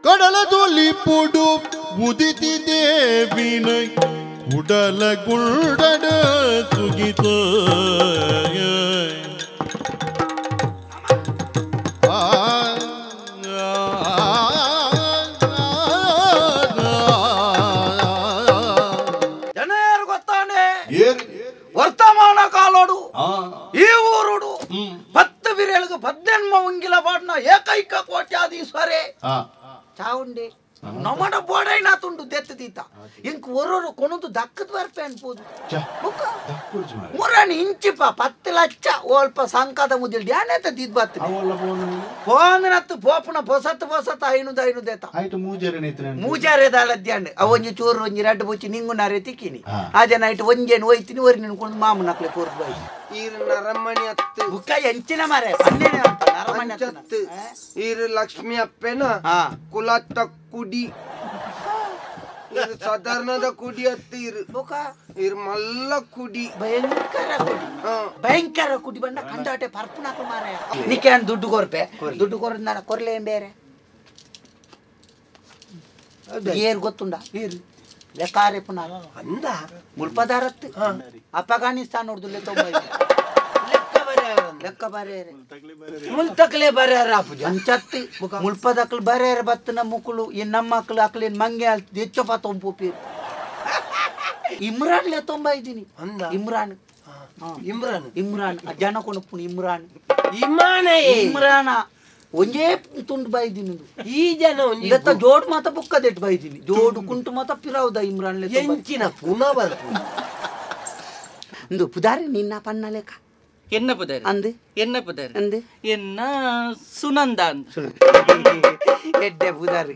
ಕಡಲ ದೊಲಿಪುಡು ಉದಿತಿ ದೇವಿನ ಉಡಲ ಗುಂಡಡ ಸುಗಿತ ಜನರು ಗೊತ್ತಾನೆ ವರ್ತಮಾನ ಕಾಲೋಡು ಈ ಊರುಡು 10 ಬಿರೇಳಿಗೆ 18 ಉಂಗಿಲ ಬಾಡ್ನ ಏಕೈಕ ಕೋಟ್ಯಾಧೀಶ್ವರೇ ಚಾವುಂಡೆ ನಮ್ಮಡ ಬೋಡೈನಾ ತುಂಡು ದೆತ್ತದೀತ ಇಂಕ್ ಒರೊರು ಕೊನೊಂದು ದಕ್ಕದ ಬರ್ಪೆ ಅನ್ಬೋದು ಮುರಣಿ ಇಂಚಿಪ 10 ಲಕ್ಷ ಓಲ್ಪ ಸಂಕದ ಮುದಿಲ್ ಡ್ಯಾನೇತ ದಿದ್ ಬತ್ತ ಪೋಂದನತ್ತು ಪೋಪುನ ಪೊಸತ್ತು ಪೊಸತ್ತು ಐನುದ ಐನುದೇತ ಮೂಜಾರೆ ದಾಳದ್ಯಾಂಡ್ ಅವೊಂಜಿ ಚೂರು ಒಂಜಿ ರಡ್ಡು ಬುಚ್ಚಿ ನಿಂಗು ನಾರೆ ತಿಕ್ಕಿನಿ ಆ ಜನ ಇಟ್ಟು ಒಂಜೇನು ಒಯ್ತೀನಿ ಒರಿ ನಿನ್ಕೊಂಡು ಮಾಮನಕ್ಲೆ ಕೋರ್ದು ಬಾಯಿ ಈರು ನರಮಣಿ ಅತ್ತು ಬುಕ್ಕ ಎಂಚಿನ ಮಾರೆ ಪನ್ನೇನೆ ಅಂತ ನರಮಣಿ ಅತ್ತು ಈರು ಲಕ್ಷ್ಮಿ ಅಪ್ಪೆನ ಕುಲತ್ತ ಕುಡಿ ಇರು ಸಾಧಾರಣದ ಕುಡಿ ಅತ್ತು ಇರು ಬುಕ್ಕ ಇರು ಮಲ್ಲ ಕುಡಿ ಭಯಂಕರ ಕುಡಿ ಭಯಂಕರ ಕುಡಿ ಬಂದ ಕಂಡಾಟೆ ಪರ್ಪುನಾಕ ಮಾರಾಯ ನಿಕೇನ್ ದುಡ್ಡು ಕೊರ್ಪೆ ದುಡ್ಡು ಕೊರ್ದು ನಾನು ಕೊರ್ಲೆ ಬೇರೆ ಏರು ಗೊತ್ತುಂಡ ಏರು ಲೆಕ್ಕಾರೆ ಪುನಃ ಅಂದ ಮುಲ್ಪದಾರತ್ತು ಅಫ್ಘಾನಿಸ್ತಾನ ನೋಡ್ದುಲ್ಲೆ ತೊಂಬ ಲೆಕ್ಕ ಬರೆಯರೆ ಮುಲ್ತಕ್ಲೆ ಬರೆಯರ ಅಂಚತ್ತಿ ಮುಲ್ಪದಕ್ಲು ಬರೆಯರ ಬತ್ತನ ಮುಕುಲು ಇನ್ ನಮ್ಮ ಮಕ್ಳು ಅಕ್ಲೇನ್ ಮಂಗೆ ಅಲ್ತ ಹೆಚ್ಚಪ್ಪ ತೊಂಪಿ ಇಮ್ರಾನ್ ಲೇ ತೊಂಬ ಇದ್ದೀನಿ ಇಮ್ರಾನ್ ಇಮ್ರಾನ್ ಇಮ್ರಾನ್ ಜನ ಕೊನಪ್ಪು ಇಮ್ರಾನ್ ಇಮಾನ ಇಮ್ರಾನ ಒಂಜೇ ತುಂಡು ಬೈದಿನಿ ಈ ಜನ ಇದತ್ತ ಜೋಡ್ ಮಾತ ಬುಕ್ಕದೆಟ್ ಬೈದಿನಿ ಜೋಡು ಕುಂಟು ಮಾತ ಪಿರಾವುದ ಇಮ್ರಾನ್ ಲೇ ಎಂಚಿನ ಪುನಃ ಬರ್ಪು ಇಂದು ಪುದಾರಿ ನಿನ್ನ ಪನ್ನ ಲೇಖ ಎನ್ನ ಪುದಾರಿ ಅಂದೆ ಎನ್ನ ಪುದಾರಿ ಅಂದೆ ಎನ್ನ ಸುನಂದ ಅಂದ ಎಡ್ಡೆ ಪುದಾರಿ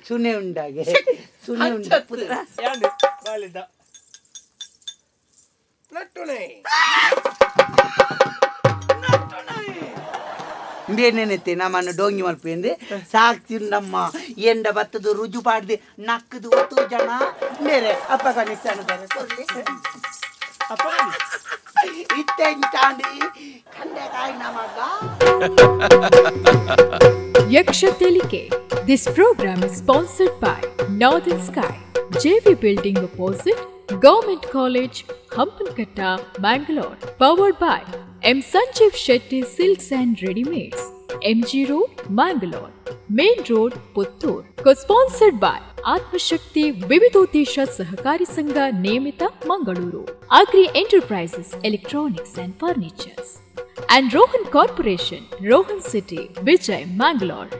ಸುನೆ ಉಂಡಾಗೆ ಸುನೆ ಉಂಡ ಪುದರ ಬಾಲಿದ ನಟ್ಟುನೆ ಇಂದೇನೇನೈತೆ ನಮ್ಮನ್ನು ಡೋಂಗಿ ಮಲ್ಪೆಂದೆ ಸಾಕ್ತಿಂದಮ್ಮ ಎಂಡ ಬತ್ತದು ರುಜು ಪಾಡ್ದು ನಕ್ಕದು ಒತ್ತು ಜನ ಬೇರೆ ಅಫ್ಘಾನಿಸ್ತಾನ ಬೇರೆ ಕೊರ್ಲಿ ಇತ್ತೆಂಚಾಂಡಿ ಕಂಡೆಕಾಯಿ ನಮಗ Yaksha Telike. This program is sponsored by Northern Sky, JV Building opposite Government College, Hampankatta, Mangalore. Powered by M. Sanjeev Shetty Silks and Readymades, MG Road, Mangalore, Main Road, Puttur. Co-sponsored by Atmashakti Vividodesha Sahakari Sangha Niyamita, Mangaluru, Agri Enterprises, Electronics and Furnitures, and Rohan Corporation, Rohan City, Vijay, Mangalore.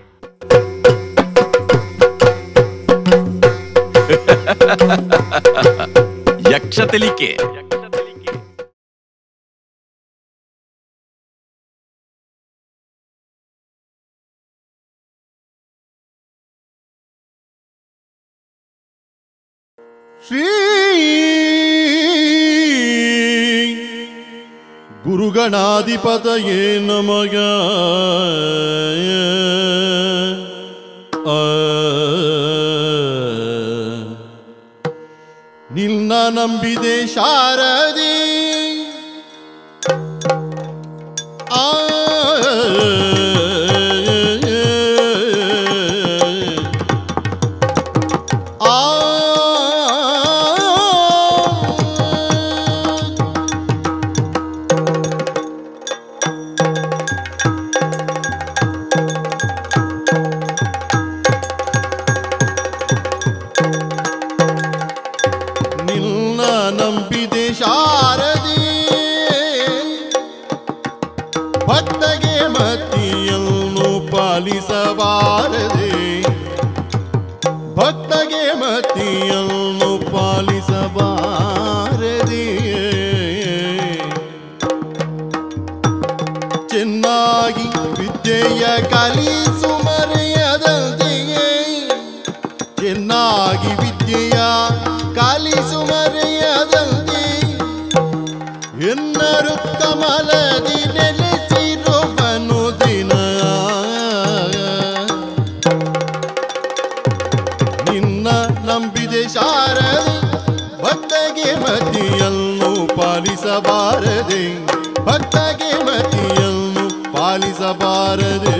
Yaksha Telike. Shri ಗುರುಗಣಾಧಿಪತಯೇ ನಮಃ. ನಿನ್ನ ನಂಬಿದೆ ಶಾರದೆ ಆ ಪಾಲಿಸಬಾರದೆ, ಭಕ್ತಗೆ ಮತಿಯನ್ನು ಪಾಲಿಸಬಾರದೆ. ಚೆನ್ನಾಗಿ ವಿದ್ಯೆಯ ಕಲಿಸು ಮರೆಯದಂತೆಯೇ, ಚೆನ್ನಾಗಿ ವಿದ್ಯೆಯ ಕಲಿಸು ಮರೆಯದಂತೆ, ಎನ್ನರು ಕಮಲದಿ ನೆಲೆಸಿರುವನು ದಿನ. ನಿನ್ನ ನಂಬಿದೆ ಶಾರದೆ, ಭಕ್ತಗೆ ಮತಿಯನ್ನು ಪಾಲಿಸಬಾರದೆ, ಭಕ್ತಗೆ ಮತಿಯನ್ನು ಪಾಲಿಸಬಾರದೆ.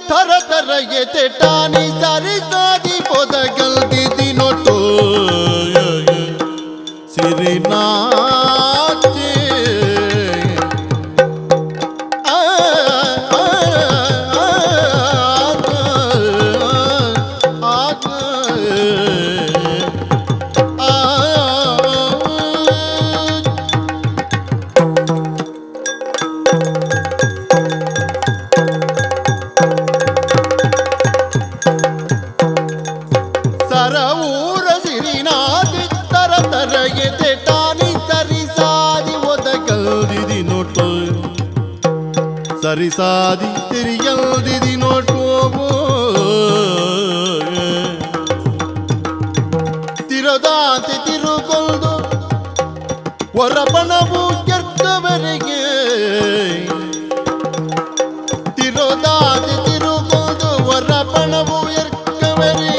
ಥರ ಥರ ಎತೆಟಾನಿ ಸರಿ ಸಾದಿ ಪೊದಗಲ್ದಿದಿ ನೋಟು ಸಿರಿನಾಚೆ ಆ ಆ ಆ ಆ ಸರವೂರ ಸಿರಿನಾದಿ ತರ ತರ ಎತೆಟಾನಿ ಸರಿಸಾದಿ ಒದಗಲ್ದಿದಿ ನೋಟು ಸರಿಸಾದಿ ತಿರಿಯಲ್ದಿದಿ ನೋಟು ತಿರದಾಂತೆ ತಿರುಗೊಲ್ದು ಹೊರಪಣವು ಕೆರ್ತವರಿಗೆ ತಿರೋದಾಂತೆ ತಿರುಗೊಲ್ದು ಹೊರಪಣವು ಎರ್ಕವರಿ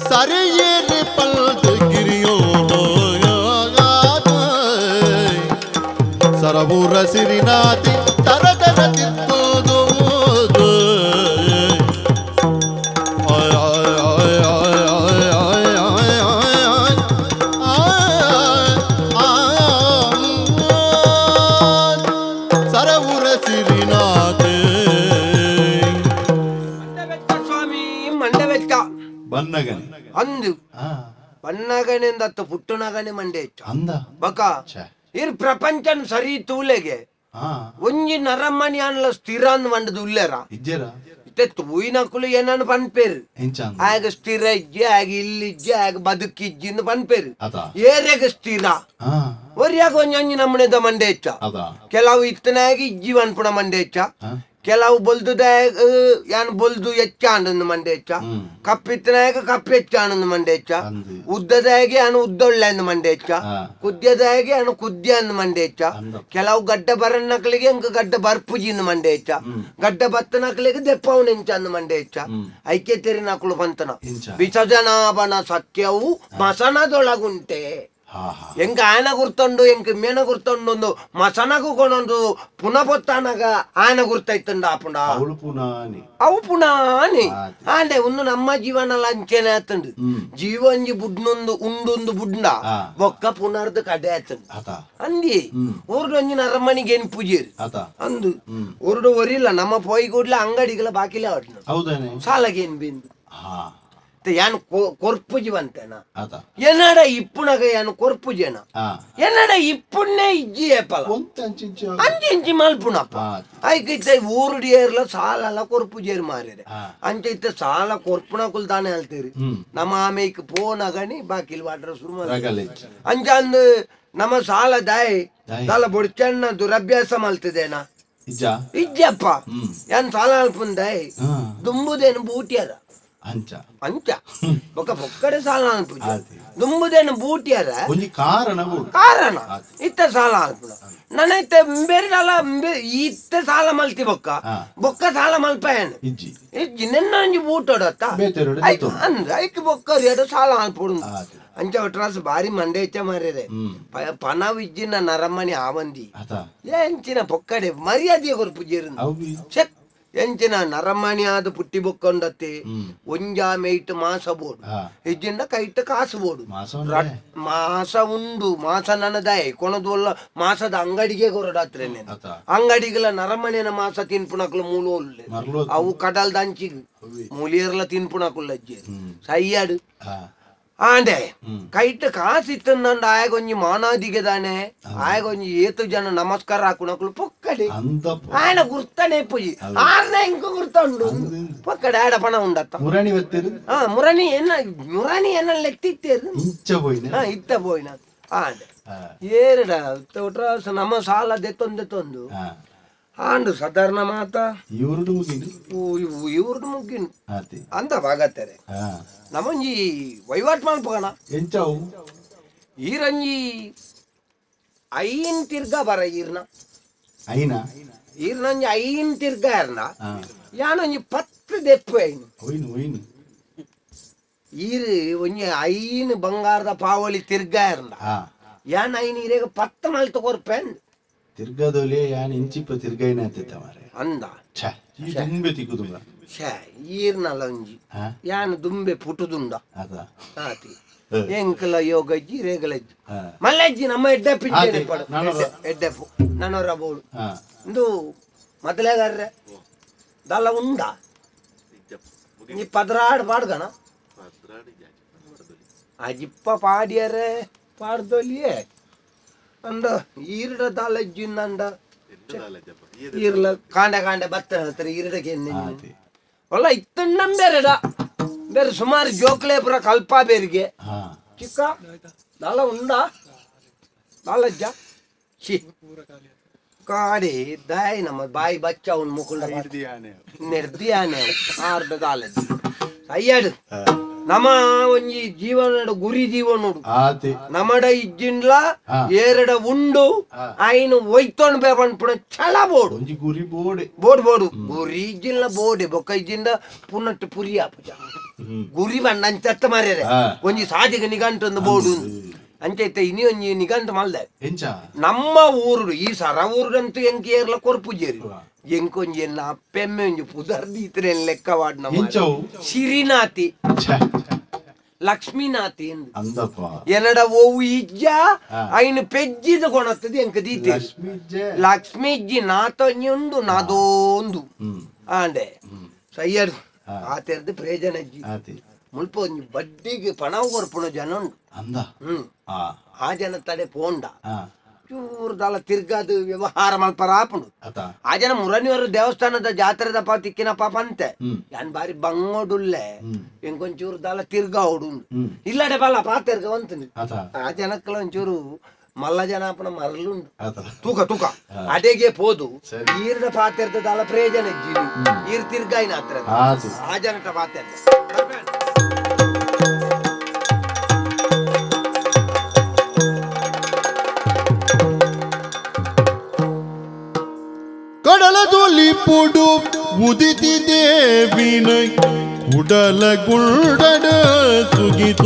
ಸರಿಯೇರಿ ಪಲ್ದು ಗಿರಿಯೋ ಸರಬೂರ ಸಿರಿನಾತಿ ತರ ತರ ತಿರ್ಕೋದು ಸರಬೂರ ಸಿರಿನಾಥಿ ಸ್ವಾಮಿ ಮಂಡವೆಚ್ಚ ಬನ್ನಗನೆ ಅಂದು ಬನ್ನಗನೆಂದತ್ತು ಪುಟ್ಟುನಗನೆ ಮಂಡೆ ಹೆಚ್ಚ ಅಂದ ಬಕ ಇರ್ ಪ್ರಪಂಚನ್ ಸರಿ ತೂಲೆಗೆ ಒಂಜಿ ನರಮಣಿ ಅನ್ಲ ಸ್ಥಿರ ಅಂದ್ ಮಂಡದು ಉಲ್ಲೇರ ಇಜ್ಜೆರ ಇತ್ತೆ ತೂಯಿನಕುಲು ಏನನ್ನು ಪನ್ಪೇರು ಎಂಚ ಆಗ ಸ್ಥಿರ ಇಜ್ಜೆ ಆಗ ಇಲ್ಲಿಜ್ಜೆ ಆಗ ಬದುಕಿಜ್ಜಿ ಅಂದ್ ಪನ್ಪೇರು ಅದ ಏರೆಗ ಸ್ಥಿರ ಒರಿಯಾಗ ಒಂಜಿ ಒಂಜಿ ನಮ್ಮನೆದ ಮಂಡೆ ಹೆಚ್ಚ ಅದ ಕೆಲವು ಇತ್ತನಾಗಿ ಇಜ್ಜಿ ಅನ್ಪುಣ ಮಂಡೆ ಹೆಚ್ಚ ಕೆಲವು ಬೊಲ್ದುದಾಗ ಯಾನ್ ಬೊಲ್ದು ಹೆಚ್ಚಾಂಡನ್ನು ಮಂಡೆ ಹೆಚ್ಚ ಕಪ್ಪಿತ್ತನಾಗ ಕಪ್ಪು ಹೆಚ್ಚಾಣನ್ನು ಮಂಡೆ ಹೆಚ್ಚ ಉದ್ದದಾಗೆ ಯಾನು ಉದ್ದೊಳ್ಳೆಂದು ಮಂಡೆ ಹೆಚ್ಚ ಕುದ್ಯದಾಗೆ ಯಾನು ಕುದ್ಯ ಅಂದು ಮಂಡೆ ಹೆಚ್ಚ ಕೆಲವು ಗಡ್ಡ ಬರನ್ನಕ್ಳಿಗೆ ಅಂಕ ಗಡ್ಡ ಬರ್ಪುಜಿಂದು ಮಂಡೆ ಹೆಚ್ಚ ಗಡ್ಡ ಬತ್ತನಕ್ಳಿಗೆ ದೆಪ್ಪವನ ಎಂಚ ಅಂದು ಮಂಡೆ ಹೆಚ್ಚ ಐಕ್ಯ ತೆರಿನಕ್ಳು ಬಂತನ ಬಿಸಜನಾಭನ ಸತ್ಯವು ಮಸನದೊಳಗುಂಟೆ ಎಂಕ ಆನ ಗುರ್ತೊಂಡು ಎಂಕ ಮೇನ ಗುರ್ತೊಂಡು ಮಸನಗು ಕೊನೊಂದು ಪುನಃ ಪೊತ್ತಾನಗ ಆನ ಗುರ್ತೈತಂಡ ಆಪುಂಡ ಅವು ಪುನಾನಿ ಆಂಡೆ ಒಂದು ನಮ್ಮ ಜೀವನ ಲಂಚನೆ ಆತಂಡು ಜೀವಂಜಿ ಬುಡ್ನೊಂದು ಉಂಡೊಂದು ಬುಡ್ನ ಬೊಕ್ಕ ಪುನರ್ದು ಕಡೆ ಆತಂಡು ಅಂದಿ ಊರ್ಡು ಒಂಜಿ ನರಮನಿಗೆ ಏನ್ ಪೂಜೆರು ಅಂದು ಊರ್ಡು ಒರಿಲ್ಲ ನಮ್ಮ ಪೋಯಿ ಕೂಡ್ಲೆ ಅಂಗಡಿಗಳ ಬಾಕಿಲೆ ಆಡ್ನ ಸಾಲಗೆ ಏನ್ ಬಿಂದು ಯಾನ್ ಕೊರ್ಪುಜಿ ಬಂತೇನ ಎನ್ನಡ ಇಪ್ಪುನಗ ಯಾನ್ ಕೊರ್ಪುಜೇನ ಎನ್ನಡ ಇಪ್ಪುನ್ನೇ ಇಜ್ಜಿ ಏಪಲ ಅಂಚಿಂಚಿ ಮಲ್ಪುನಪ್ಪ ಐಕ್ ಇತ್ತೆ ಊರುಡಿ ಏರ್ಲ ಸಾಲಲ್ಲ ಕೊರ್ಪುಜೇರು ಮಾರಿರೆ ಅಂಚ ಇತ್ತೆ ಸಾಲ ಕೊರ್ಪುನಕುಲ್ ತಾನೆ ಹೇಳ್ತೀರಿ ನಮ್ಮ ಆಮೇಕ್ ಪೋನಗಣಿ ಬಾಕಿಲ್ ವಾಟ್ರ ಶುರು ಅಂಚ ಅಂದು ನಮ್ಮ ಸಾಲ ದಾಯಿ ಸಾಲ ಬೊಡ್ಚಣ್ಣ ದುರಭ್ಯಾಸ ಮಲ್ತದೇನ ಇಜ್ಜಪ್ಪ ಯಾನ್ ಸಾಲ ಅಲ್ಪುಂದಾಯ್ ದುಂಬುದೇನು ಬೂಟಿಯರ ಅಂಚ ಅಂಚ ಬೊಕ್ಕ ಬೊಕ್ಕಡೆ ಸಾಲ ಅನ್ಪುಜಿ ದುಂಬುದೇನು ಬೂಟಿಯರ ಒಂಜಿ ಕಾರಣ ಕಾರಣ ಇತ್ತ ಸಾಲ ಅನ್ಪುನ ನನ್ನ ಇತ್ತೆ ಬೇರೆಲ್ಲ ಇತ್ತ ಸಾಲ ಮಲ್ತಿ ಬೊಕ್ಕ ಬೊಕ್ಕ ಸಾಲ ಮಲ್ಪೇನು ಇಜ್ಜಿ ಇಜ್ಜಿ ನಿನ್ನ ಒಂಜಿ ಬೂಟೋಡತ್ತ ಅಂದ ಐಕ್ ಬೊಕ್ಕ ಎರಡು ಸಾಲ ಅನ್ಪುಡು ಅಂಚ ಒಟ್ರಾಸ್ ಬಾರಿ ಮಂಡೆ ಹೆಚ್ಚ ಮಾರಿದೆ ಪಣವ್ ಇಜ್ಜಿನ ನರಮಣಿ ಆವಂದಿ ಎಂಚಿನ ಬೊಕ್ಕಡೆ ಮರ್ಯಾದೆಯ ಕೊರ್ಪುಜೇರು ಚೆಕ್ ಎಂಚಿನ ನರಮಣಿ ಆದ ಪುಟ್ಟಿ ಬೊಕ್ಕೊಂಡತ್ತೆ ಒಂಜಾ ಮೇಯ್ಟ್ ಮಾಸ ಬೋಡು ಇಜ್ಜಿಂಡ ಕೈಟ್ ಕಾಸು ಬೋಡು ಮಾಸ ಉಂಡು ಮಾಸ ನನದಾಯ್ ಕೊಣದೊಲ್ಲ ಮಾಸದ ಅಂಗಡಿಗೆ ಕೊರಡಾತ್ರೆ ಅಂಗಡಿಗಳ ನರಮಣಿನ ಮಾಸ ತಿನ್ಪುಣಕ್ಲು ಮೂಲು ಒಲ್ಲೆ ಅವು ಕಡಲ್ದ ಅಂಚಿಗ್ ಮೂಲಿಯರ್ಲ ತಿನ್ಪುಣಕುಲ್ಲ ಅಜ್ಜಿ ಸೈಯಾಡು ಆಂಡೆ ಕೈಟ್ ಕಾಸು ಇತ್ತಂದಂಡ ಆಯಗೊಂಜಿ ಮಾನಾದಿಗೆ ದಾನೆ ಆಯಗೊಂಜಿ ಏತು ಜನ ನಮಸ್ಕಾರ ಹಾಕುಣಕ್ಲು ಪೊಕ್ಕಡೆ ಆಯನ ಗುರ್ತಾನೆ ಪೂಜಿ ಆರ್ನ ಇಂಕ ಗುರ್ತ ಉಂಡು ಪೊಕ್ಕಡೆ ಆಡ ಪಣ ಉಂಡತ್ತ ಮುರಣಿ ಬತ್ತೇರು ಹಾ ಮುರಣಿ ಏನ ಮುರಣಿ ಏನ ಲೆತ್ತಿತ್ತೇರು ಇಂಚ ಪೋಯಿನ ಹಾ ಇತ್ತ ಪೋಯಿನ ಆಂಡೆ ಏರಡ ನಮ್ಮ ಸಾಲ ದೆತ್ತೊಂದು ಆಂಡು ಸಾಧಾರಣ ಮಾತ ಇವ್ರಡು ಮುಗಿನು ಇವ್ರಡು ಮುಗಿನು ಅಂತ ಭಾಗತ್ತಾರೆ ನಮ್ಮಂಜಿ ವಹಿವಾಟ್ ಮಾಡ್ಬೋಣ ಎಂಚಾವು ಈರಂಜಿ ಐನ್ ತಿರ್ಗ ಬರ ಈರ್ನ ಐನ ಈರ್ನಂಜಿ ಐನ್ ತಿರ್ಗ ಇರ್ನ ಯಾನೊಂಜಿ 10 ದೆಪ್ಪು ಐನು ಒಯ್ನು ಒಯ್ನು ಈರು ಒಂಜಿ ಐನ್ ಬಂಗಾರದ ಪಾವಳಿ ತಿರ್ಗ ಇರ್ನ ಯಾನ್ ಐನ್ ಈರೇಗ 10 ಮಲ್ತ ಕೊರ್ಪೆನ್ ತಿರ್ಗದೊಲೆ ಯಾನ್ ಇಂಚಿಪ್ಪ ತಿರ್ಗೈನ ಅಂತಿತ್ತ ಮಾರೆ ಅಂದ ಛೆ ಈ ದುಂಬೆ ತಿಕ್ಕುದುಂಡ ಛೆ ಈರ್ನಲ ಒಂಜಿ ಯಾನ್ ದುಂಬೆ ಪುಟುದುಂಡ ಅದ ಆತಿ ಎಂಕಲ ಯೋಗಜ್ಜಿ ರೇಗಲಜ್ಜಿ ಮಲ್ಲಜ್ಜಿ ನಮ್ಮ ಎಡ್ಡೆಪ್ಪು ಎಡ್ಡೆಪ್ಪು ನನೊರ ಬೋಡು ಇಂದು ಮೊದಲೇಗಾರ್ರೆ ದಲ್ಲ ಉಂಡ ನೀ ಪದ್ರಾಡ್ ಪಾಡ್ಗಣ ಅಜಿಪ್ಪ ಪಾಡಿಯರೆ ಪಾಡ್ದೊಲಿಯೇ ಅಂದ ಈರಡ ದಾಲಜ್ಜಿ ಅಂದ ಈರ್ಲ ಕಾಂಡ ಕಾಂಡ ಬತ್ತ ಹೇಳ್ತಾರೆ ಈರಡಕ್ಕೆ ಒಲ್ಲ ಇತ್ತಣ್ಣ ಬೇರೆಡ ಬೇರೆ ಸುಮಾರು ಜೋಕ್ಲೆ ಪುರ ಕಲ್ಪ ಬೇರಿಗೆ ಚಿಕ್ಕ ದಾಲ ಉಂಡ ದಾಲಜ್ಜ ಚಿ ಕಾಡಿ ದಾಯಿ ನಮ್ಮ ಬಾಯಿ ಬಚ್ಚ ಅವನು ಮುಕುಂಡ ನೆರ್ದಿಯಾನೆ ಆರ್ದ ದಾಲಜ್ಜಿ ಅಯ್ಯಾಡು ನಮ್ಮ ಒಂಜಿ ಜೀವನ ಗುರಿ ಜೀವನೋಡು ನಮಡ ಇಜ್ಜಿಂಡ್ಲ ಏರಡ ಉಂಡು ಆಯ್ನ ಒಯ್ತೊಂಡ್ ಬೇಪನ್ಪುಣ ಛಲ ಬೋಡು ಗುರಿ ಬೋಡೆ ಬೋಡ್ ಬೋಡು ಗುರಿ ಇಜ್ಜಿಂಡ್ಲ ಬೋಡೆ ಬೊಕ್ಕ ಇಜ್ಜಿಂದ ಪುನಟ್ಟು ಪುರಿ ಆಪುಜ ಗುರಿ ಬಣ್ಣ ಅಂಚತ್ತ ಮಾರ್ಯಾರೆ ಒಂಜಿ ಸಾದಿಗೆ ನಿಗಂಟೊಂದು ಬೋಡು ಅಂಚೈತೆ ಇನಿ ಒಂಜಿ ನಿಗಂಟು ಮಲ್ದೆ ನಮ್ಮ ಊರುಡು ಈ ಸರ ಊರುಡಂತೂ ಎಂಕ್ ಏರ್ಲ ಕೊರ್ಪುಜೇರಿ ಎಂಕೊಂಜಿ ಎನ್ನ ಅಪ್ಪೆಮ್ಮೆ ಒಂಜಿ ಪುದರ್ದೀತನೆ ಲೆಕ್ಕವಾಡ್ ನಮ್ಮ ಸಿರಿನಾತಿ ಲಕ್ಷ್ಮೀನಾಥಿ ಎನ್ನಡ ಓವು ಇಜ್ಜ ಐನು ಪೆಜ್ಜಿದ ಕೊಣತ್ತದ ಎಂಕ ದೀತೆ ಲಕ್ಷ್ಮೀಜ್ಜಿ ನಾತೊಂಜಿ ಉಂಡು ನಾದೋಂದು ಆಂಡೆ ಸಯ್ಯರ್ ಆತೆರ್ದು ಪ್ರಯೋಜನ ಅಜ್ಜಿ ಮುಲ್ಪ ಒಂಜಿ ಬಡ್ಡಿಗೆ ಪಣವು ಕೊರ್ಪುಣ ಜನ ಉಂಡು ಆ ಜನ ತಡೆ ಪೋಂಡ ಚೂರು ದಾಲ ತಿರ್ಗಾದು ವ್ಯವಹಾರ ಮಲ್ಪರ ಆಪುಂಡು ಆ ಜನ ಮುರನಿಯವರು ದೇವಸ್ಥಾನದ ಜಾತ್ರೆದ ಪಾ ತಿಕ್ಕಿನ ಪಾಪ ಅಂತೆ ಯಾನ್ ಬಾರಿ ಬಂಗೋಡುಲ್ಲೆ ಎಂಕೊಂಚೂರು ದಾಲ ತಿರ್ಗಾ ಓಡು ಇಲ್ಲಡೆ ಬಲ್ಲ ಪಾತೆರ್ಗ ಅಂತೀನಿ ಆ ಜನಕ್ಕಲ ಒಂಚೂರು ಮಲ್ಲ ಜನ ಅಪ್ಪನ ಮರಳುಂಡು ತೂಕ ತೂಕ ಅಡೆಗೆ ಪೋದು ಈರ್ದ ಪಾತೆರ್ದ ದಾಲ ಪ್ರಯೋಜನ ಇಜ್ಜಿನಿ ಈರ್ ತಿರ್ಗಾಯಿನ ಹತ್ರ ಆ ಜನಟ ಪಾತೆರ್ದ ಕಡಲದೊಲಿಪುಡು ಉದಿತಿ ದೇವಿನ ಉಡಲ ಗುಂಡಡ ಸುಗಿತ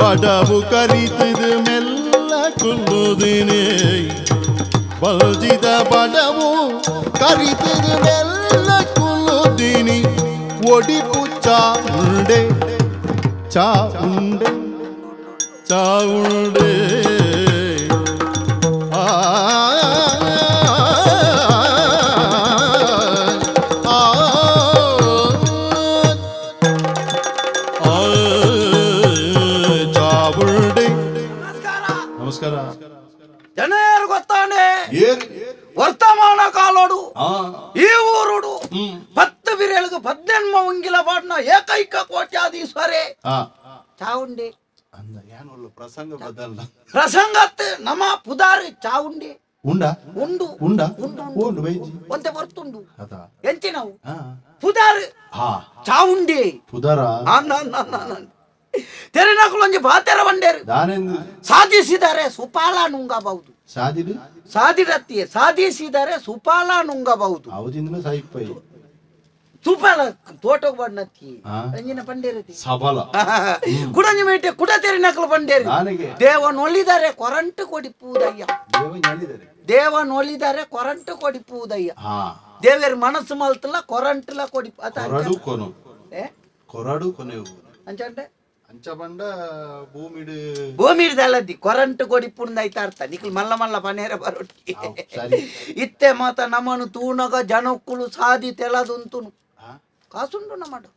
ಬಡವು ಕರಿತಿದು ಮೆಲ್ಲ ಕುಲ್ಲುದಿನಿ ಬಲ್ಜಿದ ಬಡವು ಕರಿತಿದು ಮೆಲ್ಲ ಕುಲ್ಲುದಿನಿ ಒಡಿಪು ಚಾವುಂಡೆ ಚಾವುಂಡೆ ಚಾವುಂಡೆ ಆ ಜನರು ಗೊತ್ತಾನೆ ವರ್ತಮಾನ ಕಾಲೋಡು ಈ ಊರುಡು 10 ಬಿರೇಳಿಗೆ 18 ಉಂಗಿಲ ಬಾಡ್ನ ಏಕೈಕ ಕೋಟ್ಯಾಧೀಶ್ವರೇ ಚಾವುಂಡಿ ಪ್ರಸಂಗತ್ ನಮ ಪುದಾರಿ ಚಾವುಂಡಿ ಉಂಡು ಉಂಡು ಒಂತೆ ಬರ್ತುಂಡು ಎಂಚಿನವು ಪುದಾರು ಚಾವುಂಡಿ ಪುದಾರ ತೆರೆನಕುಲೊಂಜಿ ಬಾತೆರ ಬಂಡೇರು ಸಾಧಿಸಿದರೆ ಸುಪಾಲ ನುಂಗಬಹುದು ಸಾದಿರತ್ತಿಯೇ ಸಾಧಿಸಿದರೆ ಸುಪಾಲ ನುಂಗಬಹುದು ಸುಪಾಲ ತೋಟಕ್ಕೆ ಬಣ್ಣತ್ತಿ ಅಂಜಿನ ಪಂಡೇರತಿ ಕುಡಂಜಿ ಮೇಟೆ ಕುಡ ತೆರಿನಕಲು ಬಂಡೇರು ದೇವನೊಲಿದರೆ ಕೊರಂಟು ಕೊಡಿಪುವುದಯ್ಯ ದೇವನೊಲಿದರೆ ಕೊರಂಟು ಕೊಡಿಪುವುದಯ್ಯ ದೇವೇರ್ ಮನಸ್ಸು ಮಲ್ತಲ್ಲ ಕೊರಂಟುಲ ಕೊಡಿ ಕೊರಡು ಕೊನೆ ಅಂಚಂಡೆ ಅಂಚ ಬಂಡ ಭೂಮಿಡು ಭೂಮಿಡ್ದಲ್ಲದಿ ಕೊರಂಟು ಕೊಡಿಪುಂದಾಯ್ತ ಅರ್ಥ ನಿಕ್ಲು ಮಲ್ಲ ಮಲ್ಲ ಪನೇರ ಬರೋಟಿ ಇತ್ತೆ ಮಾತ ನಮ್ಮನು ತೂನಗ ಜನಕ್ಕುಲು ಸಾದಿ ತೆಲದುಂತುನು ಕಾಸುಂಡು ನಮ್ಮಡು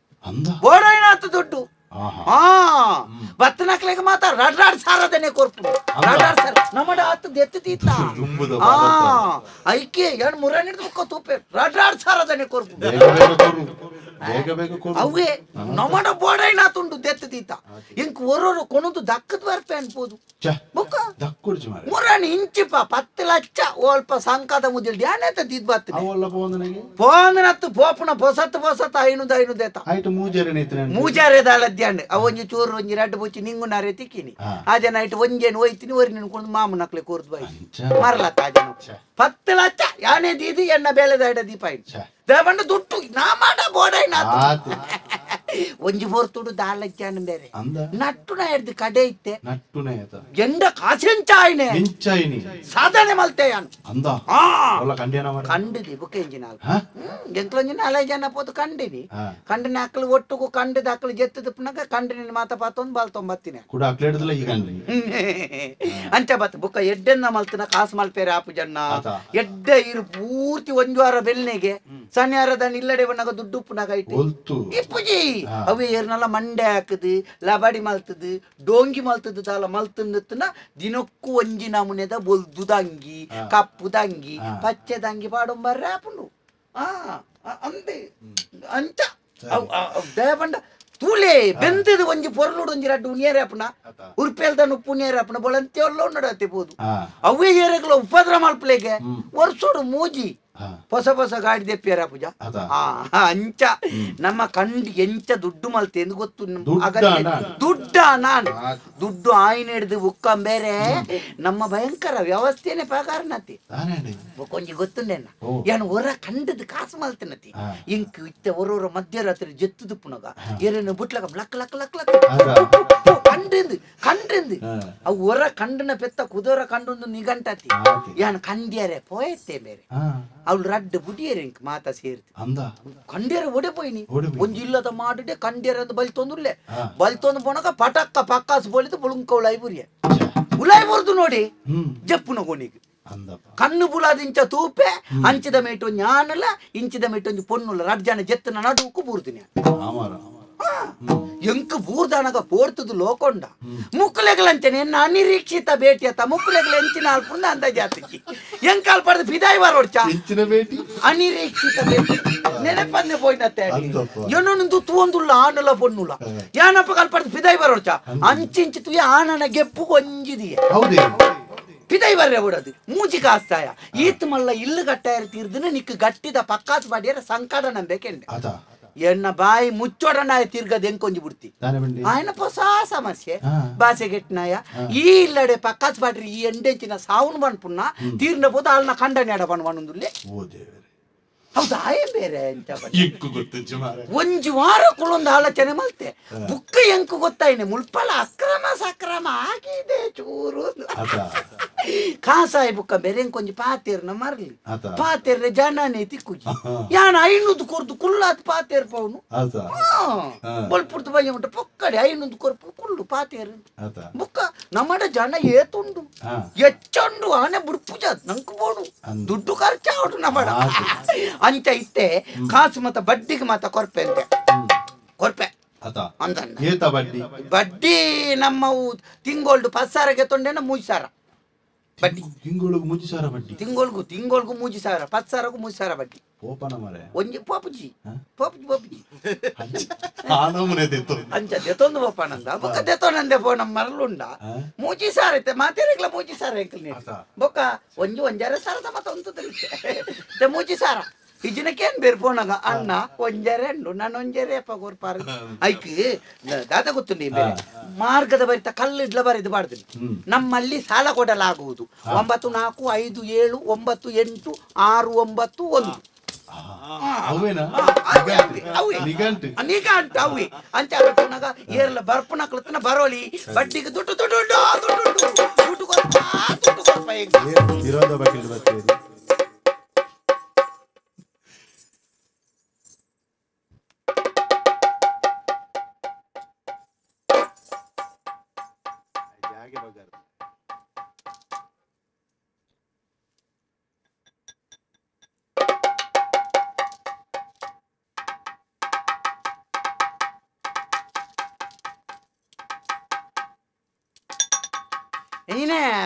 ಬೋಡೈನಾತು ದುಡ್ಡು ಹಾ ಬತ್ತನಕ್ಲೆಗೆ ಮಾತ ರಡ್ರಾಡ್ ಸಾರದನೆ ಕೊರ್ಪು ರಡ್ರಾಡ್ ಸಾರ ನಮ್ಮಡ ಆತು ದೆತ್ತು ತೀತ ಆ ಐಕೆ ಏನು ಮುರನಿಡ್ದು ಬುಕ್ಕ ತೂಪೆ ರಡ್ರಾಡ್ ಸಾರದನೆ ಕೊರ್ಪು ಬೇಗ ಬೇಗ ಕೊಡು. ಅವೇ ನಮ್ಮಡ ಬೋಡೈನ ತುಂಡು ದೆತ್ತ ದೀತ ಇಂಕ್ ಒರೊರು ಕೊನೊಂದು ದಕ್ಕದ ಬರ್ಪೆ ಅನ್ಬೋದು ಬುಕ್ಕ ದಕ್ಕುಡ್ಚಿ ಮಾರೆ ಮುರಾಣಿ ಇಂಚಿಪ 10 ಲಕ್ಷ ಓಲ್ಪ ಸಂಕದ ಮುದಿಲ್ ಡ್ಯಾನೇತ ದೀದ್ ಬತ್ತನೆ ಅವಲ್ಲ ಪೋಂದನೆಗೆ ಪೋಂದನತ್ತು ಪೋಪುನ ಪೊಸತ್ತು ಪೊಸತ್ತು ಐನೂದು ಐನೂದು ಏತ ಆಯ್ತು ಮೂಜಾರೆ ನೇತ್ರ ಮೂಜಾರೆ ದಾಳದ್ಯಾಂಡ್ ಅವೊಂಜಿ ಚೂರು ಒಂಜಿ ರಡ್ಡು ಬುಚ್ಚಿ ನಿಂಗು ನಾರೆ ತಿಕ್ಕಿನಿ ಆ ಜನ ಇಟ್ಟು ಒಂಜೇನು ಹೋಯ್ತೀನಿ ಒರಿ ನಿನ್ಕೊಂಡು ಮಾಮನಕ್ಲೆ ಕೂರ್ದು ಬಾಯಿ ಮರಲತ್ತ ಆ ಜನ 10 ಲಕ್ಷ ಯಾನೇ ದೀದಿ ಎನ್ನ ಬೇಲೆದ ದೀಪ ದೇವಂಡ ದುಟ್ಟು ನಾ ಮಾಡ ಬೋಡೈನ ಒಂಜಿ ಬೋರ್ತುಡು ದಾಳಜ್ಜಾನ ಬೇರೆ ನಟ್ಟುನ ಹಿಡ್ದು ಕಡೆ ಇತ್ತೆ ನಟ್ಟುನ ಎಂಡ ಕಾಸೆಂಚಾಯ್ನೆ ಎಂಚಾಯ್ನಿ ಸಾಧನೆ ಮಲ್ತೆ ಯಾನು ಅಂದ ಒಲ್ಲ ಕಂಡೇನ ಮಾರ ಕಂಡಿದಿ ಬುಕ್ ಎಂಜಿನ ಎಂಕ್ಲೊಂಜಿ ನಾಲ್ಕು ಜನ ಪೋತು ಕಂಡಿನಿ ಕಂಡಿನ ಅಕ್ಲು ಒಟ್ಟುಗು ಕಂಡಿದ ಅಕ್ಲು ಜೆತ್ತದ ಪುನಗ ಕಂಡಿನ ಮಾತ ಪಾತೊಂದು ಬಾಲ್ತೊಂಬತ್ತಿನ ಕೂಡ ಅಕ್ಲೇಡದಲ್ಲ ಈ ಕಂಡಿ ಅಂಚ ಬತ್ ಬುಕ್ಕ ಎಡ್ಡೆನ್ನ ಮಲ್ತನ ಕಾಸು ಮಲ್ಪೇರೆ ಆಪು ಜನ್ನ ಎಡ್ಡೆ ಇರು ಪೂರ್ತಿ ಒಂಜು ವಾರ ಬೆಲ್ನೆಗೆ ಸನಿಯಾರದ ಇಲ್ಲಡೆ ಬಣ್ಣಗ ದುಡ್ಡು ಉಪ್ಪುನಾಗ ಇಟ್ಟು ಇಪ್ಪುಜಿ ಅವೆ ಏರ್ನಲ್ಲ ಮಂಡೆ ಹಾಕದು ಲಬಾಡಿ ಮಲ್ತದು ಡೋಂಗಿ ಮಲ್ತದು ದಾಲ ಮಲ್ತಂದತ್ತನ ದಿನಕ್ಕೂ ಒಂಜಿ ನಮೂನೆದ ಬೊಲ್ದುದಂಗಿ ಕಪ್ಪುದಂಗಿ ಪಚ್ಚೆದಂಗಿ ಪಾಡೊಂಬರ್ರೆ ಆಪುಂಡು ಆ ಅಂದೆ ಅಂಚ ದಯಪಂಡ ತೂಲೆ ಬೆಂದದು ಒಂಜಿ ಪೊರ್ಲುಡು ಒಂಜಿ ರಡ್ಡು ಉನಿಯರೆ ಅಪ್ಪನ ಉರ್ಪೇಲ್ದನು ಉಪ್ಪು ಅಪ್ಪನ ಬೊಳಂತೆ ಒಲ್ಲ ಉನ್ನಡತ್ತೆ ಪೋದು ಅವೇ ಏರೆಗ್ಲ ಉಪದ್ರ ಮಲ್ಪಲೆಗೆ ವರ್ಷೋಡು ಮೂಜಿ ಹೊಸ ಹೊಸ ಗಾಡಿ ದೆಪ್ಪಿಯರ ಪೂಜಾ ಅಂಚ ನಮ್ಮ ಕಂಡು ಎಂಚ ದುಡ್ಡು ಮಲ್ತೆ ಎಂದು ಗೊತ್ತು ದುಡ್ಡ ನಾನು ದುಡ್ಡು ಆಯ್ನ ಹಿಡಿದು ಉಕ್ಕಂ ಬೇರೆ ನಮ್ಮ ಭಯಂಕರ ವ್ಯವಸ್ಥೆನೆ ಪಗಾರನತಿ ಕೊಂಚ ಗೊತ್ತುಂಡೆನ್ನ ಏನು ಹೊರ ಕಂಡದ ಕಾಸು ಮಲ್ತನತಿ ಇಂಕ್ ಇತ್ತೆ ಹೊರವರ ಮಧ್ಯರಾತ್ರಿ ಜೆತ್ತುದು ಪುನಗ ಏರೇನು ಬುಟ್ಲಕ ಲಕ್ ಲಕ್ ಲಕ್ ಲಕ್ ಕಂಡಿಂದು ಕಂಡಿಂದು ಅವು ಹೊರ ಕಂಡನ ಪೆತ್ತ ಕುದೋರ ಕಂಡು ನಿಗಂಟತಿ ಯಾನ್ ಕಂಡ್ಯಾರೆ ಪೋಯತ್ತೆ ಬೇರೆ ಅವಳು ರಡ್ಡು ಬುಡಿಯರೆ ಇಂಕ್ ಮಾತಾ ಸೇರ್ತಿ ಕಂಡ್ಯಾರ ಒಡೆ ಪೋಯಿನಿ ಒಂಜಿ ಇಲ್ಲದ ಮಾಡಿಡೆ ಕಂಡ್ಯಾರ ಅಂತ ಬಲ್ತೊಂದುಲ್ಲೆ ಬಲ್ತೊಂದು ಪೋನಕ ಪಟಕ್ಕ ಪಕ್ಕಾಸು ಬೋಲಿತು ಬುಳುಂಕ ಉಲಾಯಿ ಬುರಿಯ ಉಲಾಯಿ ಬುರ್ದು ನೋಡಿ ಜಪ್ಪುನ ಗೋಣಿಗೆ ಕಣ್ಣು ಬುಲಾದಿಂಚ ತೂಪೆ ಅಂಚಿದ ಮೇಟು ಜ್ಞಾನಲ ಇಂಚಿದ ಮೇಟು ಒಂಜಿ ಪೊನ್ನುಲ ರಡ್ಡು ಜನ ಜೆತ್ತನ ನಡುಕು ಬೂರ್ದಿನಿ ಎಂಕ್ ಬೂರ್ದಾನಗ ಪೋರ್ತುದು ಲೋಕೊಂಡ ಮುಕ್ಕುಲೆಗಳಂಚನೆ ಎನ್ನ ಅನಿರೀಕ್ಷಿತ ಭೇಟಿ ಅತ್ತ ಮುಕ್ಕುಲೆಗಳ ಎಂಚಿನ ಅಲ್ಪುಂದ ಅಂದ ಜಾತಿಗೆ ಎಂಕ್ ಅಲ್ಪಡ್ದು ಬಿದಾಯಿ ಬರೋಡ್ಚ ಭೇಟಿ ಅನಿರೀಕ್ಷಿತ ಭೇಟಿ ನೆನಪನ್ನೆ ಪೋಯ್ನತ್ತೆ ಏನೊಂದು ತೂಂದುಲ್ಲ ಆನಲ ಪೊನ್ನುಲ ಯಾನಪ್ಪ ಕಲ್ಪಡ್ದು ಬಿದಾಯಿ ಬರೋಡ್ಚ ಅಂಚಿಂಚಿ ತುಯ ಆನನ ಗೆಪ್ಪು ಒಂಜಿದಿಯೆ ಪಿದೈ ಬರ್ರೆ ಬಿಡೋದು ಮೂಜಿ ಕಾಸ್ತಾಯ ಈತ್ ಮಲ್ಲ ಇಲ್ಲು ಗಟ್ಟಾಯ ತೀರ್ದನ ನಿಕ್ ಗಟ್ಟಿದ ಪಕ್ಕಾಸು ಬಾಡಿಯರ ಸಂಕಟ ನಂಬೇಕೆಂಡೆ ಎನ್ನ ಬಾಯಿ ಮುಚ್ಚೋಡನ ತಿರ್ಗದ ಎಂಕೊಂಜಿ ಬಿಡ್ತಿ ఆయన ಹೊಸ ಸಮಸ್ಯೆ ಬಾಸೆಗೆಟ್ನಾಯ ಈ ಇಲ್ಲಡೆ ಪಕ್ಕಾಸ್ ಬಾಡ್ರಿ ಈ ಎಂಡೆಂಚಿನ ಸಾವುನು ಬನ್ಪುಣ್ಣ ತೀರ್ನ ಬೋದು ಆಲ್ನ ಖಂಡನೆ ಅಡ ಬನ್ವನುಂದುಲ್ಲೆ ಹೌದಾ ಏನ್ ಬೇರೆ ಎಂತ ಒಂಜಿ ವಾರ ಕುಳೊಂದು ಆಲೋಚನೆ ಮಲ್ತೆ ಬುಕ್ಕ ಎಂಕು ಗೊತ್ತಾಯ್ನೆ ಮುಲ್ಪಲ ಅಕ್ರಮ ಸಕ್ರಮ ಆಗಿದೆ ಚೂರು ಕಾಸಾಯಿ ಬುಕ್ಕ ಬೇರೆ ಎಂಕೊಂಜಿ ಪಾತೇರ್ನ ಮರ್ಲಿ ಪಾತೇರ್ನ ಜನನೇ ತಿಕ್ಕುಜಿ ಯಾನ 500 ಕೊರ್ದು ಕುಲ್ಲಾತ್ ಪಾತೇರ್ ಪೌನು ಬೊಲ್ಪುರ್ದು ಬಯ್ಯ ಉಂಟು ಪೊಕ್ಕಡೆ 500 ಕೊರ್ಪು ಕುಲ್ಲು ಪಾತೇರ್ ಬುಕ್ಕ ನಮ್ಮಡ ಜನ ಏತುಂಡು ಎಚ್ಚಂಡು ಆನೆ ಬುಡ್ಪುಜ ನಂಕು ಬೋಡು ದುಡ್ಡು ಖರ್ಚಾವಡು ನಮ್ಮಡ ಅಂಚ ಇತ್ತೆ ಕಾಸು ಮತ್ತ ಬಡ್ಡಿಗೆ ಮಾತ ಕೊರ್ಪೆ ಅಂತೆ ಕೊರ್ಪೆ ಅಂದ ಬಡ್ಡಿ ಬಡ್ಡಿ ನಮ್ಮ ತಿಂಗೋಲ್ಡು 10 ಸಾವಿರಕ್ಕೆ ತೊಂಡೆನ 3 ಸಾವಿರ ಬಡ್ಡಿ ತಿಂಗಳಿಗೆ 3 ಸಾವಿರ ಬಡ್ಡಿ ತಿಂಗಳಿಗೂ ತಿಂಗಳಿಗೂ 3 ಸಾವಿರ 10 ಸಾವಿರಕ್ಕೂ 3 ಸಾವಿರ ಬಡ್ಡಿ ಪೋಪನ ಮರೆ ಒಂಜಿ ಪಾಪುಜಿ ಪಾಪುಜಿ ಪಾಪುಜಿ ಅಂಚ ದೆತೊಂದು ಪೋಪನಂದ ಬೊಕ್ಕ ದೆತೊನಂದೆ ಪೋ ನಮ್ಮ ಮರಳುಂಡ 3 ಸಾವಿರ ಐತೆ ಮಾತೇರಿಗ್ಲ 3 ಸಾವಿರ ಎಂಕಲ್ ಬೊಕ್ಕ ಒಂಜಿ ಒಂಜಾರೆ ಸಾವಿರದ ಮತ್ತ ಒಂದು 3 ಸಾವಿರ ಇಜಿನಕ್ಕೇನು ಬೇರೆ ಪೋನಾಗ ಅಣ್ಣ ಒಂಜರೆ ಅಂಡು ನಾನು ಒಂಜರೆ ಅಪ್ಪ ಕೊರ್ಪಾರ ಐಕ್ ದಾದ ಗೊತ್ತುಂಡಿ ಬೇರೆ ಮಾರ್ಗದ ಬರಿತ ಕಲ್ಲು ಇಡ್ಲ ಬರಿದು ಬಾರ್ದು ನಮ್ಮಲ್ಲಿ ಸಾಲ ಕೊಡಲಾಗುವುದು 9 4 5 7 9 8 6 9 1 ನಿಗಂಟು ಅವೇ ಅಂಚ ಏರ್ಲ ಬರ್ಪುನ ಕೃತನ ಬರೋಲಿ ಬಡ್ಡಿಗೆ ದುಡ್ಡು ದುಡ್ಡು ದುಡ್ಡು ದುಡ್ಡು ಕೊರ್ಪ ದುಡ್ಡು ಕೊರ್ಪ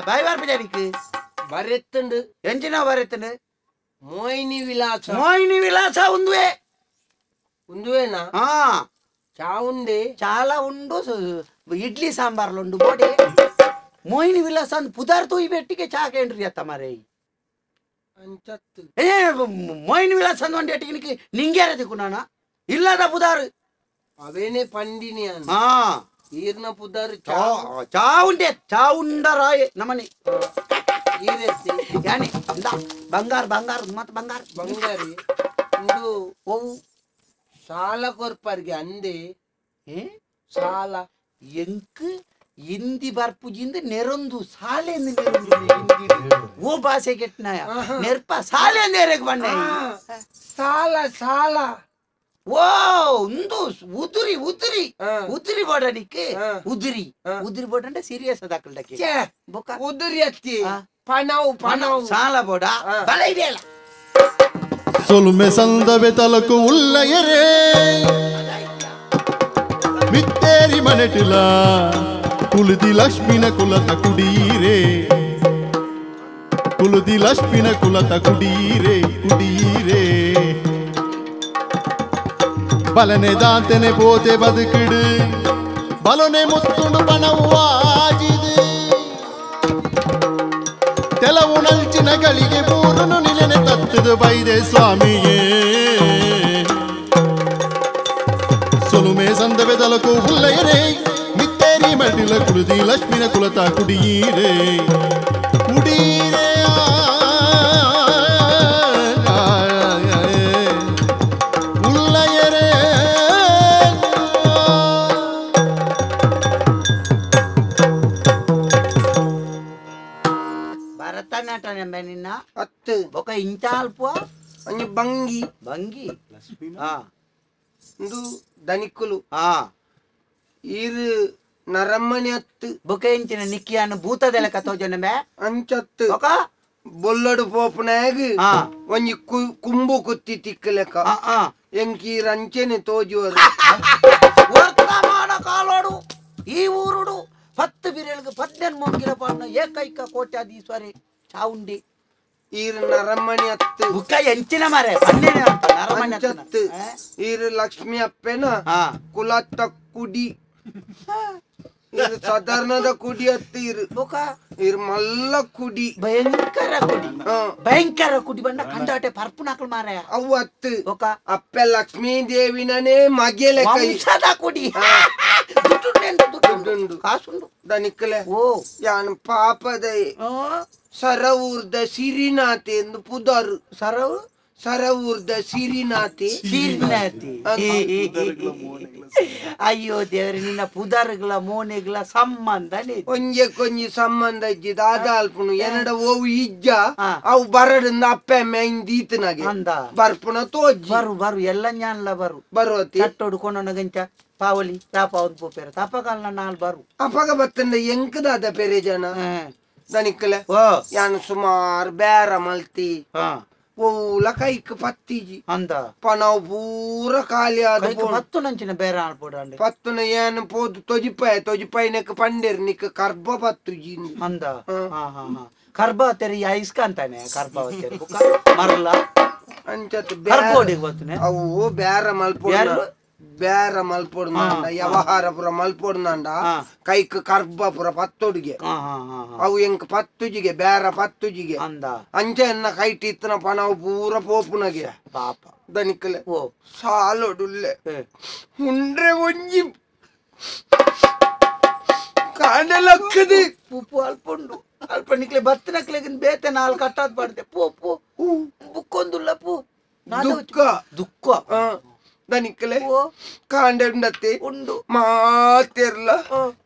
ಬಾಯ್ ಬಾರ್ಪಜಾನಿಕ್ ಬರೆತ್ತುಂಡು ಎಂಚಿನ ಬರೆತ್ತುಂಡು ಮೋಹಿನಿ ವಿಲಾಸ ಮೋಹಿನಿ ವಿಲಾಸ ಒಂದುವೆ ಉಂದುವೇನಾ? ಹಾ ಚಾವುಂಡೆ ಚಾಲ ಉಂಡು, ಇಡ್ಲಿ ಸಾಂಬಾರ್ಲು ಉಂಡು. ಬೋಡೆ ಮೋಹಿನಿ ವಿಲಾಸ ಅಂದ್ ಪುದಾರ್ ತೂಯಿ ಬೆಟ್ಟಿಗೆ ಚಾ ಕೇಂದ್ರಿ ಅತ್ತ ಮಾರೇ. ಅಂಚತ್ತು ಏ ಮೋಹಿನಿ ವಿಲಾಸ ಅಂದ್ ಒಂಡೆ ಎಟ್ಟಿಗೆ ನಿಂಗ್ಯಾರ ದಿಕ್ಕು ನಾನ ಇಲ್ಲದ ಪುದಾರ್ ಅವೇನೆ ಪಂಡಿನಿ. ಹಾ ಈರ್ನ ಪುದಾರ್ ಚಾವುಂಡೆ ಚಾವುಂಡರಾಯೆ ನಮನೆ ಯಾನೆ ಬಂಗಾರ ಬಂಗಾರ ಮತ್ತ ಬಂಗಾರ ಬಂಗಾರಿ ಇಂದು ಓವು ಸಾಲ ಕೊರ್ಪರ್ಗೆ ಅಂದೆ ಸಾಲ ಎಂಕ್ ಹಿಂದಿ ಬರ್ಪುಜಿಂದ ನೆರೊಂದು ಸಾಲೆಂದು ನೆರೊಂದು ಓ ಭಾಷೆ ಕೆಟ್ಟನಾಯ ನೆರ್ಪ ಸಾಲೆ ನೆರೆಗ್ ಬಣ್ಣ ಸಾಲ ಸಾಲ ಓ ಉಂದು ಉದುರಿ ಉದುರಿ ಉದುರಿ ಬೋಡನಿಕ್ಕೆ ಉದುರಿ ಉದುರಿ ಬೋಡಂಡೆ ಸೀರಿಯಸ್ ಅದಾಕಲ್ಡಕ್ಕೆ ಬೊಕ್ಕ ಉದುರಿ ಅತ್ತಿ ಪಣವು ಪಣವು ಸಾಲ ಬೋಡ ಬಲ ಇದೆಯಲ್ಲ. ಸೊಲುಮೆ ಸಂದವೆ ತಲಕು ಉಲ್ಲಯರೇ ಮಿತ್ತೇರಿ ಮನೆಟಿಲ ಕುಲುದಿ ಲಕ್ಷ್ಮಿನ ಕುಲತ ಕುಡೀರೆ ಕುಲುದಿ ಲಕ್ಷ್ಮಿನ ಕುಲತ ಕುಡೀರೆ ಕುಡೀರೆ ಬಲನೆ ದಾಂತನೆ ಪೋತೆ ಬದುಕಿಡು ಬಲನೆ ಮುತ್ತುಂಡು ಪಣವು ಆಜಿದು ಕೆಲವು ನಲ್ಚಿನ ಗಳಿಗೆ ಪೂರನು ನಿಲನೆ ತತ್ತದು ಬೈದೆ ಸ್ವಾಮಿಯೇ. ಸೊಲುಮೆ ಸಂದವೆ ತಲಕು ಉಲ್ಲಯರೇ ಮಿತ್ತೇರಿ ಮಡಿಲ ಕುಡುದಿ ಲಕ್ಷ್ಮಿನ ಕುಲತ ಕುಡಿಯೀರೇ ಕುಡೀರೇ ಉಲ್ಲಯರೇ. ಭರತನಾಟ್ಯ ನಿನ್ನ ಅತ್ತು ಬೊಕ ಇಂಚಾಲ್ಪ ಅಂಜಿ ಬಂಗಿ ಬಂಗಿ ಇಂದು ದನಿಕ್ಕುಲು ಆ ಈರು ನರಮ್ಮನೆ ಅತ್ತು ಬೊಕ ಇಂಚಿನ ನಿಕ್ಕಿಯನ್ನು ಭೂತದೆಲ್ಲ ಕತೋಜನ ಅಂಚತ್ತು ಬೊಕ ಬೊಲ್ಲಡು ಪೋಪುನಾಗ ಒಂಜಿ ಕುಂಬು ಕುತ್ತಿ ತಿಕ್ಕಲೆಕ್ಕ ಎಂಕೀರ್ ಅಂಚೆನೆ ತೋಜುವರು. ವರ್ತಮಾನ ಕಾಲೋಡು ಈ ಊರುಡು 10 ಬಿರೆಲ್ಗೆ 18 ಮೊಂಗಿರ ಪಾಡ್ನ ಏಕೈಕ ಕೋಟ್ಯಾಧೀಶ್ವರಿ ಚಾವುಂಡಿ ಈರು ನರಮ್ಮಣಿ ಅತ್ತು ಬುಕ್ಕ ಎಂಚಿನ ಮಾರೆ ಪನ್ನೇನೆ ನರಮಣಿ ಅತ್ತು ಈರು ಲಕ್ಷ್ಮಿ ಅಪ್ಪೆನ ಕುಲತ್ತ ಕುಡಿ ಈರು ಸಾಧಾರಣದ ಕುಡಿ ಅತ್ತು ಈರು ಬೊಕ ಈರು ಮಲ್ಲ ಕುಡಿ ಭಯಂಕರ ಕುಡಿ ಭಯಂಕರ ಕುಡಿ ಬಂದ ಕಂಡಾಟೆ ಪರ್ಪುನಾಕಲ್ ಮಾರೆ ಅವು ಅತ್ತು ಬೊಕ ಅಪ್ಪೆ ಲಕ್ಷ್ಮೀ ದೇವಿನೇ ಮಗೆಲೆ ವಂಶದ ಕುಡಿ ದುಡ್ಡುಂಡು ಕಾಸುಂಡು ದನಿಕ್ಕಲೆ ಓ ಯಾನ್ ಪಾಪದ ಸರವೂರ್ದ ಸಿರಿನಾಥೆ ಎಂದು ಪುದಾರು ಸರವು ಸರವೂರ್ದ ಸಿರಿನಾಥೆ ಸಿರಿನಾಥೆ. ಅಯ್ಯೋ ದೇವರೇ ನಿನ್ನ ಪುದಾರುಗಳ ಮೋನೆಗಳ ಸಂಬಂಧನೇ ಒಂಜೆ ಕೊಂಜಿ ಸಂಬಂಧ ಇಜ್ಜಿ ದಾದ ಅಲ್ಪುನು ಎನ್ನಡ ಓವು ಇಜ್ಜ ಅವು ಬರಡಿಂದ ಅಪ್ಪೆ ಅಮ್ಮೆ ಇಂದೀತನಾಗೆ ಅಂದ ಬರ್ಪುನ ತೋಜಿ ಬರು ಬರು ಎಲ್ಲ ಜ್ಞಾನಲ ಬರು ಬರುವತಿ ಚಟ್ಟೋಡು ಕೊಂಡೊನಗಂಚ ಪಾವಲಿ ತಾಪ ಒಂದು ಪೋಪೇರ ತಾಪಕಾಲ ನಾಲ್ ಬರು ಅಪಗ ಬತ್ತಂದ ಎಂಕದಾದ ಪೆರೆ ಜನ ದನಿಕ್ಕಲೆ ಓ ಯಾನ್ ಸುಮಾರು ಬೇರ ಮಲ್ತಿ ಓಲ ಕೈಕ್ ಪತ್ತಿಜಿ ಅಂದ ಪಣವು ಪೂರ ಖಾಲಿ ಆದ ಪತ್ತು ನಂಚಿನ ಬೇರೆ ಆಳ್ಪೋಡಂడి ಪತ್ತುನ ಏನು ಪೋದು ತೊಜಿಪಾಯ ತೊಜಿಪಾಯಿನಕ್ ಪಂಡೇರ್ ನಿಕ್ ಕರ್ಬ ಪತ್ತುಜಿ ಅಂದ ಕರ್ಬ ತೆರಿ ಐಸ್ಕಂತಾನೆ ಕರ್ಬ ತೆರಿ ಮರಲ ಅಂಚತ್ ಕರ್ಬೋಡಿಗೆ ಬತ್ತುನೆ ಅವು ಬೇರ ಮಲ್ಪೋಡ ಬೇರ ಮಲ್ಪೋಡ್ನಾಂಡ ವ್ಯವಹಾರ ಪುರ ಮಲ್ಪೋಡ್ನಾಂಡ ಕೈಕ್ ಕರ್ಬ ಪುರ ಪತ್ತೊಡಿಗೆ ಅವು ಎಂಕ್ ಪತ್ತುಜಿಗೆ ಬೇರ ಪತ್ತುಜಿಗೆ ಅಂದ ಅಂಚೆ ಎನ್ನ ಕೈಟ್ ಇತ್ತನ ಪಣವು ಪೂರ ಪೋಪುನಗೆ ಪಾಪ ದನಿಕ್ಕಲೆ ಓ ಸಾಲೊಡುಲ್ಲೆ ಉಂಡ್ರೆ ಒಂಜಿ ಕಾಂಡಲಕ್ಕದು ಪುಪ್ಪು ಅಲ್ಪುಂಡು ಅಲ್ಪ ನಿಕ್ಲೆ ಬತ್ತನಕ್ಲೆಗಿನ ಬೇತೆ ನಾಲ್ ಕಟ್ಟಾದ್ ಪಡ್ದೆ ಪೋ ಪೋ ಬುಕ್ಕೊಂದುಲ್ಲ ಪೋ ದುಃಖ ದುಃಖ ದನಿಕ್ಕಲೆ ಕಾಂಡೆ ಉಂಡತ್ತೆ ಉಂಡು ಮಾತೆರ್ಲ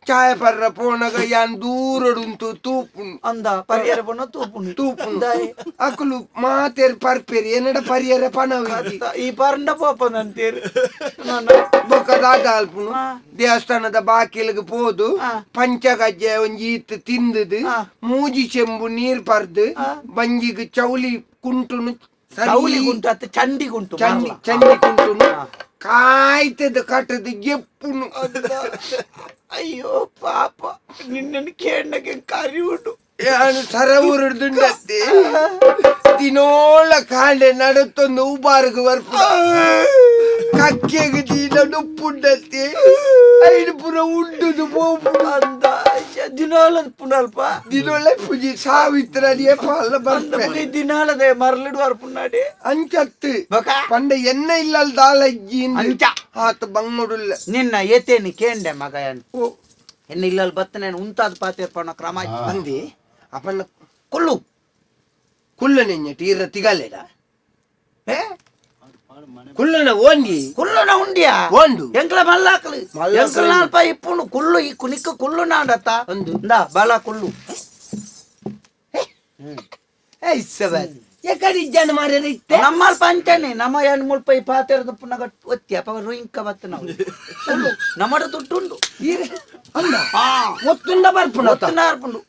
ಚಾಯ ಪರ್ರ ಪೋಣಗ ಯಾನ್ ದೂರಡುಂತು ತೂಪುಂಡು ಅಂದ ಪರಿಯರ ಪೋಣ ತೂಪುಂಡು ತೂಪುಂಡು ಅಕುಲು ಮಾತೆರ್ ಪರ್ಪೆರ್ ಎನ್ನಡ ಪರಿಯರ ಪಣವು ಈ ಪರಂಡ ಪೋಪನಂತೇರು ಬೊಕ್ಕ ದಾದ ಅಲ್ಪುನು ದೇವಸ್ಥಾನದ ಬಾಕಿಲ್ಗ್ ಪೋದು ಪಂಚಗಜ್ಜೆ ಒಂಜಿ ಇತ್ತು ತಿಂದದು ಮೂಜಿ ಚೆಂಬು ನೀರ್ ಪರ್ದು ಬಂಜಿಗ್ ಚೌಲಿ ಕುಂಟುನು ಚೌಲಿ ಗುಂಟು ಅತ್ತ ಚಂಡಿ ಗುಂಟು ಚಂಡಿ ಚಂಡಿ ಕುಂಟುನು ಕಾಯ್ತದ ಕಟ್ಟದ ಎಪ್ಪುನು. ಅಯ್ಯೋ ಪಾಪ ನಿನ್ನನ್ನು ಕೇಳಕ್ಕೆ ಕರಿಯುಂಡು ಯಾನು ಸರವೂರುಡುಂಡತ್ತೆ ದಿನೋಳ ಕಾಂಡೆ ನಡುತ್ತೊಂದು ಉಬಾರ್ಗು ಬರ್ಪು. ಕಕ್ಕೆಗೆ ದೀನ ನುಪ್ಪುಂಡತ್ತೆ ಐದು ಪುರ ಉಂಡುದು ಪೋಪುಡು ಅಂದ ದಿನಾಲದ ಪುನಲ್ಪ ದಿನೊಳ್ಳೆ ಪೂಜೆ ಸಾವಿತ್ರಡಿಯೇ ಪಾಲ ಬರ್ಪೆ ದಿನಾಲದೆ ಮರಳಿಡುವಾರ ಪುನ್ನಾಡಿ ಅಂಚತ್ತು ಬೊಕ ಪಂಡ ಎನ್ನ ಇಲ್ಲಲ್ ದಾಲಜ್ಜಿ ಅಂಚ ಆತ ಬಂಗುಡುಲ್ಲ ನಿನ್ನ ಏತೇನಿ ಕೇಂಡೆ ಮಗ ಎನ್ನ ಇಲ್ಲಲ್ ಬತ್ತನೆ ಉಂತಾದ ಪಾತೇರ್ಪಣ ಕ್ರಮ ಅಂದಿ ಅಪಣ್ಣ ಕುಲ್ಲು ಕುಲ್ಲನೆಂಜ ತೀರ ತಿಗಲೆಡ ಕುಲ್ಲನ ಓಂಡಿ ಕುಲ್ಲುನ ಉಂಡಿಯಾ ಓಂಡು ಎಂಕ್ಲ ಮಲ್ಲಾಕ್ಲು ಎಂಕ್ಲ ನಾಲ್ಪ ಇಪ್ಪುನು ಕುಲ್ಲು ಈ ಕುನಿಕ್ಕ ಕುಲ್ಲು ನಾಡತ್ತ ಇಂದಾ ಬಾಲ ಕುಲ್ಲು ನಮ್ಮಲ್ಪ ಅಂಚನೆ ನಮ್ಮ ಏನ್ ಮುಲ್ಪ ಈ ಪಾತೆರದ ಪುನಗ ಒತ್ತಿ ಅಪ್ಪ ರುಯಿಂಕ ಬತ್ತ ನಾವು ನಮ್ಮಡ ದುಡ್ಡುಂಡು ಒತ್ತುಂಡ ಬರ್ಪುಂಡು ಒತ್ತುಂಡ ಬರ್ಪುಂಡು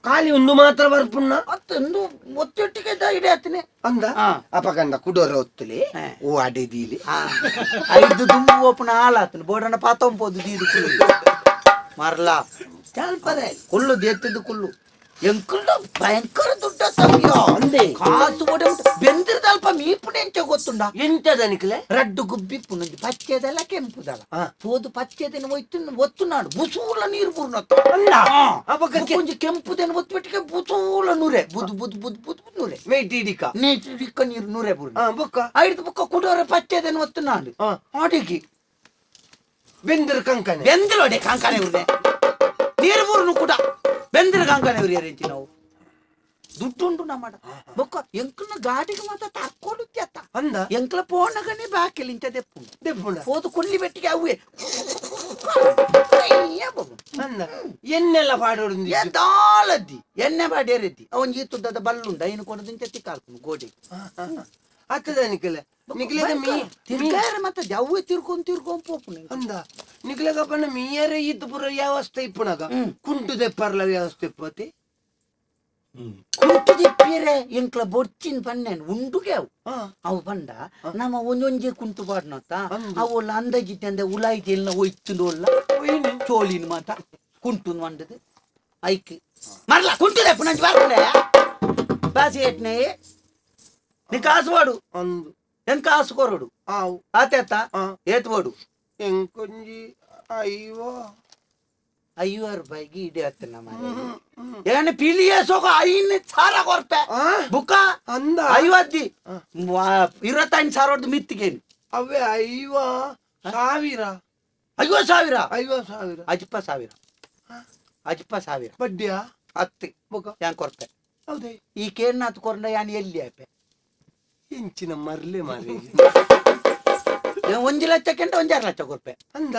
ಖಾಲಿ ಒಂದು ಮಾತ್ರ ಬರ್ಪುಣ್ಣ ಅತ್ತೊಂದು ಒತ್ತೊಟ್ಟಿಗೆ ಇಡೇ ಆತನೆ ಅಂದ ಅಪಕಂದ ಕುಡೋರ ಒತ್ತುಲಿ ಓ ಅಡೆ ದೀಲಿ ಐದು ದುಂಬು ಓಪನ ಹಾಳಾತನ ಬೋಡನ ಪಾತೊಂಬೋದು ದೀದು ಕುಲ್ಲು ಮರ್ಲಾ ಚಾಲ್ಪರೆ ಕುಲ್ಲು ದೇತ್ತಿದ್ದು ಕುಲ್ಲು ಎಂಕುಲ್ಡ ಭಯಂಕರ ದುಡ್ಡ ತಮ್ಮಿಯೋ ಅಂದೆ ಕಾಸು ಒಡೆ ಬೆಂದಿರದ ಅಲ್ಪ ಮೀಪುಣ ಎಂಚ ಗೊತ್ತುಂಡ ಎಂತದನಿಕ್ಲೆ ರಡ್ಡು ಗುಬ್ಬಿ ಪುನಂಜಿ ಪಚ್ಚೆದೆಲ್ಲ ಕೆಂಪುದಲ್ಲ ಪೋದು ಪಚ್ಚೆದೆನ ಒಯ್ತು ಒತ್ತುನಾಡು ಬುಸೂಲ ನೀರು ಬುರ್ನತ್ತ ಅಲ್ಲ ಒಂಜಿ ಕೆಂಪುದೆನ ಒತ್ತುಬಿಟ್ಟಿಗೆ ಬುಸೂಲ ನೂರೆ ಬುದ್ ಬುದ್ ಬುದ್ ಬುದ್ ಬುದ್ ನೂರೆ ಮೇಟಿಡಿಕ ನೇಟಿಡಿಕ ನೀರು ನೂರೆ ಬುರ್ನ ಬೊಕ್ಕ ಐದು ಬುಕ್ಕ ಕುಡೋರೆ ಪಚ್ಚೆದೆನ ಒತ್ತುನಾಡು ಆಡಿಗೆ ಬೆಂದಿರ ಕಂಕನೆ ಬೆಂದಿರೋಡೆ ಕಂಕನೆ ಉರ್ನೆ ನೀರು ಬುರ್ನು ಕೂಡ ಬೆಂದಿರ ಕಂಕನೆ ಉರಿಯರಿಂಚಿ ನಾವು ದುಡ್ಡುಂಡು ನಮ್ಮಡ ಬೊಕ್ಕ ಎಂಕಲ್ನ ಗಾಡಿಗೆ ಮಾತ್ರ ತಕ್ಕೊಂಡು ಅತ್ತ ಅಂದ ಎಂಕಲ ಪೋನಗನೆ ಬಾಕಿಲ್ ಇಂಚ ದೆಪ್ಪುಂಡು ದೆಪ್ಪುಂಡ ಪೋದು ಕೊಲ್ಲಿ ಬೆಟ್ಟಿಗೆ ಅವೇ ಅಂದ ಎನ್ನೆಲ್ಲ ಪಾಡೋಡು ದಾಲದ್ದಿ ಎಣ್ಣೆ ಬಾಡೇರಿದ್ದಿ ಅವನ್ ಈತುದ್ದದ ಬಲ್ಲುಂಡ ಐನು ಕೊಡದು ಇಂಚ ತಿಕ್ಕಾಲ್ಪುಂಡು ಗೋಡೆ ಅತ್ತದ ನಿಕಲೆ ನಿಕಲೆಗ ಮೀ ತಿರ್ಗಾರ ಮತ್ತೆ ಅವೇ ತಿರ್ಕೊಂಡ್ ತಿರ್ಕೊಂಡ್ ಪೋಪುಂಡು ಅಂದ ನಿಕಲೆಗ ಪಂಡ ಮೀಯರೆ ಈತು ಪುರ ವ್ಯವಸ್ಥೆ ಇಪ್ಪುನಗ ಕುಂಟು ದೆಪ್ಪರ್ಲ ವ್ಯವಸ್ಥೆ ಇಪ್ಪತಿ ಕುಂಟು ದೆಪ್ಪಿಯರೆ ಎಂಕ್ಲ ಬೊಡ್ಚಿನ ಪನ್ನೇನು ಉಂಡುಗೆ ಅವು ಅವು ಪಂಡ ನಮ್ಮ ಒಂದೊಂಜೆ ಕುಂಟು ಪಾಡ್ನತ್ತ ಅವು ಅಂದಾಜಿತ್ತೆ ಅಂದ ಉಲಾಯ್ತಿ ಎಲ್ಲ ಒಯ್ತುಂಡು ಒಲ್ಲ ಚೋಲಿನ ಮಾತ ಕುಂಟು ಮಂಡದು ಐಕ್ ಮರ್ಲ ಕುಂಟು ದೆಪ್ಪು ನಂಜು ಬರ್ಪುಂಡೆ ಬಾಸಿ ಎಟ್ನೇ ನೀ ಕಾಸು వాడు ಅಂದು ಎಂಕ ಕಾಸು ಕೊರಡು ಆವು ಆತೇತ ಏತ್ಬೋಡು ಎಂಕೊಂಜಿ ಅಯ್ಯೋ ಐವತ್ತು ರೂಪಾಯಿಗೆ ಇಡೇ ಹತ್ತನ ಏನು ಪಿಲಿಯಸೋಗ ಐನು ಸಾವಿರ ಕೊರ್ಪೆ ಬುಕ್ಕ ಅಂದ ಐವತ್ತಿ 25 ಸಾವಿರದ ಮಿತ್ತಿಗೇನು ಅವೇ 50,000 50,000 50,000 ಅಜ್ಪ ಸಾವಿರ ಅಜ್ಪ ಸಾವಿರ ಬಡ್ಡಿಯಾ ಹತ್ತು ಬುಕ್ಕ ಯಾನ್ ಕೊರ್ಪೆ ಹೌದೇ ಈ ಕೇರ್ನಾಥ್ ಕೊರಂಡ ಯಾನ್ ಎಲ್ಲಿ ಆಪೆ ಇಂಚಿನ ಮರ್ಲೆ ಮಾರಿ ಒಂಜಿ ಲಕ್ಷಕ್ಕೆಂಟ 1.5 ಲಕ್ಷ ಕೊರ್ಪೆ ಅಂದ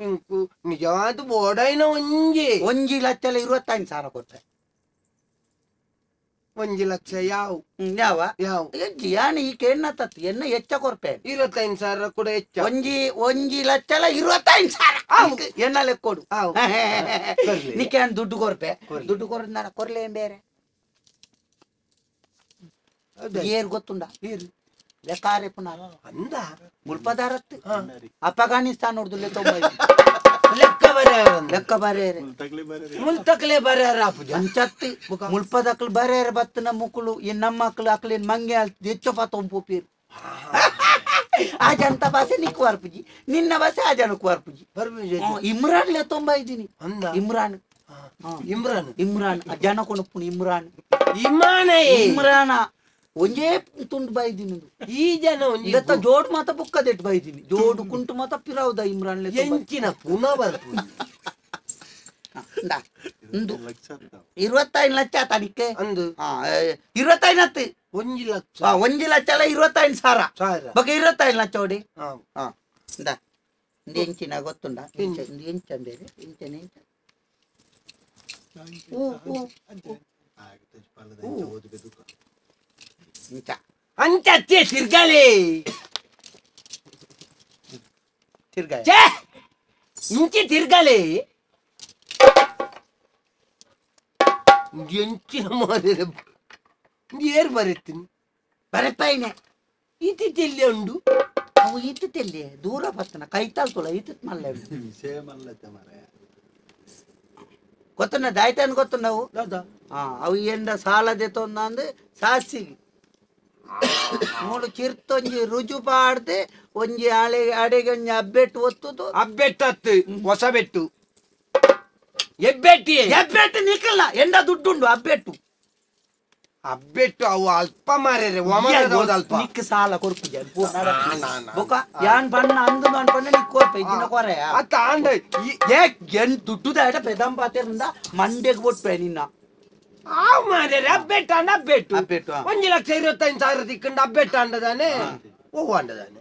ಇಂಕು ನಿಜವಾದ ಬೋಡೈನ ಒಂಜಿ ಒಂಜಿ ಲಕ್ಷ 25,000 ಕೊರ್ಪೆ 1 ಲಕ್ಷ ಯಾವ ಯಾವ ಯಾವ ಯಾನ್ ಈ ಕೇಣ್ಣ ತತ್ತು ಎನ್ನ ಹೆಚ್ಚ ಕೊರ್ಪೆ 25,000 ಕೂಡ ಹೆಚ್ಚ ಒಂಜಿ 1 ಲಕ್ಷ 25,000 ಎನ್ನ ಲೆಕ್ಕೊಡು ನಿಕ್ಕೆ ದುಡ್ಡು ಕೊರ್ಪೆ ದುಡ್ಡು ಕೊರ ನಾನು ಕೊರ್ಲೆ ಬೇರೆ ಏರ್ ಗೊತ್ತುಂಡ ಲೆಕ್ಕಾರೆ ಪುನಃ ಅಂದ ಮುಲ್ಪದಾರತ್ತು ಅಫ್ಘಾನಿಸ್ತಾನ ನೋಡುದಿಲ್ಲ ತೊಂಬ ಲೆಕ್ಕ ಬರೆಯಾರ ಲೆಕ್ಕ ಬರೆಯರೆ ಮುಲ್ತಕ್ಲೆ ಬರೆಯಾರ ಅಂಚತ್ತಿ ಮುಲ್ಪದಕ್ಲು ಬರೆಯರ ಬತ್ತನ ಮುಕ್ಕಳು ಈ ನಮ್ಮ ಮಕ್ಕಳು ಅಕ್ಲೇನ್ ಮಂಗೆ ಹೆಚ್ಚ ಪಾತೊಂಪೋಪೀರು ಆ ಜನತ ಭಾಷೆ ನಿಕ್ಕು ವಾರ್ಪುಜಿ ನಿನ್ನ ಭಾಷೆ ಆ ಜನಕ್ಕೆ ವಾರ್ಪುಜಿ ಇಮ್ರಾನ್ ಲೇ ತೊಂಬ ಇದ್ದೀನಿ ಅಂದ ಇಮ್ರಾನ್ ಇಮ್ರಾನ್ ಇಮ್ರಾನ್ ಆ ಜನ ಕೊಣಪ್ಪುನು ಇಮ್ರಾನ್ ಇಮಾನ ಇಮ್ರಾನ ಒಂಜೇ ತುಂಡು ಬಾಯಿದ್ದೀನಿ ಈ ಜನ ಇಲ್ಲತ್ತ ಜೋಡ್ ಮಾತ ಬುಕ್ಕದೆಟ್ ಬಾಯಿದ್ದೀನಿ ಜೋಡು ಕುಂಟು ಮಾತ ಪಿರಾವ್ದ ಇಮ್ರಾನ್ ಎಂಚಿನ ಪುನಃ ಬರ್ಪು 25 ಲಕ್ಷ ಆತ ಅಂದು 25 ಹತ್ತು 1 ಲಕ್ಷ 1 ಲಕ್ಷ ಅಲ್ಲ 25,000 ಬೊಕ 25 ಲಕ್ಷ ಓಡಿ ಇಂದ ಎಂಚಿನ ಗೊತ್ತುಂಡ ಎಂಚ ಬೇರೆ ಎಂಚನ ಎಂಚ ಅಂಚ ತಿರ್ಗಾಲೆ ತಿರ್ಗಾ ಇಂಚೆ ತಿರ್ಗಾಲೆ ಎಂಚಿನ ಮಾರಿದ ಏರ್ ಬರೆತ್ತೀನಿ ಬರೆಪಾಯಿನೆ ಇತಿ ತೆಲ್ಲೆ ಉಂಡು ಅವು ಇತಿ ತೆಲ್ಲೆ ದೂರ ಬರ್ತನ ಕೈತಾಲ್ ತುಳ ಇತಿ ಮಲ್ಲ ವಿಷಯ ಮಲ್ಲತ್ತೆ ಮಾರಾಯ ಗೊತ್ತನ್ನ ದಾಯ್ತಾನ ಗೊತ್ತುಂಡವು ಅವು ಎಂದ ಸಾಲದೆ ತೊಂದ ಸಾಸಿಗೆ ಮೂಡು ಚಿರ್ತೊಂಜಿ ರುಜು ಪಾಡ್ದೆ ಒಂಜಿ ಆಳೆ ಅಡೆಗೆ ಒಂಜಿ ಅಬ್ಬೆಟ್ಟು ಒತ್ತುದು ಅಬ್ಬೆಟ್ಟತ್ತು ಹೊಸ ಬೆಟ್ಟು ಎಬ್ಬೆಟ್ಟಿ ಎಬ್ಬೆಟ್ಟು ನಿಕ್ಕಲ್ಲ ಎಂಡ ದುಡ್ಡುಂಡು ಅಬ್ಬೆಟ್ಟು ಅಬ್ಬೆಟ್ಟು ಅವು ಅಲ್ಪ ಮಾರೇರೆ ಅಲ್ಪ ನಿಕ್ಕ ಸಾಲ ಕೊರ್ಪುಜ ಬೊಕ ಯಾನ್ ಬಣ್ಣ ಅಂದು ಅನ್ಪಣ್ಣ ನಿಕ್ ಕೊರ್ಪ ಇದ್ದಿನ ಕೊರೆ ಅತ್ತ ಆಂಡ ಏ ಎನ್ ದುಡ್ಡುದ ಎಡ ಪೆದಂಪಾತೆರಿಂದ ಮಂಡೆಗೆ ಒಟ್ಟೆ ನಿನ್ನ ಆವ್ ಮಾರೇರೆ ಅಬ್ಬೆಟ್ಟು ಅಂಡ ಅಬ್ಬೆಟ್ಟು ಅಬ್ಬೆಟ್ಟು 1,25,000 ತಿಕ್ಕಂಡು ಅಬ್ಬೆಟ್ಟು ಅಂಡದಾನೆ ಓ ಅಂಡದಾನೆ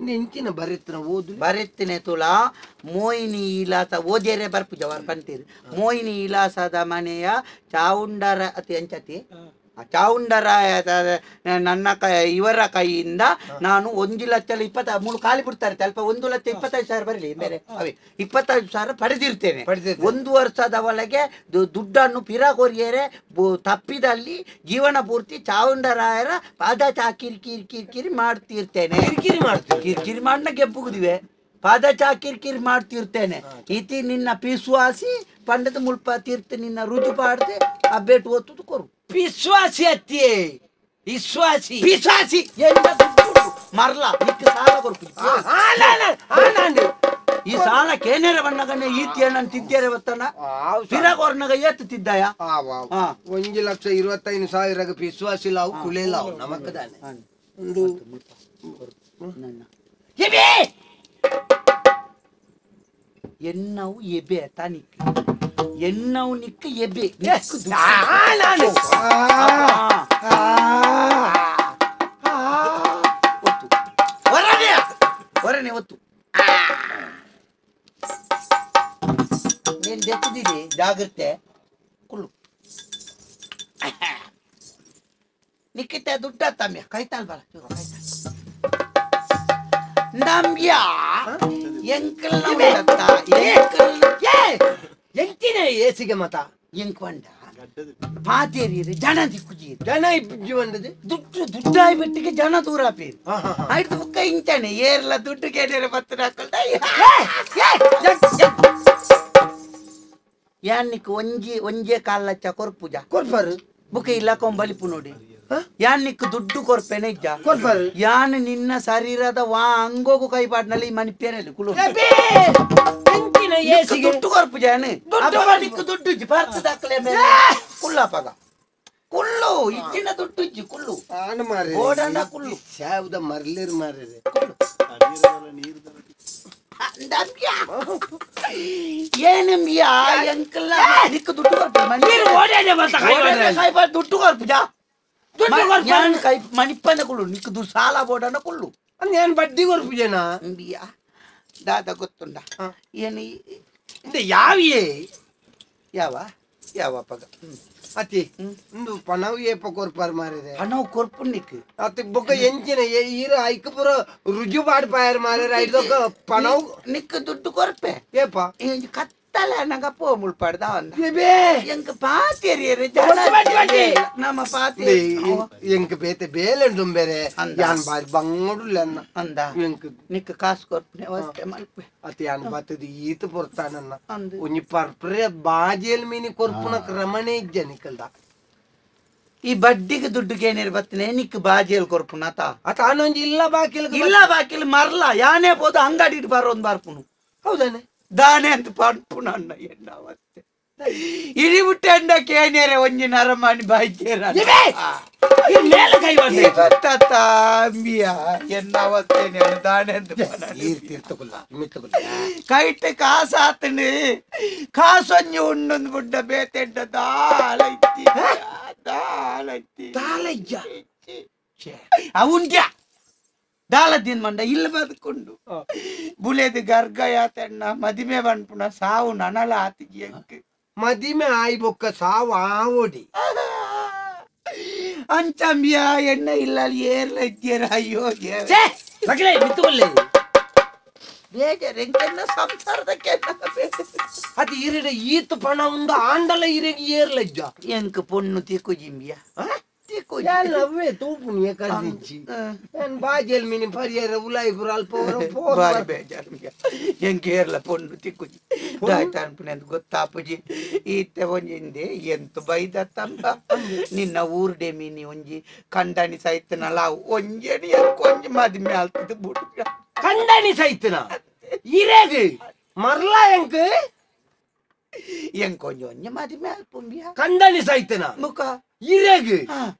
ನಿಂಚಿನ ಬರೆತ್ನ ಓದು ಬರೆತ್ತಿನ ತುಳ ಮೋಹಿನಿ ಇಲಾಸ ಓದೇರೆ ಬರ್ಪುಜ ವರ್ ಪಂತೀರಿ ಮೋಹಿನಿ ಇಲಾಸದ ಮನೆಯ ಚಾವುಂಡರ ಅತಿ ಅಂಚತಿ ಚಾವುಂಡರಾಯ ನನ್ನ ಇವರ ಕೈಯಿಂದ ನಾನು 1,23 ಖಾಲಿ ಬಿಡ್ತಾರೆ ಅಲ್ಪ 1,25,000 ಬರಲಿ ಬೇರೆ ಅವೇ 25,000 ಪಡೆದಿರ್ತೇನೆ. 1 ವರ್ಷದ ಒಳಗೆ ದುಡ್ಡನ್ನು ಪಿರಾಕೊರಿಯರೆ ತಪ್ಪಿದಲ್ಲಿ ಜೀವನ ಪೂರ್ತಿ ಚಾವುಂಡರಾಯರ ಪಾದ ಚಾ ಕಿರಿಕಿರಿ ಕಿರಿಕಿರಿ ಮಾಡ್ತಿರ್ತೇನೆ. ಕಿರಿಕಿರಿ ಮಾಡ್ತೀನಿ ಕಿರಿಕಿರಿ ಮಾಡನ ಗೆಬ್ಬುಗುದಿವೆ ಪಾದ ಚಾ ಕಿರಿಕಿರಿ ಮಾಡ್ತಿರ್ತೇನೆ. ಇತಿ ನಿನ್ನ ಪಿಸುವಾಸಿ ಪಂಡದ ಮುಲ್ಪ ತೀರ್ಥ ನಿನ್ನ ರುಜು ಪಾಡ್ದೆ ಅಬ್ಬೇಟು ಒತ್ತುದು ಕೊರು ವಿಶ್ವಾಸಿ ಅತ್ತಿಯೇ ವಿಶ್ವಾಸಿ ವಿಶ್ವಾಸಿ ಮರ್ಲ ನಿಕ್ಕ ಸಾಲ ಕೊರ್ಪು ಈ ಸಾಲ ಕೇನೇರ ಬಣ್ಣಗನೆ ಈತಿಯ ನನ್ ತಿದ್ದೇರೆ ಬತ್ತನ ಪಿರಗೋರ್ನಗ ಏತ್ತು ತಿದ್ದಾಯ 1,25,000 ವಿಶ್ವಾಸಿ ಲಾವು ಕುಲೆ ಲಾವು ನಮಕ್ಕದಾನೆ ಒಂದು ಎನ್ನವು ಎಬೆ ತಾನಿಕ್ ಎನ್ನವು ನಿಕ್ಕ ಎಬೆ ಹೊರನೆ ಹೊರನೆ ಒತ್ತು ನೀನ್ ದೆತ್ತಿದ್ದೀರಿ ಜಾಗ್ರತೆ ಕುಳ್ಳು ನಿಕ್ಕಿತ ದುಡ್ಡ ತಮ್ಮಿ ಕೈತಾಲ್ ಬರ ಕೈತಾಲ್ ನಂಬ್ಯಾ ಎಂಕಲ್ ಎಂಚಿನ ಏಸಿಗೆ ಮತ ಎಂಕೊಂಡ ಪಾತೇರಿ ಜನ ದಿಕ್ಕುಜಿ ಜನ ಜೀವನದ ದುಡ್ಡು ದುಡ್ಡಾಯಿ ಬಿಟ್ಟಿಗೆ ಜನ ದೂರ ಪೇರು ಆಯ್ತು ಬುಕ್ಕ ಇಂಚಾನೆ ಏರ್ಲ ದುಡ್ಡು ಕೇಳಿರ ಬತ್ತ ಹಾಕೊಳ್ತ ಯಾನಿಕ್ ಒಂಜಿ ಒಂಜೇ ಕಾಲ್ ಲಕ್ಷ ಕೊರ್ಪುಜ ಕೊರ್ಪರು ಬುಕ್ಕ ಇಲ್ಲ ಕೊಂಬಲಿಪು ನೋಡಿ ಯಾನಿಕ್ ದುಡ್ಡು ಕೊರ್ಪೇನೆ ಇಜ್ಜ ಕೊರ್ಪರು ಯಾನ್ ನಿನ್ನ ಶರೀರದ ವಾ ಅಂಗೋಗು ಕೈಪಾಡ್ನಲ್ಲಿ ಮನಿ ಪೇರಲ್ಲಿ ಕುಲು ದುಡ್ಡು ಕೊರ್ಪು ಜಾನೆ ದುಡ್ಡು ದಾಖಲೆ ಮೇಲೆ ಕುಳ್ಳಪ್ಪಗ ಕುಳ್ಳು ಇಚ್ಚಿನ ದುಡ್ಡು ಇಜ್ಜಿ ಕುಳ್ಳು ಓಡಾಡ ಕುಳ್ಳು ಶಾವ್ದ ಮರ್ಲಿರ್ ಮಾರಿದೆ ಏನಂಬಿಯಾ ಎಂಕಲ್ಲ ನಿಕ್ಕ ದುಡ್ಡು ಕೊರ್ಪು ದುಡ್ಡು ಕೊರ್ಪು ಜಾ ದುಡ್ಡು ಕೊರ್ಪು ಕೈ ಮಣಿಪ್ಪಂದ ಕುಳ್ಳು ನಿಕ್ಕ ದುಡ್ಡು ಸಾಲ ಬೋಡಾಣ ಕುಳ್ಳು ನಾನು ಬಡ್ಡಿ ಕೊರ್ಪು ಜನ ಅಂಬಿಯಾ ದಾದ ಗೊತ್ತುಂಡ ಏನು ಯಾವಿಯೇ ಯಾವ ಯಾವ ಪಗ ಅತಿ ಒಂದು ಪಣವು ಏಪ ಕೊರ್ಪಾರ್ ಮಾರಿದೆ ಪಣವು ಕೊರ್ಪು ನಿಕ್ ಅತಿ ಬೊಕ್ಕ ಎಂಚಿನ ಈರ ಐಕ ಪೂರ ರುಜು ಪಾಡ್ ಪಾಯರ್ ಮಾರಿರ ಐದೊಕ್ಕ ಪಣವು ನಿಕ್ ದುಡ್ಡು ಕೊರ್ಪೆ ಏಪ ಕತ್ತಲ ನಂಗ ಪೋ ಮುಳ್ಪಾಡ್ದ ಎಂಕ ಪಾತೇರಿ ನಮ್ಮ ಪಾತೆ ಎಂಕ ಬೇತೆ ಬೇಲೆ ಬೇರೆ ಯಾನ್ ಬಾರಿ ಬಂಗೋಡುಲ್ಲ ಅಂದ ಎಂಕ ನಿಕ್ ಕಾಸು ಕೊರ್ಪುನೆ ಅವಸ್ಥೆ ಮಲ್ಪೆ ಅತಿ ಯಾನ್ ಬತ್ತದ ಈತ ಪೊರ್ತಾನನ್ನ ಒಂಜಿ ಪರ್ಪ್ರೆ ಬಾಜಿಯಲ್ಲಿ ಮೀನಿ ಕೊರ್ಪುನ ಕ್ರಮನೇ ಇಜ್ಜ ನಿಕ್ಕಲ್ದ ಈ ಬಡ್ಡಿಗೆ ದುಡ್ಡು ಕೇನಿರ್ ಬತ್ತನೆ ನಿಕ್ ಬಾಜಿಯಲ್ಲಿ ಕೊರ್ಪುನ ಆತ ಆತ ಆನೊಂಜಿ ಇಲ್ಲ ಬಾಕಿಲ್ ಇಲ್ಲ ಬಾಕಿಲ್ ಮರ್ಲ ಯಾನೇ ಬೋದು ಅಂಗಡಿ ಬಾರೋನ್ ಬಾರ್ಪುನು ಹೌದಾನೆ ದಾನೆ ಅಂತ ಪನ್ಪುನ ಅಣ್ಣ ಎನ್ನ ಅವಸ್ಥೆ ಇಡಿ ಬಿಟ್ಟೆ ಅಂಡ ಕೇನೇರೆ ಒಂಜಿ ನರಮಾಣಿ ಬಾಯ್ಕೇರ ಎನ್ನ ಅವಸ್ಥೆ ದಾನೆ ಅಂತ ಕೈಟ್ ಕಾಸಾತನು ಕಾಸೊಂಜಿ ಉಣ್ಣೊಂದು ಬುಡ್ಡ ಬೇತೆಂಡ ದಾಲೈತಿ ದಾಲೈತಿ ದಾಲಯ್ಯ ಅವನ್ಗೆ ದಾಲದಿನ್ ಮಂಡ ಇಲ್ಲಿ ಬದುಕೊಂಡು ಬುಲೇದು ಗರ್ಗ ಯಾತಣ್ಣ ಮದಿಮೆ ಬನ್ಪುಣ ಸಾವು ನನಲ ಆತಿಗೆ ಮದಿಮೆ ಆಯಿ ಬೊಕ್ಕ ಸಾವು ಆವೋಡಿ ಅಂಚಂಬಿಯ ಎಣ್ಣೆ ಇಲ್ಲ ಏರ್ಲ ಇದ್ದೀರ ಅಯ್ಯೋ ಮಿತ್ತುಕೊಲ್ಲೆ ಬೇಜಾರು ಎಂಕೆನ್ನ ಸಂಸಾರದಕ್ಕೆ ಅದು ಇರಿಡ ಈತ ಪಣ ಉಂಡು ಆಂಡಲ ಇರೆಗೆ ಏರ್ಲಜ್ಜ ಎಂಕ್ ಪೊಣ್ಣು ತಿಕ್ಕು ಜಿಂಬಿಯ ಅವೇ ತೂಪುನಿ ಕರ್ದಿಚ್ಚಿ ಏನ್ ಬಾಜೆಲ್ ಮೀನಿ ಪರಿಯರ ಉಲಾಯಿ ಪುರ ಅಲ್ಪ ಬಾರಿ ಬೇಜಾರು ಎಂಕೇರ್ಲ ಪೊಣ್ಣು ತಿಕ್ಕುಜಿ ದಾಯ್ತ ಅನ್ಪುನೆ ಅಂತ ಗೊತ್ತಾಪುಜಿ ಈತೆ ಒಂಜಿಂದೆ ಎಂತ ಬೈದ ತಂಬ ನಿನ್ನ ಊರ್ಡೆ ಮೀನಿ ಒಂಜಿ ಕಂಡನಿ ಸೈತನಲ್ಲ ಒಂಜೆನಿ ಒಂಜಿ ಮದಿಮೆ ಆಲ್ತದ ಬುಡು ಕಂಡನಿ ಸೈತನ ಇರೇಗ್ ಮರ್ಲ ಎಂಕ್ ಎಂಕೊಂಜ ಒಂಜಿ ಮದಿಮೆ ಆಲ್ಪುಂಬಿಯ ಕಂಡನಿ ಸೈತನ ಮುಖ ಇರೇಗ್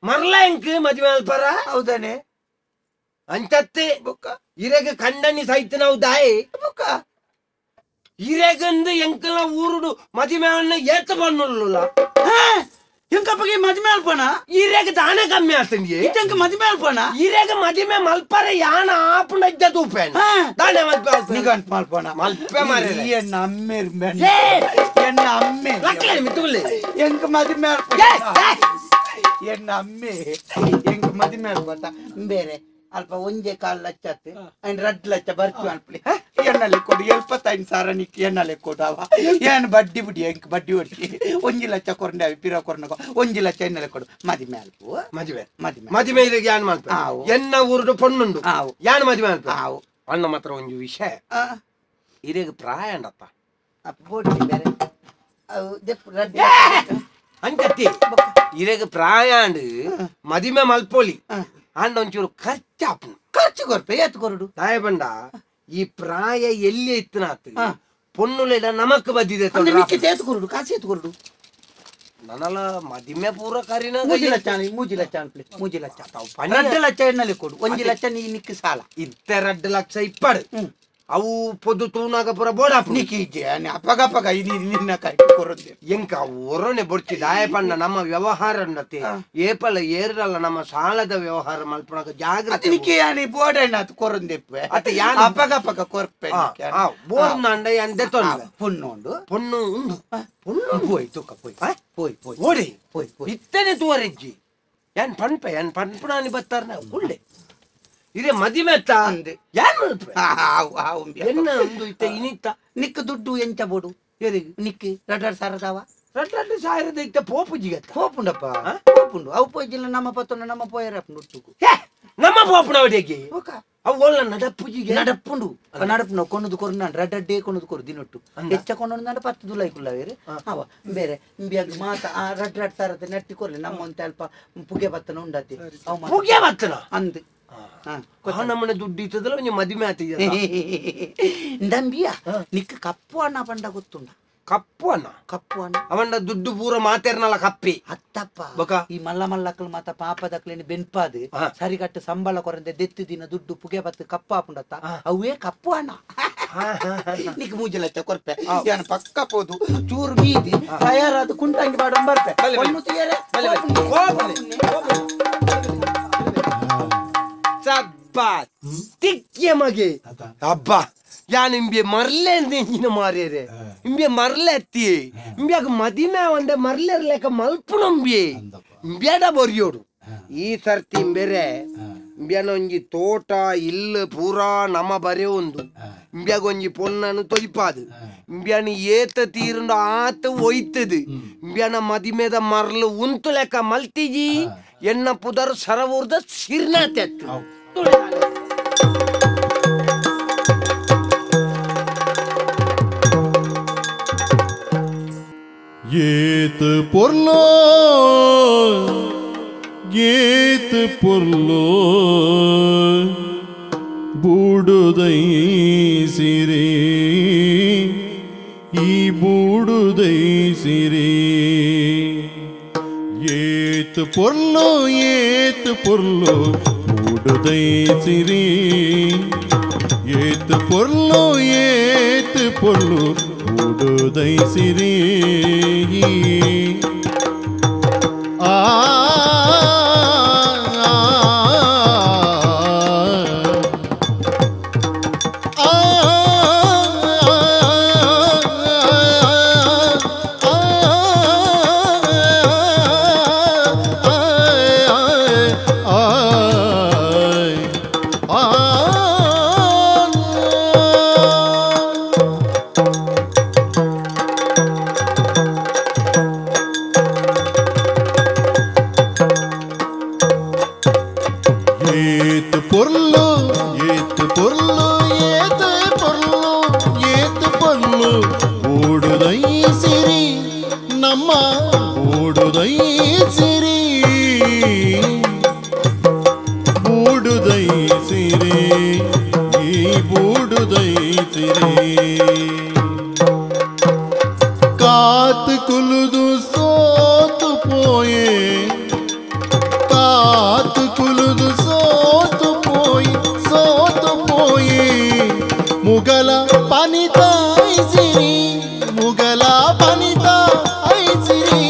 ಮರ್ಲ ಎಂಕ್ ಮದಿಮೆ ಆಲ್ಪರ ಹೌದಾನೆ ಅಂಚತ್ತೆ ಬುಕ್ಕ ಇರೇಗ್ ಕಂಡನಿ ಸೈತನ ದಾಯಿ ಬುಕ್ಕ ಇರೇಗಂದು ಎಂಕಲ ಊರುಡು ಮದಿಮೆ ಏತ ಬಣ್ಣುಲ್ಲ ಎಂಕಪ್ಪಗೆ ಮದಿಮೆ ಅಲ್ಪಣ ಇರೇಗ ದಾನ ಕಮ್ಮಿ ಆತಂಗೆ ಇದಂಕ ಮದಿಮೆ ಅಲ್ಪಣ ಇರೇಗ ಮದಿಮೆ ಮಲ್ಪರೆ ಯಾನ ಆಪುಂಡ ಇದ್ದ ತೂಪೇನ ದಾನೆ ಮದ್ಮೆ ಅಲ್ಪ ನಿಗಂಟ್ ಮಲ್ಪಣ ಮಲ್ಪೆ ಮಾರೆ ಎನ್ನ ಅಮ್ಮೆ ಎನ್ನ ಅಮ್ಮೆ ಲಕ್ಕಲೆ ಮಿತ್ತುಗುಲ್ಲೆ ಎಂಕ ಮದಿಮೆ ಅಲ್ಪ ಎನ್ನ ಅಮ್ಮೆ ಎಂಕ ಮದಿಮೆ ಅಲ್ಪತ ಬೇರೆ ಅಲ್ಪ ಒಂಜೆ ಕಾಲ್ ಲಕ್ಷ ಆತು ಅಂಡ್ ರಡ್ ಲಕ್ಷ ಬರ್ತು ಅನ್ಪಲಿ ಎಣ್ಣಲೆ ಕೊಡು 75,000 ನಿಕ್ ಎಣ್ಣಲೆ ಕೊಡು ಅವ ಏನು ಬಡ್ಡಿ ಬಿಡಿ ಎಂಕ್ ಬಡ್ಡಿ ಹೊಡ್ಸಿ 1 ಲಕ್ಷ ಕೊರಂಡೆ ಅವಿ ಪಿರ ಕೊರ್ನಕ 1 ಲಕ್ಷ ಎಣ್ಣಲೆ ಕೊಡು ಮದಿಮೆ ಅಲ್ಪ ಮದಿಮೆ ಮದಿಮೆ ಮದಿಮೆ ಇರಿಗೆ ಯಾನ್ ಮಲ್ಪ ಎನ್ನ ಊರುಡು ಪೊಣ್ಣುಂಡು ಯಾನ್ ಮದಿಮೆ ಅಲ್ಪ ಅಣ್ಣ ಮಾತ್ರ ಒಂಜಿ ವಿಷಯ ಇರೇಗ ಪ್ರಾಯ ಅಂಡಪ್ಪ ಬೋಡಿ ಬೇರೆ ಅಂಕತ್ತಿ ಇರೇಗ ಪ್ರಾಯ ಅಂಡ್ ಮದಿಮೆ ಮಲ್ಪೋಲಿ ಅಂಡ ಒಂಚೂರು ಖರ್ಚಾಪು ಖರ್ಚು ಕೊರ್ಪೆ ಏತ್ ಕೊರಡು ತಾಯ ಬಂಡ ಈ ಪ್ರಾಯ ಎಲ್ಲಿ ಇತ್ತನಾತು ಪೊಣ್ಣುಲೆಲ್ಲ ನಮಕ್ ಬದ್ದಿದೆ ಏತ್ ಕೊರಡು ಕಾಸು ಏತ್ ಕೊರಡು ನನಲ ಮದಿಮೆ ಪೂರ ಕರಿನ 3 ಲಕ್ಷ 3 ಲಕ್ಷ ಅನ್ಪ್ಲೆ 3 ಲಕ್ಷ 2 ಲಕ್ಷ ಎಣ್ಣಲೆ ಕೊಡು 1 ಲಕ್ಷ ನೀ ನಿಕ್ಕ ಸಾಲ ಇತ್ತೆ 2 ಲಕ್ಷ ಇಪ್ಪಡು ಅವು ಪೊದ್ದು ತೂನಾಗ ಪೂರ ಬೋಡಾಪು ನಿಕ್ಕಿ ಅಪಗ ಅಪಗ ನಿನ್ನ ಕೈ ಕೊರೊಂದೆ ಎಂಕ ಒರನೆ ಬೊಡ್ಚಿ ದಾಯ ಪಂಡ ನಮ್ಮ ವ್ಯವಹಾರ ಉಂಡತೆ ಏಪಲ ಏರಲ್ಲ ನಮ್ಮ ಸಾಲದ ವ್ಯವಹಾರ ಮಲ್ಪನಾಗ ಜಾಗ್ರತೆ ನಿಕ್ಕಿ ಯಾನಿ ಬೋಡಣ್ಣ ಕೊರೊಂದೆ ಅತ್ತ ಯಾನ್ ಅಪಗ ಅಪಗ ಕೊರ್ಪೆ ಬೋರ್ನಾಂಡ ಯಾನ್ ದೆತ್ತೊಂಡ ಪೊಣ್ಣು ಉಂಡು ಪೊಣ್ಣು ಉಂಡು ಪೊಣ್ಣು ಪೋಯ್ ತುಕ್ಕ ಪೋಯ್ ಪೋಯ್ ಪೋಯ್ ಓಡಿ ಪೋಯ್ ಪೋಯ್ ಇತ್ತನೆ ತೂವರೆಜ್ಜಿ ಯಾನ್ ಪನ್ಪೆ ಯಾನ್ ಪನ್ಪುನಾನಿ ಬತ್ತಾರನ ಕುಳ್ಳೆ ಇದೇ ಮದಿಮೆ ಅಂದೆ ಯಾನ್ ಮಲ್ಪೆ ಎನ್ನ ಒಂದು ಇತ್ತ ಇನಿತ್ತ ನಿಕ್ಕ ದುಡ್ಡು ಎಂಚ ಬೋಡು ನಿಕ್ಕಿ 2,000 ದಾವ 2,000 ಇತ್ತ ಪೋಪು ಜಿಗತ್ತ ಪೋಪುಂಡಪ್ಪ ಪೋಪುಂಡು ಅವು ಪೋಯ್ಜಿಲ್ಲ ನಮ್ಮ ಪತ್ತೊಂಡ ನಮ್ಮ ಪೋಯರಪ್ಪುಂಡು ಒಟ್ಟುಗು ನಮ್ಮ ಪೋಪುನವಡಿಗೆ ಅವು ಒಲ್ಲ ನಡಪ್ಪುಜಿಗೆ ನಡಪ್ಪುಂಡು ನಡಪ್ಪುಂಡು ಕೊನದು ಕೊರು ನಾನು ರಡ್ಡಡ್ಡೇ ಕೊನದು ಕೊರು ದಿನೊಟ್ಟು ಹೆಚ್ಚ ಕೊಂಡು ನಾನು 10 ದುಲೈಕುಲ್ಲ ಬೇರೆ ಅವ ಬೇರೆ ಇಂಬಿಯಾಗ ಮಾತ ಆ 2,000 ನೆಟ್ಟಿ ಕೊರ್ಲಿ ನಮ್ಮ ಒಂದು ಅಲ್ಪ ಪುಗೆ ಬತ್ತನ ಉಂಡತಿ ಪುಗೆ ಬತ್ತನ ಅಂದು ನಮ್ಮನೆ ದುಡ್ಡು ಇತ್ತದಲ್ಲ ಒಂಜಿ ಮದಿಮೆ ಆತಿದೆ ನಂಬಿಯ ನಿಕ್ಕ ಕಪ್ಪು ಅಣ್ಣ ಪಂಡ ಗೊತ್ತುಂಡ ಕಪ್ಪು ಅಣ್ಣ ಕಪ್ಪು ಅಣ್ಣ ಅವನ ದುಡ್ಡು ಪೂರ ಮಾತೇರ್ನಲ್ಲ ಕಪ್ಪಿ ಅತ್ತಪ್ಪ ಈ ಮಲ್ಲ ಮಲ್ಲಕ್ಕಲು ಮಾತ ಪಾಪದಕ್ಲೇನು ಬೆನ್ಪಾದು ಸರಿಗಟ್ಟು ಸಂಬಳ ಕೊರಂದೆ ದೆತ್ತು ದಿನ ದುಡ್ಡು ಪುಗೆ ಬತ್ತು ಕಪ್ಪು ಆಪುಂಡತ್ತ ಅವೇ ಕಪ್ಪು ಅಣ್ಣ ನಿಕ್ 3 ಲಕ್ಷ ಕೊರ್ಪೆ ಯಾನ್ ಪಕ್ಕ ಪೋದು ಚೂರು ಮೀದಿ ತಯಾರಾದ ಕುಂಟಂಗಿ ಬಾಡ ಬರ್ಪೆ ತಿಕ್ಕಿಯ ಮಗೆ ಅಬ್ಬ ಯಾನ್ ಇಂಬೆ ಮರ್ಲೆ ಅಂದ ಮಾರೇರೆ ಇಂಬೆ ಮರ್ಲೆ ಅತ್ತಿ ಇಂಬ್ಯಾಗ ಮದಿಮೆ ಒಂದೆ ಮರ್ಲೆರ್ಲೆಕ ಮಲ್ಪುನಂಬಿ ಇಂಬ್ಯಾಡ ಬೊರಿಯೋಡು ಈ ಸರ್ತಿ ಇಂಬೆರೆ ಇಂಬ್ಯಾನ ಒಂಜಿ ತೋಟ ಇಲ್ಲು ಪೂರಾ ನಮ್ಮ ಬರೆ ಉಂದು ಇಂಬ್ಯಾಗ ಒಂಜಿ ಪೊಣ್ಣನು ತೊಯ್ಪಾದು ಇಂಬ್ಯಾನ ಏತ ತೀರುಂಡು ಆತ ಒಯ್ತದು ಇಂಬ್ಯಾನ ಮದಿಮೆದ ಮರ್ಲು ಉಂತು ಲೆಕ್ಕ ಮಲ್ತಿಜಿ ಎನ್ನ ಪುದರ್ ಸರವೂರ್ದ ಸಿರ್ನಾತೆ ಏತ್ ಪೊರ್ಲೋ ಏತ್ ಪೊರ್ಲೋ ಬೂಡುದೈ ಸಿರಿ ಈ ಬೂಡುದೈ ಸಿರಿ ಏತ್ ಪೊರ್ಲೋ ಏತ್ ಪೊರ್ಲೋ ಬೂಡುದೈ ಸಿರಿ ಏತ್ ಪೊರ್ಲೋ ಏತ್ ಪೊರ್ಲೋ ಬೂಡುದೈ ಸಿರಿ ಆ ಪೊರ್ಲು ಏತು ಪೊರ್ಲು ಏತು ಪೊರ್ಲು ಏತು ಪೊರ್ಲು ಬೂಡುದೈ ಸಿರಿ ನಮ್ಮ ಬೂಡುದೈ ಸಿರಿ ಬೂಡುದೈ ಸಿರಿ ಈ ಬೂಡುದೈ ಸಿರಿ ಕಾತು ಕುಲುದು ಸೋತು ಪೋಯೆ ಕಾತು ಕುಲುದು ಸೋತು ಪೋಯಿ ಸೋತು ಪೋಯೆ ಮುಗಲ ಪನಿತ ಐಸಿರಿ ಮುಗಲ ಪನಿತ ಐಸಿರಿ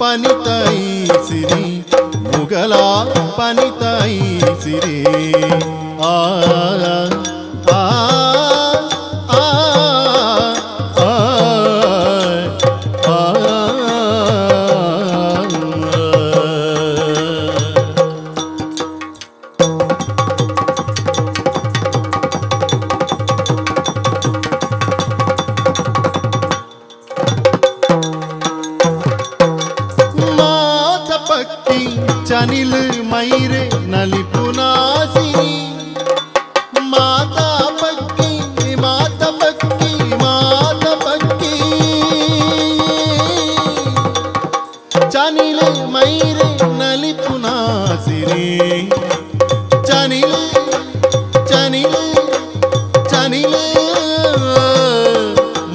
ಪನಿತ ಐಸಿರಿ ಮುಗಲ ಪನಿತ ಐಸಿರಿ ಆ ಆ ಆ ಆ ಮಾತ ಪಕ್ಕಿ ಚನಿಲ್ ಮೈರೆ ನಲಿಪುನಾಸಿರಿ ಮಾತಾ ಪಕ್ಕಿ ಮಾತ ಪಕ್ಕಿ ಮಾತ ಪಕ್ಕಿ ಚನಿಲ್ ಮೈರೆ ನಲಿಪುನಾಸಿರಿ ಚನಿಲ್ ಚನಿಲ್ ಚನಿಲ್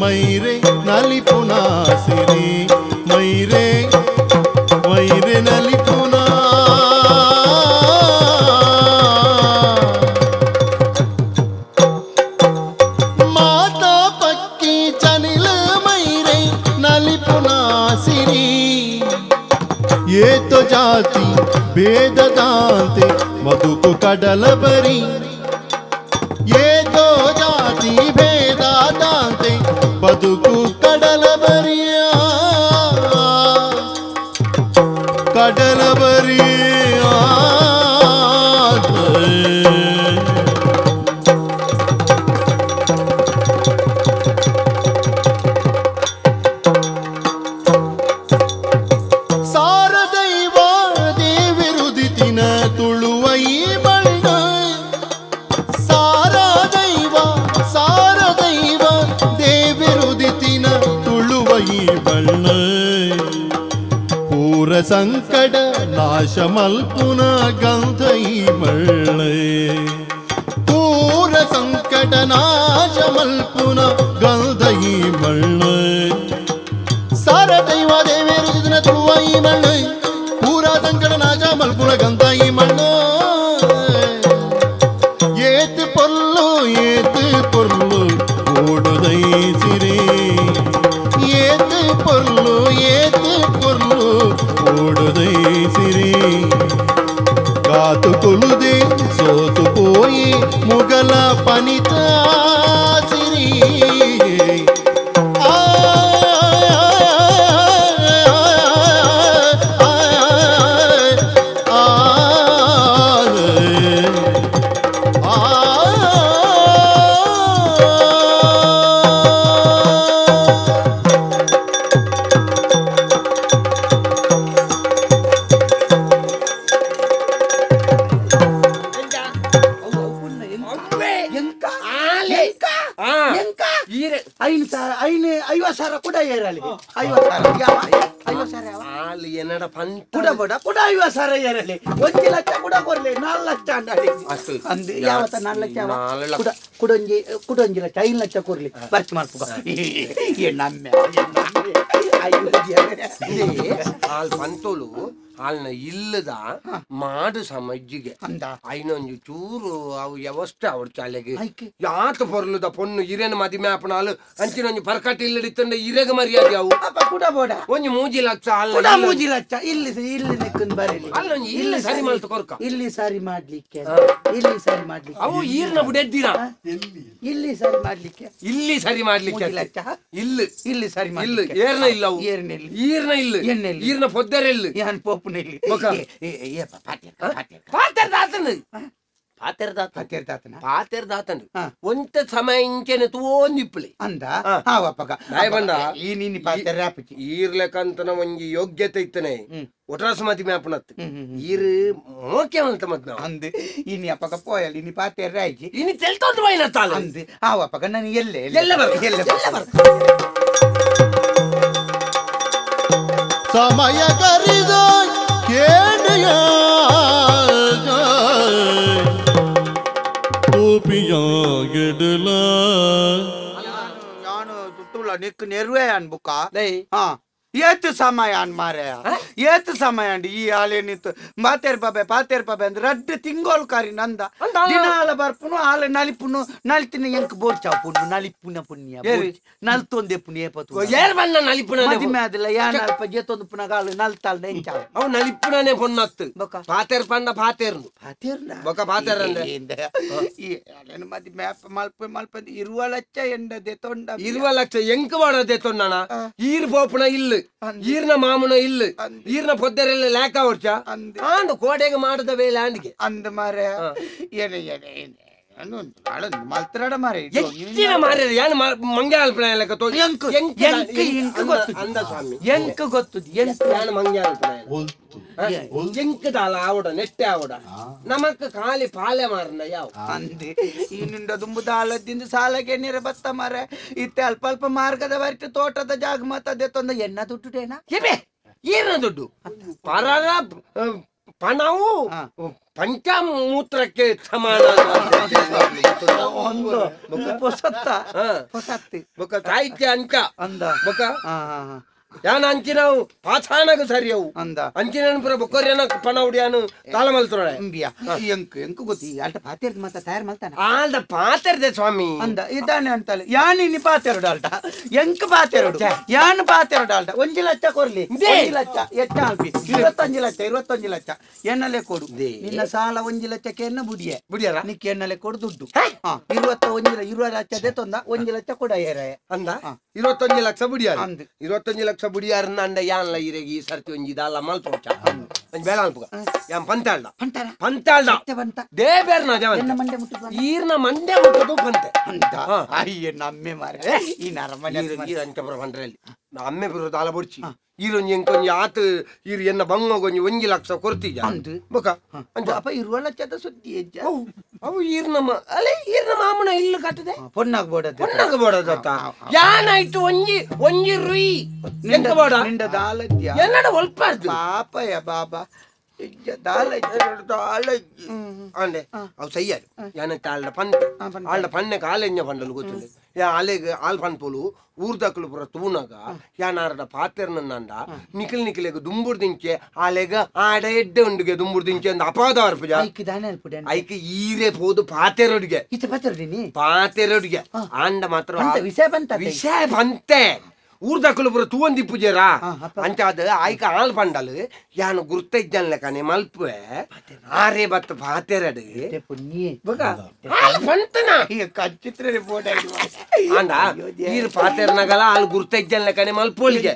ಮೈರೆ ನಲಿಪುನಾಸಿರಿ ಮೈರೆ ಮೈರೆ ನಲಿಪುನಾ ಮಾತಾ ಪಕ್ಕಿ ಚನಿಲ ಮೈರೆ ನಲಿಪುನಾಸಿರಿ ಏತೋ ಜಾತಿ ಭೇದದಾಂತೆ ಮಧುಕು ಕಡಲ ಬರಿ ಏತೋ ಜಾತಿ ಭೇದದಾಂತೆ ಬದುಕು ಕಡಲ ಬರಿಯ ಕಡಲ ಬರಿಯ ಸಾರದೈವ ದೇವಿರುದಿತಿನ ತುಳುವೈ ಬಳ್ಳ ಸಾರದೈವ ಸಾರದೈವ ದೇವಿರುದಿತಿನ ತುಳುವೈ ಬಳ್ಳ ಪೂರ ಸಂಕಟ ನಾಶ ಮಲ್ಪುನ ಗಂಧೈ ಮಳ್ಳೆ ಪೂರ ಸಂಕಟ ನಾಶ ಮಲ್ಪುನ ಗಂಧೈ ಮಳ್ಳೆ ಸಾರದೈವ ದೇವಿರುದಿತಿನ ತುಳುವೈ ಮಳ್ಳೆ ಪೂರ ಸಂಕಟ ನಾಶ ಮಲ್ಪುನ ಗಂಧೈ ಮಣ್ಣು ಏತು ಪೊರ್ಲು ಏತು ಪೊರ್ಲು ಓಡುದೈ ಸಿರಿ ಏತು ಪೊರ್ಲು ಏತು ಪೊರ್ಲು ಓಡುದೈ ಸಿರಿ ಕಾತು ಕೊಲುದೆ ಸೋತು ಪೋಯಿ ಮುಗಲ ಪನಿತ ಸಿರಿ ಆ ಆ ಆ ಕುಡೊಂಜಿ ಕುಡೊಂಜಿ ಲಕ್ಷ 5 ಲಕ್ಷ ಕೊರ್ಲಿ ಖರ್ಚು ಮಾಡ್ಕೊ ಹಾಲ್ ಪಂತೋಲು ಹಾಲ್ನ ಇಲ್ಲದ ಮಾಡು ಸಮಜ್ಜಿಗೆ ಐನೊಂಜಿ ಚೂರು ಅವು ವ್ಯವಸ್ಥೆ ಅವ್ರ ಚಾಲೆಗೆ ಯಾತ ಪೊರ್ಲುದ ಪೊಣ್ಣು ಇರೇನ ಮದಿಮೆ ಆಪನಾಲು ಅಂಚಿನೊಂಜಿ ಪರ್ಕಟ್ ಇಲ್ಲಡಿತ್ತಂಡ ಇರೆಗ ಮರ್ಯಾದೆ ಅವು ಕುಡ ಬೋಡ ಒಂಜಿ 3 ಲಕ್ಷ ಕುಡ 3 ಲಕ್ಷ ಇಲ್ಲಿ ಇಲ್ಲಿ ನಿಕ್ಕನ್ ಬರಲಿ ಅಲ್ಲೊಂಜಿ ಇಲ್ಲಿ ಸರಿ ಮಾಡ್ತು ಕೊರ್ಕ ಇಲ್ಲಿ ಸರಿ ಮಾಡ್ಲಿಕ್ಕೆ ಇಲ್ಲಿ ಸರಿ ಮಾಡ್ಲಿಕ್ಕೆ ಅವು ಈರ್ನ ಬುಡೆದ್ದಿನ ಇಲ್ಲಿ ಸರಿ ಮಾಡ್ಲಿಕ್ಕೆ ಇಲ್ಲಿ ಸರಿ ಮಾಡ್ಲಿಕ್ಕೆ ಲಕ್ಷ ಇಲ್ಲಿ ಇಲ್ಲಿ ಸರಿ ಇಲ್ಲ ಏರ್ನ ಇಲ್ಲ ಅವು ಏರ್ನ ಇಲ್ಲ ಈರ್ನ ಇಲ್ಲ ಎಣ್ಣೆ ಇಲ್ಲ ಈರ್ನ ಪೊದ್ದರೆಲ್ಲ ಯಾನ್ ಪೋಪುನ ಇಲ್ಲಿ ಪಾತೆರ್ದಾತನ ಪಾತೆರ್ದಾತಂಡು ಒಂತ ಸಮಯ ಇಂಚೆನೆ ತೂವೊಂದಿಪ್ಪುಲೆ ಅಂದ ಆವಪ್ಪಗ ಬಂದ ಈ ನಿನ್ನಿ ಪಾತೆರ ಆಪುಜಿ ಈರ್ಲೆಕಂತನ ಒಂಜಿ ಯೋಗ್ಯತೆ ಇತ್ತನೆ ಒಟ್ರಾಸು ಮದಿಮೆ ಆಪುನತ್ತು ಈರು ಮೋಕೆ ಅಂತ ಮದ್ಮೆ ಅಂದ್ ಇನಿ ಅಪ್ಪಗ ಪೋಯಲ್ ಇನಿ ಪಾತೆರ ಆಯ್ಜಿ ಇನಿ ತೆಲ್ತೊಂದು ಬೈನ ತಾಲ ಅಂದ್ ಆವಪ್ಪಗ ನಾನು ಎಲ್ಲೆ ಎಲ್ಲ ಬರ್ ಎಲ್ಲೆ ಬರ್ ಸಮಯ ಕರಿದ ಕೇಳಿಯ ಟೋಪಿಯಾಗಿಡಲ ನಾನು ತುತ್ತುಳ ನಿಕ್ ನೆರುವೆ ಅನ್ಬುಕ ಹಾ ಏತು ಸಮಯ ಅನ್ ಮಾರಾಯ ಏತು ಸಮಯ ಅಂಡ್ ಈ ಆಲೆ ನಿಂತು ಪಾತೇರ್ ಬಾಬೆ ಪಾತೇರ್ ಬಾಬೆ ಅಂದ್ರೆ ರಡ್ಡು ತಿಂಗೋಳು ಕಾರಿ ನಂದ ದಿನಾಲ ಬರ್ಪುನು ಆಲೆ ನಲಿಪುನು ನಲಿತಿನ ಎಂಕ್ ಬೋರ್ಚಾವ್ ಪುಣ್ಣು ನಲಿಪುನ ಪುಣ್ಯ ನಲ್ತೊಂದೆ ಪುಣ್ಯ ಪತು ಏರ್ ಬಣ್ಣ ನಲಿಪುನ ಮದಿಮೆ ಆದಿಲ್ಲ ಯಾನ್ ಅಲ್ಪ ಜೇತೊಂದು ಪುನಗಾಲು ನಲ್ತಾಲ್ ನೆಂಚಾವ್ ಅವು ನಲಿಪುನನೆ ಪೊನ್ನತ್ತು ಪಾತೇರ್ ಪಂಡ ಪಾತೇರ್ನು ಪಾತೇರ್ನ ಬೊಕ ಪಾತೇರ್ ಅಂದ್ರೆ ಈ ಆಲೆನ ಮದಿಮೆ ಅಪ್ಪ ಮಲ್ಪ ಮಲ್ಪ 20 ಲಕ್ಷ ಎಂಡದೆ ತೊಂಡ 20 ಲಕ್ಷ ಎಂಕ್ ಮಾಡದೆ ತೊಂಡಣ ಈರ್ ಪೋಪುನ ಇಲ್ಲ ಈರ್ನ ಮಾಮುನ ಇಲ್ಲ ಈರ್ನ ಪೊದ್ದರೆಲ್ಲ ಲೇಕ ವರ್ಷ ಆಂಡು ಕೋಟೆಗೆ ಮಾಡದ ವೇಳೆ ಆಂಡಿಗೆ ಅಂದ ಮಾರೆ ಏನೇ ಏನೇ ಮಲ್ತರಾಡ ಮಾರೆ ಎಚ್ಚಿನ ಮಾರೆ ಯಾನ್ ಮಂಗ್ಯ ಅಲ್ಪನ ಲೆಕ್ಕ ತೋ ಎಂಕ್ ಎಂಕ್ ಎಂಕ್ ಗೊತ್ತು ಅಂದ ಸ್ವಾಮಿ ಎಂಕ್ ಗೊತ್ತು ಎಂಕ್ ಯಾನ್ ಮಂಗ್ಯ ಅಲ್ಪನ ಎಂಕ್ ದಾಲ ಆವಡ ನೆಟ್ಟೆ ಆವಡ ನಮಕ್ ಖಾಲಿ ಪಾಲೆ ಮಾರನ ಯಾವ ಅಂದೆ ಇನ್ನಿಂದ ದುಂಬು ದಾಲದಿಂದ ಸಾಲಗೆ ನೀರ ಬತ್ತ ಮಾರೆ ಇತ್ತೆ ಅಲ್ಪ ಅಲ್ಪ ಮಾರ್ಗದ ಬರಿತು ತೋಟದ ಜಾಗ ಮಾತದೆ ತೊಂದ ಎಣ್ಣ ದುಡ್ಡುಡೇನಾ ಏನ ದುಡ್ಡು ಪರರ ಪಣವು ಪಂಚಮೂತ್ರಕ್ಕೆ ಸಮಾನ ಒಂದು ಪೊಸತ್ತ ಪೊಸತ್ತಿ ಬೊಕ ಸಾಹಿತ್ಯ ಅಂಕ ಅಂದ ಬೊಕ ಯಾನ ಅಂಚಿನವು ಪಾಥಾನಗ ಸರಿಯವು ಅಂದ ಅಂಚಿನ ಪುರ ಬೊಕ್ಕರ್ಯನ ಪಣ ಉಡಿಯಾನು ತಾಳ ಮಲ್ತೊಳೆ ಅಂಬಿಯ ಎಂಕ್ ಎಂಕ್ ಗೊತ್ತಿ ಅಲ್ಟ ಪಾತೇರ್ದ ಮಾತ ತಯಾರು ಮಲ್ತಾನ ಆಲ್ದ ಪಾತೆರ್ದೆ ಸ್ವಾಮಿ ಅಂದ ಇದಾನೆ ಅಂತಲ್ಲ ಯಾನ್ ಇನಿ ಪಾತೆರಡು ಅಲ್ಟ ಎಂಕ್ ಪಾತೆರಡು ಯಾನ್ ಪಾತೆರಡು ಅಲ್ಟ 1 ಲಕ್ಷ ಕೊರ್ಲಿ 1 ಲಕ್ಷ ಎಚ್ಚ ಅಲ್ಪಿ 25 ಲಕ್ಷ 25 ಲಕ್ಷ ಎನ್ನಲೆ ಕೊಡು ನಿನ್ನ ಸಾಲ 1 ಲಕ್ಷಕ್ಕೆ ಎನ್ನ ಬುಡಿಯೆ ಬುಡಿಯರ ನಿಕ್ಕೆ ಎನ್ನಲೆ ಕೊಡು ದುಡ್ಡು 21 20 ಲಕ್ಷದೇ ತೊಂದ 1 ಲಕ್ಷ ಕೊಡ ಏರಾಯ ಅಂದ 21 ಲಕ್ಷ ಬುಡಿಯಾರ 21 ಲಕ್ಷ ಬುಡಿಯಾರನ್ನ ಅಂಡ ಯಾನ್ಲ ಇರೆಗಿ ಈ ಸರ್ತಿ ಒಂಜಿ ದಾಲ ಮಲ್ಪೊಂಚ ಒಂಜಿ ಬೇಲ ಅನ್ಪುಗ ಯಾನ್ ಪಂತಾಳ್ದ ಪಂತಾಳ್ದ they ಬೇರ್ನ ಜವಂತ ಈರ್ನ ಮಂಡೆ ಮುಟ್ಟದು ಪಂತೆ ಅಂತ ಅಯ್ಯ ನಮ್ಮೆ ಮಾರೆ ಈ ನರಮನೆ ಈರ್ ಅಂಚಪುರ ಪಂಡ್ರಲ್ಲಿ ಅಮ್ಮೆ ಪುರ ದಾಲ ಬೊಡ್ಚಿ ಈರೊಂಜಿ ಎಂಕೊಂಜಿ ಆತ ಈರ್ ಎನ್ನ ಬಂಗೊಂಜಿ 1 ಲಕ್ಷ ಕೊರ್ತಿಜ ಬೊಕ ಅಂಚ ಅಪ್ಪ 20 ಲಕ್ಷದ ಸುದ್ದಿ ಹೆಜ್ಜ ಅವು ಈರ್ನ ಅಲೆ ಈರ್ನ ಮಾಮುನ ಇಲ್ಲು ಕಟ್ಟದೆ ಪೊನ್ನಾಗ ಬೋಡದ ಪೊನ್ನಾಗ ಬೋಡದತ್ತ ಯಾನಾಯ್ತು ಒಂಜಿ ಒಂಜಿ ರುಯಿ ಎಂತ ಬೋಡ ನಿಂಡ ದಾಲದ್ಯ ಎನ್ನಡ ಒಲ್ಪಾರ್ದು ಪಾಪಯ ಬಾಬಾ ದಾಲ ದಾಲ ಅಂಡೆ ಅವು ಸಯ್ಯಾರು ಯಾನಂತ ಆಳ್ಡ ಪಂತೆ ಆಳ್ಡ ಪನ್ನೆ ಕಾಲೆಂಜ ಪಂಡಲು ಗೊತ್ತಿಲ್ಲ ಯಾ ಅಲೆಗ್ ಆಲ್ ಪನ್ಪೋಲು ಊರ್ದಕ್ಲು ಪುರ ತೂನಗ ಯಾನಾರಡ ಪಾತೆರ್ನಂಡ ನಿಖಲ್ ನಿಖಲೆಗ್ ದುಂಬುರ್ದಿಂಚೆ ಆಲೆಗ ಆಡ ಎಡ್ಡೆ ಉಂಡುಗೆ ದುಂಬುರ್ದಿಂಚೆ ಅಂದ್ ಅಪಾದ ಅರ್ಪುಜ ಐಕ್ ಈರೆ ಪೋದು ಪಾತೆರೊಡಿಗೆ ಪಾತೆರೊಡಿಗೆ ಆಂಡ ಮಾತ್ರ ವಿಷಯ ಬಂತ ವಿಷಯ ಬಂತೆ ಊರ್ದಕ್ಲು ಪುರ ತೂವಂದಿಪ್ಪುಜೇರಾ ಅಂಚ ಅದು ಆಯ್ಕ ಆಲ್ ಪಂಡಲು ಯಾನು ಗುರ್ತ ಇಜ್ಜನ್ಲೆಕನೆ ಮಲ್ಪುವೆ ಆರೆ ಬತ್ತ ಪಾತೆರಡು ಪಂತನ ಅಂದ ಈರ್ ಪಾತೆರ್ನಗಲ ಆಲ್ ಗುರ್ತ ಇಜ್ಜನ್ಲೆಕನೆ ಮಲ್ಪೋಲಿಗೆ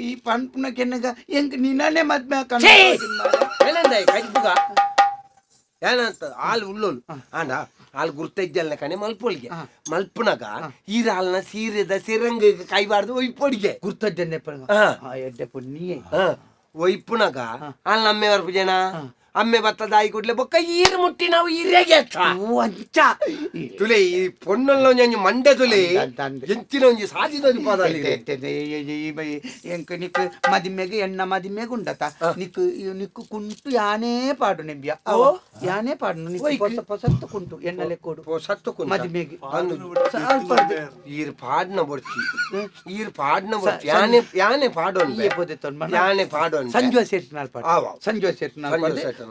ಈ ಪನ್ಪುನ ಕೆನ್ನಗ ಎಂಕ್ ನಿನ್ನನೆ ಮದ್ಮೆ ಏನಂದ ಕಜ್ಬುಗ ಏನಂತ ಆಲ್ ಉಳ್ಳೋಲು ಆಂಡ ಆಲ್ ಗುರ್ತ ಇಜ್ಜನ್ಲೆಕನೆ ಮಲ್ಪೋಲಿಗೆ ಮಲ್ಪುನಗ ಈರ ಆಲ್ನ ಸೀರೆದ ಸಿರಂಗ ಕೈಬಾರ್ದು ಒಯ್ಪೊಡಿಗೆ ಗುರ್ತಜ್ಜನ್ನೆ ಎಡ್ಡೆ ಪುಣ್ಣಿಯೇ ಒಯ್ಪುನಗ ಆಲ್ ನಮ್ಮೆ ವರ್ಪುಜನ ಅಮ್ಮೆ ಬತ್ತದ ಆಯಿ ಕೂಡ್ಲೆ ಬೊಕ್ಕ ಈರು ಮುಟ್ಟಿ ನಾವು ಈರೆಗೆ ಅಂಚ ತುಲೆ ಈ ಪೊಣ್ಣಲ್ಲ ಒಂಜಿ ಮಂಡೆ ತುಲೆ ಎಂಚಿನ ಒಂಜಿ ಸಾಧಿದ ಎಂಕ್ ನಿಕ್ ಮದಿಮೆಗೆ ಎಣ್ಣ ಮದಿಮೆಗೆ ಉಂಡತ ನಿಕ್ ನಿಕ್ಕು ಕುಂಟು ಯಾನೇ ಪಾಡು ನಿಂಬ್ಯ ಯಾನೇ ಪಾಡು ನಿಕ್ಕು ಪೊಸ ಪೊಸತ್ತು ಕುಂಟು ಎಣ್ಣಲೆ ಕೊಡು ಪೊಸತ್ತು ಕುಂಟು ಮದಿಮೆಗೆ ಈರ್ ಪಾಡ್ನ ಬೊರ್ಚಿ ಈರ್ ಪಾಡ್ನ ಬೊರ್ಚಿ ಯಾನೆ ಯಾನೆ ಪಾಡೋನ್ ಯಾನೆ ಪಾಡೋನ್ ಸಂಜೆ ಸೇರ್ಸಿನಾಲ್ ಪಾಡು ಸಂಜೆ ಸೇರ್ಸಿನಾಲ್ ಪಾಡು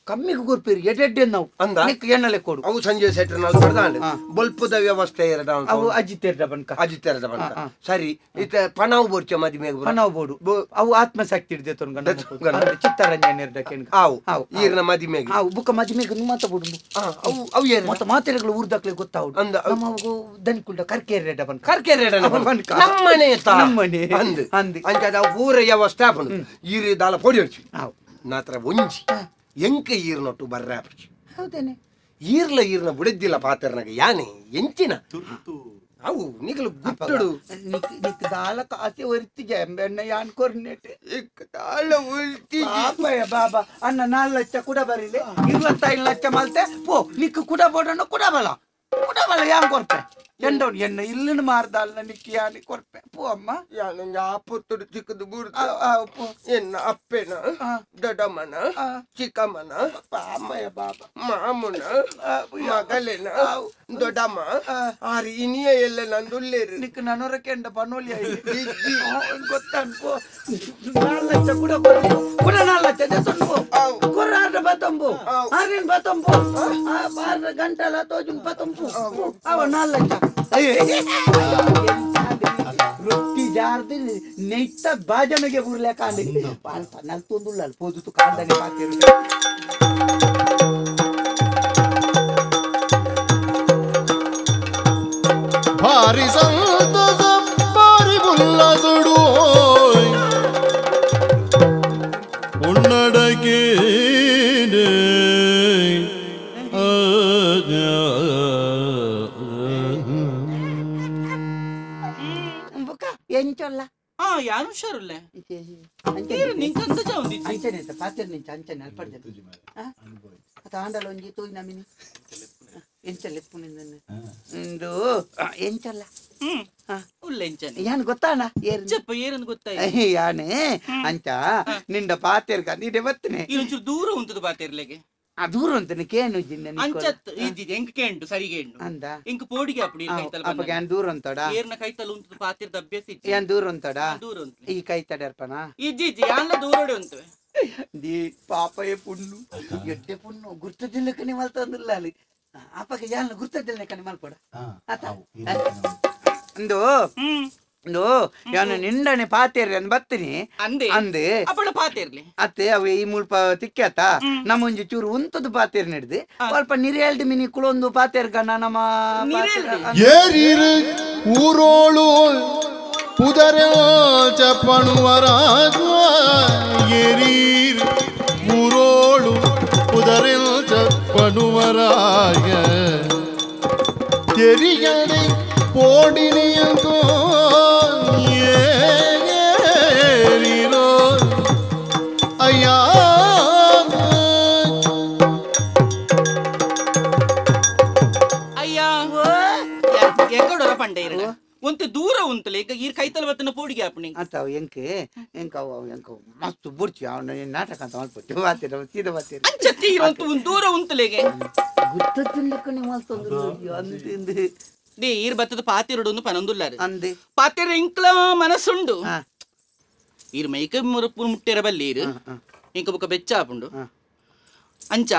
ಕಮ್ಮಿಗೆ ಗುರ್ಪಿರಿ ಎಡೆಡ್ಡೆ ನಾವು ಅಂದ ಎಣ್ಣಲೆ ಕೊಡು ಅವು ಸಂಜೆ ಸೆಟ್ರನಲ್ಲಿ ಪಡ್ದಾಂಡ್ ಬೊಲ್ಪುದ ವ್ಯವಸ್ಥೆ ಎರಡ ಅವು ಅಜಿತೆರ್ದ ಬನ್ಕ ಅಜಿತೆರ್ದ ಬನ್ಕ ಸರಿ ಇತ ಪಣವು ಬೋರ್ಚ ಮದಿಮೆಗೆ ಪಣವು ಬೋಡು ಅವು ಆತ್ಮಶಕ್ತಿ ಹಿಡ್ದೆ ತೊನ್ಗಂಡ ಚಿತ್ತರಂಜನ್ ಇರ್ದ ಕೆನ್ಗ ಅವು ಈರ್ನ ಮದಿಮೆಗೆ ಅವು ಬುಕ್ಕ ಮದಿಮೆಗೆ ಮಾತ ಬೋಡು ಅವು ಅವು ಏರು ಮತ್ತೆ ಮಾತೆರೆಗಳು ಊರ್ದಾಕ್ಲೆ ಗೊತ್ತಾವು ಅಂದ ನಮ್ಮ ಅವು ದನಿಕುಂಡ ಕರ್ಕೇರೆಡ ಬನ್ಕ ಕರ್ಕೇರೆಡ ಬನ್ಕ ನಮ್ಮನೆ ನಮ್ಮನೆ ಅಂದ್ ಅಂದ್ ಅಂಚ ಅವು ಪೂರ ವ್ಯವಸ್ಥೆ ಆಪುಂಡು ಈರು ದಾಲ ಪೊಡಿ ಹೊಡ್ಚಿ ಅವು ನಾತ್ರ ಒಂಜಿ ಎಂಕ ಈರ್ನೊಟ್ಟು ಬರ್ರೆ ಆಪುಜಿ ಹೌದೇನೆ ಈರ್ಲ ಈರ್ನ ಬುಡೆದ್ದಿಲ್ಲ ಪಾತ್ರನಾಗ ಯಾನೆ ಎಂಚಿನ ಅವು ನಿಗಲು ಗುಟ್ಟಡು ನಿಕ್ ದಾಲ ಕಾಸೆ ಒರಿತಿಗೆ ಎಂಬೆಣ್ಣ ಯಾನ್ ಕೊರ್ನೆಟ್ ದಾಲ ಒರಿತಿ ಬಾಬಾಯ ಬಾಬಾ ಅನ್ನ 4 ಲಕ್ಷ ಕೂಡ ಬರಿಲೆ 25 ಲಕ್ಷ ಮಲ್ತೆ ಪೋ ನಿಕ್ ಕೂಡ ಬೋಡಣ್ಣ ಕೂಡ ಬಲ ಕೂಡ ಬಲ ಯಾನ್ ಕೊರ್ಪೆ ಎಂಡೋನ್ ಎನ್ನ ಇಲ್ಲನ ಮಾರ್ದಾಲ್ನ ನಿಕ್ ಯಾನಿ ಕೊರ್ಪೆ ಪೋ ಅಮ್ಮ ಯಾನೊಂದು ಆಪತ್ತುಡು ಚಿಕ್ಕದು ಬುರ್ದು ಎನ್ನ ಅಪ್ಪೆನ ದೊಡ್ಡಮ್ಮನ ಚಿಕ್ಕಮ್ಮನ ಅಮ್ಮಯ್ಯ ಬಾಬಾ ಮಾಮುನ ಮಗಲೆನ ದೊಡ್ಡಮ್ಮ ಆರು ಇನಿಯ ಎಲ್ಲ ನಂದುಲ್ಲೇರು ನಿಕ್ ನನೊರಕ್ಕೆ ಎಂಡ ಪನೋಲಿ ಗೊತ್ತಾನ್ ಪೋ 4 ಲಕ್ಷ ಕೂಡ ಕೊರ್ಲಿ ಕೂಡ 4 ಲಕ್ಷ ದೆತ್ತೊಂಡು ಪೋ ಕೊರ್ರಾರ್ಡ ಬತ್ತಂಬು ಆರಿನ ಬತ್ತಂಬು ಬಾರ ಗಂಟಲ ತೋಜುನ್ ಬತ್ತಂಬು ಅವ 4 ಲಕ್ಷ ರೊಟ್ಟಿ ಜಾರ್ದು ನೆಯ್ತ ಬಾಜನಗೆ ಬುರ್ಲೆ ಕಾಂಡಿ ಪಾಲ್ಪ ನಲ್ತೊಂದುಲ್ಲ ಪೋದುತು ಕಾಂದನೆ ಪಾತಿರು ಭಾರಿ ಸಂತಸ ಭಾರಿ ಉಲ್ಲಾಸಡು ಉನ್ನಡಕೆ ಎಂಚೊಲ್ಲ ಆ ಯಾರು ಹುಷಾರುಲ್ಲ ನಿಂಕಂತ ಅಂಚನೆ ಪಾತಿರ್ ನಿಂಚ ಅಂಚನೆ ಅಲ್ಪಡ್ದೆ ತಾಂಡಲ ಒಂಜಿ ತೂಯಿ ನಮಿನಿ ಎಂಚಲ್ಲ ಎಪ್ಪುನಿಂದನ್ನು ಇಂದು ಎಂಚಲ್ಲ ಉಲ್ಲ ಎಂಚನೆ ಯಾನ್ ಗೊತ್ತಾಣ ಏರಪ್ಪ ಏರಂದು ಗೊತ್ತಾಯ್ತು ಯಾನೆ ಅಂಚ ನಿಂಡ ಪಾತಿರ್ ನೀಡೆ ಬತ್ತನೆ ಇನ್ನೊಂಚೂರು ದೂರ ಉಂಟದು ಪಾತಿರ್ಲೆಗೆ ಆ ದೂರ ಉಂಟು ಕೇನು ಜಿನ್ನ ಅಂಚತ್ ಇದ್ದಿದ್ದು ಎಂಕ್ ಕೇಂಡು ಸರಿಗೆ ಎಂಡು ಅಂದ ಎಂಕ್ ಪೋಡಿಗೆ ಅಪ್ಪಡಿ ಕೈತಲ್ ಅಪ್ಪಗೆ ಯಾನ್ ದೂರ ಉಂಟಡ ಏರ್ನ ಕೈತಲ್ ಉಂಟು ಪಾತಿರ್ದ ಅಭ್ಯಾಸ ಇಜ್ಜಿ ಯಾನ್ ದೂರ ಉಂಟಡ ದೂರ ಉಂಟು ಈ ಕೈತಡೆ ಅರ್ಪಣ ಇಜ್ಜಿ ಇಜ್ಜಿ ಯಾನ್ಲ ದೂರೋಡೆ ಉಂಟು the ಪಾಪಯೇ ಪುಣ್ಣು ಎಡ್ಡೆ ಪುಣ್ಣು ಗುರ್ತದಿಲ್ಲಕನೆ ಮಲ್ತಂದಿಲ್ಲ ಅಲ್ಲಿ ಅಪ್ಪಗೆ ಯಾನ್ ಗುರ್ತದಿಲ್ಲಕನೆ ಮಲ್ಪಡ ಆತ ಅಂದು ಅಂದು ಯಾನು ನಿಂಡನೆ ಪಾತೇರಿ ಅಂದ್ ಬತ್ತೀನಿ ಅಂದೆ ಅಂದೆ ಅಪ್ಪಳ ಪಾತೇರ್ಲಿ ಅತ್ತೆ ಅವ ಈ ಮುಲ್ಪ ತಿಕ್ಕಾತ ನಮ್ಮೊಂಜಿ ಚೂರು ಉಂತದ ಪಾತೇರ್ ನಡೆದು ಸ್ವಲ್ಪ ನಿರೇಲ್ಡ್ ಮಿನಿ ಕುಳೊಂದು ಪಾತೇರ್ ಗಣ ನಮ್ಮ ಏರಿರು ಊರೋಳು ಪುದರ ಚಪಣುವರ ಏರೀರ್ ಊರೋಳು ಪುದರ ಚಪಣುವರಾಯ ತೆರಿಯಡೆ ಪೋಡಿನಿಯಂಕೋ ಏರಿರೋ ಅಯ್ಯ ಅಯ್ಯ ಎಕ್ಕಡೊರ ಪಂಡೆ ಇರಡ ಒಂತೆ ದೂರ ಉಂತಲೆ ಈಗ ಈ ಕೈತಲ ಬತ್ತನ ಪೋಡಿಗೆ ಆಪಣಿ ಅಂತ ಎಂಕ್ ಎಂಕ್ ಅವ ಎಂಕ್ ಮಸ್ತ್ ಬುಡ್ಚಿ ಅವನ ನಾಟಕ ಅಂತ ಮಲ್ಪಟ್ಟು ಬಾತಿರ ಸೀದಾ ಬಾತಿರ ಅಂಚತ್ತಿ ಇರೋಂತು ಒಂದು ದೂರ ಉಂತಲೆಗೆ ಗುತ್ತತಿಲ್ಲಕನೆ ಮಲ್ತೊಂದು ಅಂದಿಂದು they ಈರ್ ಬತ್ತದ ಪಾತಿರುಡು ಪನೊಂದುಲ್ಲಾರು ಅಂದೆ ಪಾತಿರ ಇಂಕ್ಲ ಮನಸ್ಸುಂಡು ಈರ್ ಮೈಕ ಮುಟ್ಟೆರ ಬಲ್ಲಿ ಈರು ಇಂಕ ಬೊಕ ಬೆಚ್ಚ ಆಪುಂಡು ಅಂಚ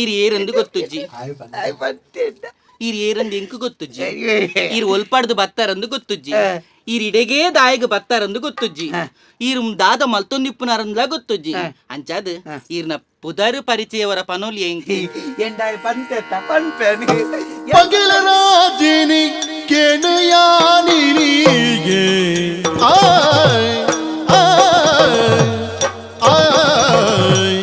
ಈರ್ ಏರಂದು ಗೊತ್ತುಜ್ಜಿ ಈರ್ ಏರಂದು ಎಂಕ್ ಗೊತ್ತುಜ್ಜಿ ಈರ್ ಒಲ್ಪಾಡ್ದು ಬತ್ತಾರಂದು ಗೊತ್ತುಜ್ಜಿ ಈರ್ ಇಡೆಗೇ ದಾಯಗ ಬತ್ತಾರಂದು ಗೊತ್ತುಜ್ಜಿ ಈರ್ ದಾದ ಮಲ್ತೊಂದಿಪ್ಪುನಾರಂದ್ಲ ಗೊತ್ತುಜ್ಜಿ ಅಂಚಾದ ಈರ್ನ ಪುದರ್ ಪರಿಚಯವರ ಪನೋಲಿ ಎಂಕ್ ಎಂಡಾಯ ಪಂತೆತ್ತ ಪನ್ಪೆನಿ ಪಗಲ ರಾಜಿನಿ ಕೆಣಯಾನಿನಿಗೆ ಆಯ್ ಆಯ್ ಆಯ್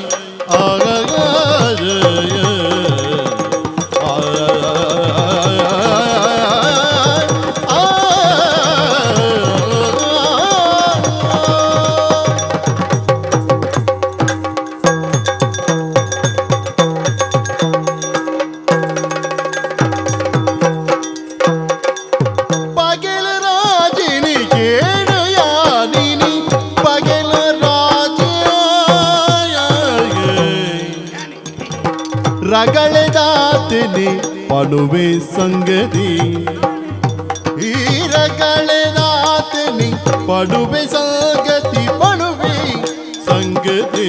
ರಗಳೆದಾತಿನಿ ಪಣುವೆ ಸಂಗತಿ ಈ ರಗಳೆದಾತಿನಿ ಪಡುವೆ ಸಂಗತಿ ಪಣುವೆ ಸಂಗತಿ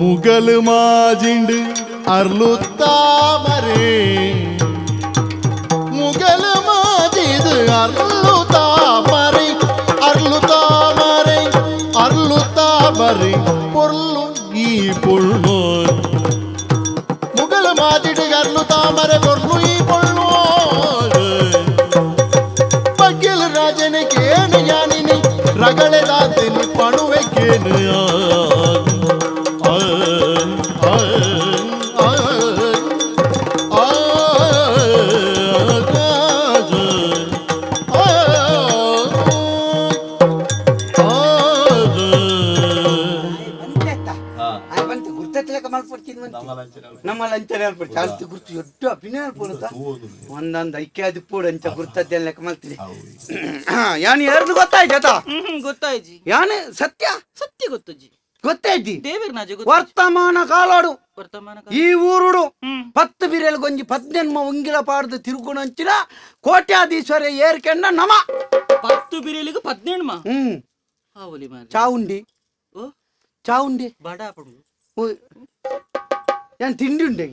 ಮುಗಲು ಮಾಜಿಂಡು ಅರ್ಲು ತಾಮರೆ ಮುಗಲು ಮಾಜಿದು ಅರ್ಲು ತಾಮರೆ ಅರ್ಲು ತಾಮರೆ ಅರ್ಲು ತಾಮರೆ ಪೊರ್ಲು ಈ ಪೊಳ್ಳು ಮುಗಲು ಮಾಜಿಡು ಅರ್ಲು ತಾಮರೆ ಪೊರ್ಲು ಈ ಪೊಳ್ಳು. ಲೆಕ್ಕ ಮಲ್ಪಡ್ತೀನಿ ನಮ್ಮ ಲಂಚನೆ ಅಲ್ಪಡ್ತಿ ಅಲ್ತಿ ಗುರ್ತು ಎಡ್ಡು ಅಭಿನಯ ಅಲ್ಪಡುತ್ತಾ ಒಂದೊಂದು ಐಕ್ಯಾದಿ ಪೂಡ ಅಂಚ ಗುರ್ತದ್ದೆ ಲೆಕ್ಕ ಮಲ್ತೀನಿ ಯಾನು ಯಾರ್ದು ಗೊತ್ತಾಯ್ತು ಗೊತ್ತಾಯ್ಜಿ ಯಾನು ಸತ್ಯ ಸತ್ಯ ಗೊತ್ತುಜಿ ಗೊತ್ತಾಯ್ತಿ ದೇವರ ವರ್ತಮಾನ ಕಾಲಾಡು ಈ ಊರುಡು 10 ಬಿರೆಲ್ ಗೊಂಜಿ 18 ಉಂಗಿಲ ಪಾಡ್ದು ತಿರುಗುಣಂಚಿನ ಕೋಟ್ಯಾಧೀಶ್ವರ ಏರ್ಕೆಂಡ ನಮ 10 ಬಿರೆಲಿಗೆ 18 ಚಾವುಂಡಿ ಚಾವುಂಡಿ ಏನ್ ತಿಂಡಿ ಉಂಡೆ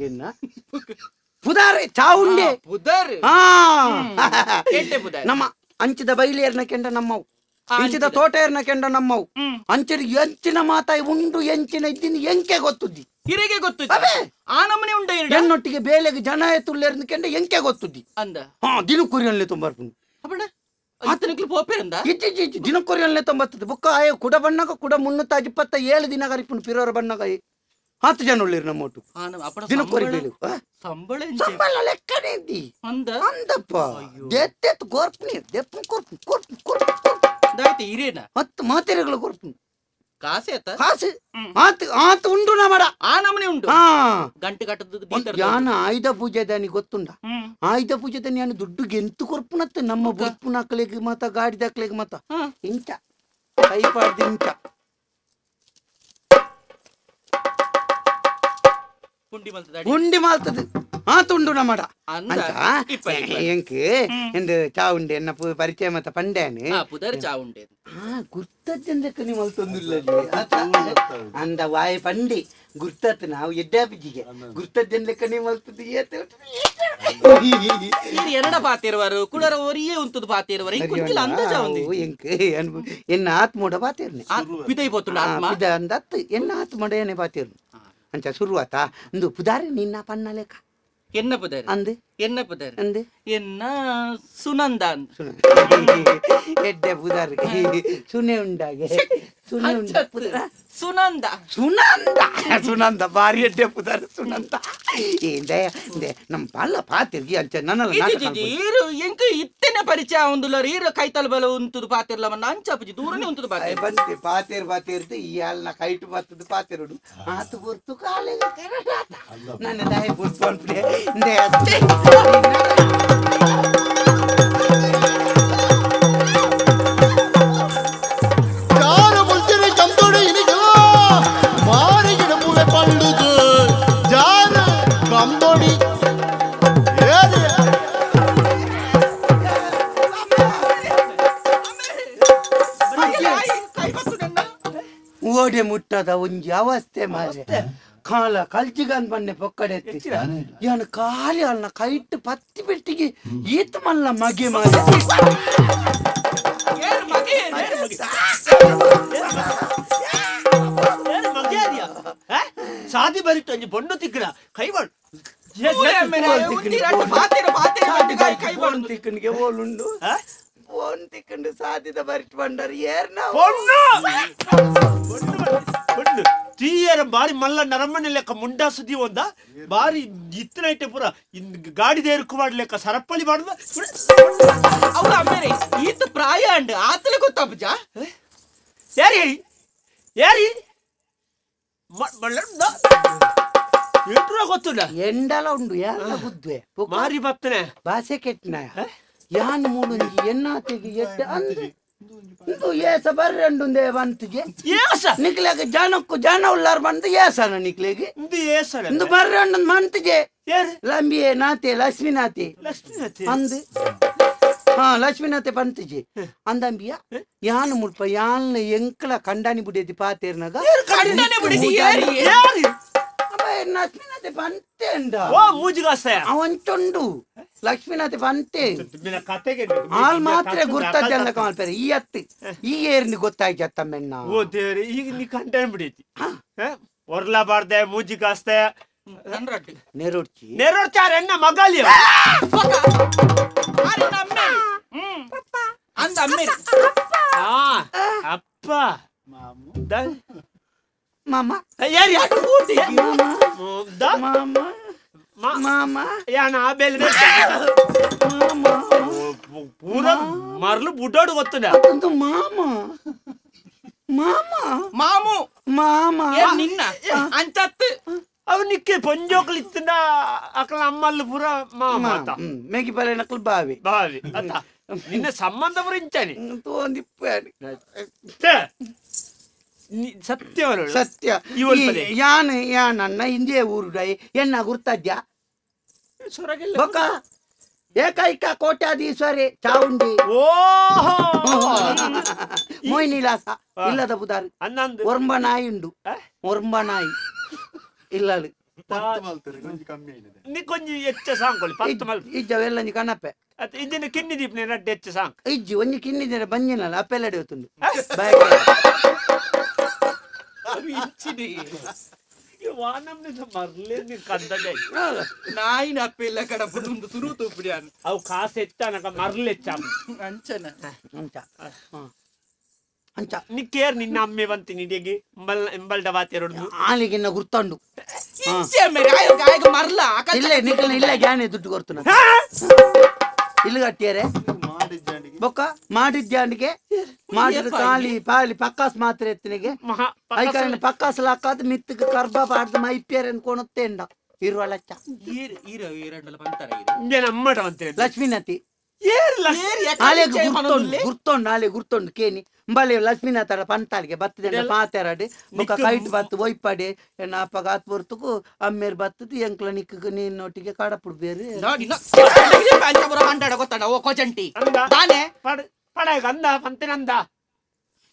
ಪುದಾರೆ ಚಾವುಂಡೆ ಪುದಾರ್ ನಮ್ಮ ಅಂಚಿದ ಬೈಲೇರ್ನ ಕೆಂಡ ನಮ್ಮವು ಇಂಚಿದ ತೋಟೇರ್ನ ಕೆಂಡ ನಮ್ಮವು ಅಂಚಿನ ಎಂಚಿನ ಮಾತಾಯಿ ಉಂಡು ಎಂಚಿನ ಇದ್ದಿನ ಎಂಕೆ ಗೊತ್ತುದ್ದಿ ಹಿರಿಗೆ ಗೊತ್ತು ಆ ನಮನೆ ಉಂಡ ಎನ್ನೊಟ್ಟಿಗೆ ಬೇಲೆಗೆ ಜನ ತುಳ್ಳೇರ್ನ ಕೆಂಡ ಎಂಕೆ ಗೊತ್ತುದ್ದಿ ಅಂದ ಹಾ ದಿನಕುರಿಯಲ್ಲೇ ತುಂಬರ್ಪುಂಡು ಆತನಿಗೆ ಪೋಪೇರಂದ ಇಜ್ಜಿ ದಿನಕುರಿಯಲ್ಲೇ ತೊಂಬತ್ತದ ಬುಕ್ಕ ಆಯ ಕುಡ ಬಣ್ಣಗ ಕುಡ 327 ದಿನ ಕರಿಪುಂಡು ಪಿರೋರ ಬಣ್ಣಗ 10 ಜನ ಉಳ್ಳೇರು ನಮ್ಮೊಟ್ಟು ದಿನಕುರಿ ಬೇಲೆ ಸಂಬಳ ಸಂಬಳ ಲೆಕ್ಕನೇ ಇದ್ದಿ ಅಂದಪ್ಪ ದೆತ್ತೆತ್ತು ಕೋರ್ಪುನಿ ದೆಪ್ಪು ಕೋರ್ಪು ಕೋರ್ಪು ಕೋರ್ಪು ದಾಯ್ತು ಹಿರೇನ ಹತ್ತು ಮಾತೆರೆಗಳು ಕೊರ್ಪು ಕಾಸೆ ಆತ ಕಾಸು ಆತ ಆತ ಉಂಡು ನಮಡ ಆ ನಮನೆ ಉಂಡು ಗಂಟೆ ಕಟ್ಟದ ಯಾನ ಆಯುಧ ಪೂಜೆ ದಾನಿ ಗೊತ್ತುಂಡ ಆಯುಧ ಪೂಜೆ ದಾನಿ ಯಾನು ದುಡ್ಡು ಗೆಂತು ಕೊರ್ಪುನತ್ತೆ ನಮ್ಮ ಬುರ್ಪುನ ಅಕ್ಕಲಿಗೆ ಮಾತ ಗಾಡಿದ ಅಕ್ಕಲಿಗೆ ಮಾತ ಇಂಚ ಕೈ ಪಾಡ್ದು ಇಂಚ ಉಂಡಿ ಮಾಲ್ತದೆ ಆತ ಉಂಡು ನಮಡ ಎಂಕ್ ಎಂದು ಚಾವುಂಡೆ ಎನ್ನ ಪರಿಚಯ ಮತ್ತ ಪಂಡ್ಯಾನೆ ಚಾವುಂಡೆ ಗುರ್ತಜ್ಜಂದಕ್ಕೆ ನೀವು ಮಲ್ತೊಂದಿಲ್ಲ ಅಂದ ವಾಯ ಪಂಡಿ ಗುರ್ತತ್ ನಾವು ಎಡ್ಡಾಪಿಜಿಗೆ ಗುರ್ತಜ್ಜಂದಕ್ಕೆ ನೀವು ಮಲ್ತದ್ದು ಎರಡ ಪಾತಿರುವರು ಕುಡರ ಒರಿಯೇ ಉಂತದ ಪಾತಿರುವರು ಎಂಕ್ ಎನ್ನ ಆತ್ಮೋಡ ಪಾತಿರ್ನೆ ಪಿದೈ ಪೋತುಂಡ ಆತ್ಮ ಅಂದತ್ತು ಎನ್ನ ಆತ್ಮೋಡ ಏನೇ ಪಾತಿರ್ನೆ ಅಂಚ ಶುರುವಾತ ಇಂದು ಪುದಾರೆ ನಿನ್ನ ಪನ್ನ ಲೆಕ್ಕ ಎನ್ನ ಪುದಾರೆ ಅಂದೆ ಎನ್ನ ಪುದಾರೆ ಅಂದೆ ಎನ್ನ ಸುನಂದ ಅಂದ ಎಡ್ಡೆ ಪುದಾರೆ ಸುನೆ ಉಂಡಾಗೆ ಸುನೆ ಉಂಡ ಸುನಂದ ಸುನಂದ ಸುನಂದ ಬಾರಿ ಎಡ್ಡೆ ಪುದಾರೆ ಸುನಂದ ಏ ನಮ್ಮ ಪಲ್ಲ ಪಾತಿರ್ಗಿ ಅಂಚ ನನ್ನಲ್ಲ ಈರು ಎಂಕ ಇತ್ತನೆ ಪರಿಚಯ ಉಂದುಲ್ಲ ಈರು ಕೈತಲ್ ಬಲ ಉಂತುದು ಪಾತಿರ್ಲ ಮನ್ನ ಅಂಚಾಪುಜಿ ದೂರನೇ ಉಂತುದು ಪಾತಿರ್ ಬಂತೆ ಪಾತಿರ್ ಪಾತಿರ್ದು ಈ ಹಾಲ್ನ ಕೈಟು ಬರ್ತದ ಪಾತಿರುಡು ಆತು ಗುರ್ತು ಕಾಲೇಗ ನನ್ನ ದಾಯ ಗುರ್ತು ಅನ್ಬಿಡೆ ಓಡೆ ಮುಟ್ಟದ ಒಂಜಿ ಅವಸ್ಥೆ ಮಾರೆ ಕಾಲ ಕಲ್ಚಿಗಂದ್ ಬನ್ನೆ ಪೊಕ್ಕಡೆ ಯಾನು ಖಾಲಿ ಅಲ್ಲ ಕೈಟ್ಟು ಪತ್ತಿ ಪೆಟ್ಟಿಗೆ ಈತ ಮಲ್ಲ ಮಗೆ ಮಾರೆ ಸಾದಿ ಬರಿಟ್ಟು ಒಂಜಿ ಬೊಂಡು ತಿಕ್ಕಡ ಕೈವಾಡು ತಿಕ್ಕಣಿಗೆ ಓಲುಂಡು ಫೋನ್ ತಿಕ್ಕಂಡು ಸಾದಿದ ಬರಿಟ್ ಬಂಡರ್ ಏರ್ನ ತೀಯರ ಬಾರಿ ಮಲ್ಲ ನರಮನೆ ಲೆಕ್ಕ ಮುಂಡಾ ಸುದ್ದಿ ಒಂದ ಬಾರಿ ಇತ್ತನೈಟೆ ಪೂರ ಗಾಡಿ ದೇರ್ಕು ಮಾಡ್ಲೆಕ್ಕ ಸರಪಳಿ ಮಾಡುದ ಅವ್ರ ಅಮ್ಮೇರೆ ಈತ ಪ್ರಾಯ ಅಂಡ್ ಆತಲೆ ಗೊತ್ತಾಪುಜ ಯಾರಿ ಯಾರಿ ಗೊತ್ತಿಲ್ಲ ಎಂಡಲ ಉಂಡು ಯಾರ ಗುದ್ವೆ ಮಾರಿ ಬತ್ತನೆ ಬಾಸೆ ಕೆಟ್ಟನ ಯಾನ್ ಮೂಡುಂಜಿ ಎನ್ನಾತೆಗೆ ಎಡ್ಡೆ ಅಂದು ಇಂದು ಏಸ ಬರ್ರಂಡುಂದೆ ಬಂತಿಗೆ ಏಸ ನಿಕ್ಲೆಗೆ ಜನಕ್ಕು ಜನ ಉಳ್ಳಾರ್ ಬಂದು ಏಸನ ನಿಕ್ಲೆಗೆ ಇಂದು ಏಸನ ಇಂದು ಬರ್ರಂಡು ಮಂತಿಗೆ ಯಾರು ಲಂಬಿಯೆ ನಾತೆ ಲಕ್ಷ್ಮೀನಾತೆ ಲಕ್ಷ್ಮೀನಾತೆ ಅಂದು ಹಾ ಲಕ್ಷ್ಮೀನಾತೆ ಬಂತಿಜಿ ಅಂದಂಬಿಯ ಯಾನ್ ಮುಲ್ಪ ಯಾನ್ ಎಂಕ್ಲ ಕಂಡಾನಿ ಬುಡಿಯದಿ ಪಾತೇರ್ನಾಗ ಕಂಡಾನಿ ಬುಡಿದಿ ಯಾರಿ ಯಾರು ಲಕ್ಷ್ಮೀನಾಥೆ ಬಂತೆ ಅಂಡ ಓ ಮೂಜಿಗಾಸ್ತ ಅವಂಚೊಂಡು ಲಕ್ಷ್ಮೀನಾಥೆ ಬಂತೆ ಕತೆಗೆ ಆಲ್ ಮಾತ್ರ ಗುರ್ತದ್ದೆಲ್ಲ ಕಾಣ್ತಾರೆ ಈ ಅತ್ತಿ ಈ ಏರ್ನಿ ಗೊತ್ತಾಯ್ತು ಅತ್ತಮ್ಮೆಣ್ಣ ಓ ದೇವ್ರೆ ಈಗ ನೀ ಕಂಡಾನಿ ಬಿಡೈತಿ ಒರ್ಲಬಾರ್ದೆ ಮೂಜಿಗಾಸ್ತೆ ನೆರೊಡ್ಚಿ ನೆರೊಡ್ಚಾರ ಎಣ್ಣ ಮಗಾಲಿ ಅಂದ ಅಮ್ಮೇರಿ ಅಪ್ಪ ಮಾಮ ಯಾರು ಯಾರು ಮಾಮ ಮಾಮ ಯಾನ ಆ ಬೇಲೆ ಪೂರ ಮರಳು ಬುಡ್ಡಾಡು ಗೊತ್ತುಂಡ ಅದೊಂದು ಮಾಮ ಮಾಮ ಮಾಮು ಮಾಮ ನಿನ್ನ ಅಂಚತ್ತು ನಿಕ್ಕೆ ಪೊಂಜೋಕ್ಲಿತ್ತಿನ ಅಕಲ ಅಮ್ಮಲ್ಲು ಪೂರ ಮಾತ ಮೇಗಿ ಬಲೆ ನಕಲ್ ಬಾವಿ ಬಾವಿ ಅತ್ತ ನಿನ್ನ ಸಂಬಂಧ ಪೂರ ಇಂಚಾನೆ ತೋಂದಿಪ್ಪಾನಿ ಸತ್ಯ ಸತ್ಯ ಯಾನ್ ಯಾನನ್ನ ಇಂದೇ ಊರುಡೈ ಎನ್ನ ಗುರ್ತದ್ಯ ಬೊಕ್ಕ ಏಕೈಕ ಕೋಟ್ಯಾಧೀಶ್ವರಿ ಚಾವುಂಡಿ ಓಹೋ ಮೋಹಿನಿಲಾಸ ಇಲ್ಲದ ಬುದಾರು ಒರ್ಂಬ ನಾಯಿ ಉಂಡು ಒರ್ಂಬ ನಾಯಿ ಇಲ್ಲಳು ಕೊಂಜಿ ಹೆಚ್ಚ ಸಾಂಕೊಲಿ ಪತ್ತು ಮಲ್ಪ ಇಜ್ಜವೆಲ್ಲ ಒಂಜಿ ಕಣಪೆ ಇಜ್ಜಿನ ಕಿನ್ನಿ ದೀಪನೆ ರಡ್ಡೆ ಹೆಚ್ಚ ಸಾಂಕ್ ಇಜ್ಜಿ ಒಂಜಿ ಕಿನ್ನಿ ದಿನ ಬಂಜಿನಲ್ಲ ಅಪ್ಪೆಲ್ಲಡೆ ಹೊತ್ತುಂಡು ನಾಯಿನ ಅಪ್ಪೆಲ್ಲ ಕಡಪುಂಡು ತುರು ತೂಪಿಡಿಯಾನು ಅವು ಕಾಸು ಹೆಚ್ಚಾನಕ ಮರ್ಲೆ ಹೆಚ್ಚ ಅಂಚನ ಅಂಚ ಅಂಚ ನಿಕ್ಕೇರ್ ನಿನ್ನ ಅಮ್ಮೆ ಬಂತಿ ನಿಡಿಗೆ ಎಂಬಲ್ಡ ವಾತೆರೊಡ್ದು ಆಲಿಗಿನ್ನ ಗುರ್ತಂಡು ಮರ್ಲ ಇಲ್ಲ ನಿಕ್ಕಲ್ನ ಇಲ್ಲ ಗ್ಯಾನೆ ದುಡ್ಡು ಕೊಡ್ತುನ ಇಲ್ಲು ಕಟ್ಟಿಯರೆ ಬೊಕ್ಕ ಮಾಡಿದ್ಯಾಂಡಿಗೆ ಮಾಡಿದ ಕಾಲಿ ಪಾಲಿ ಪಕ್ಕಾಸ್ ಮಾತ್ರ ಎತ್ತನಿಗೆ ಐಕಾರಣ ಪಕ್ಕಾಸ್ ಲಾಕಾದ ಮಿತ್ತಕ್ಕೆ ಕರ್ಬ ಪಾಡ್ದು ಮೈಪಿಯರ್ ಅನ್ಕೊಳುತ್ತೇಂಡ ಇರುವ ಲಚ್ಚ ಲಕ್ಷ್ಮೀನತಿ ಆಲೆ ಗುರ್ತೊಂಡು ಗುರ್ತೊಂಡು ಆಲೆ ಗುರ್ತೊಂಡು ಕೇನಿ ಬಲೆ ಲಕ್ಷ್ಮೀನಾಥರ ಪಂತಾಳಿಗೆ ಬತ್ತದ ಪಾತೆರಡು ಬೊಕ್ಕ ಕೈಟ್ ಬತ್ತು ಒಯ್ಪಾಡಿ ಎನ್ನ ಅಪ್ಪಗ ಆತ್ ಬರ್ತುಕು ಅಮ್ಮೇರ್ ಬತ್ತದು ಎಂಕ್ಲ ನಿಕ್ಕ ನೀನೊಟ್ಟಿಗೆ ಕಾಡಪುಡು ಬೇರೆ ಅಂದ ಪಂತಿನಂದ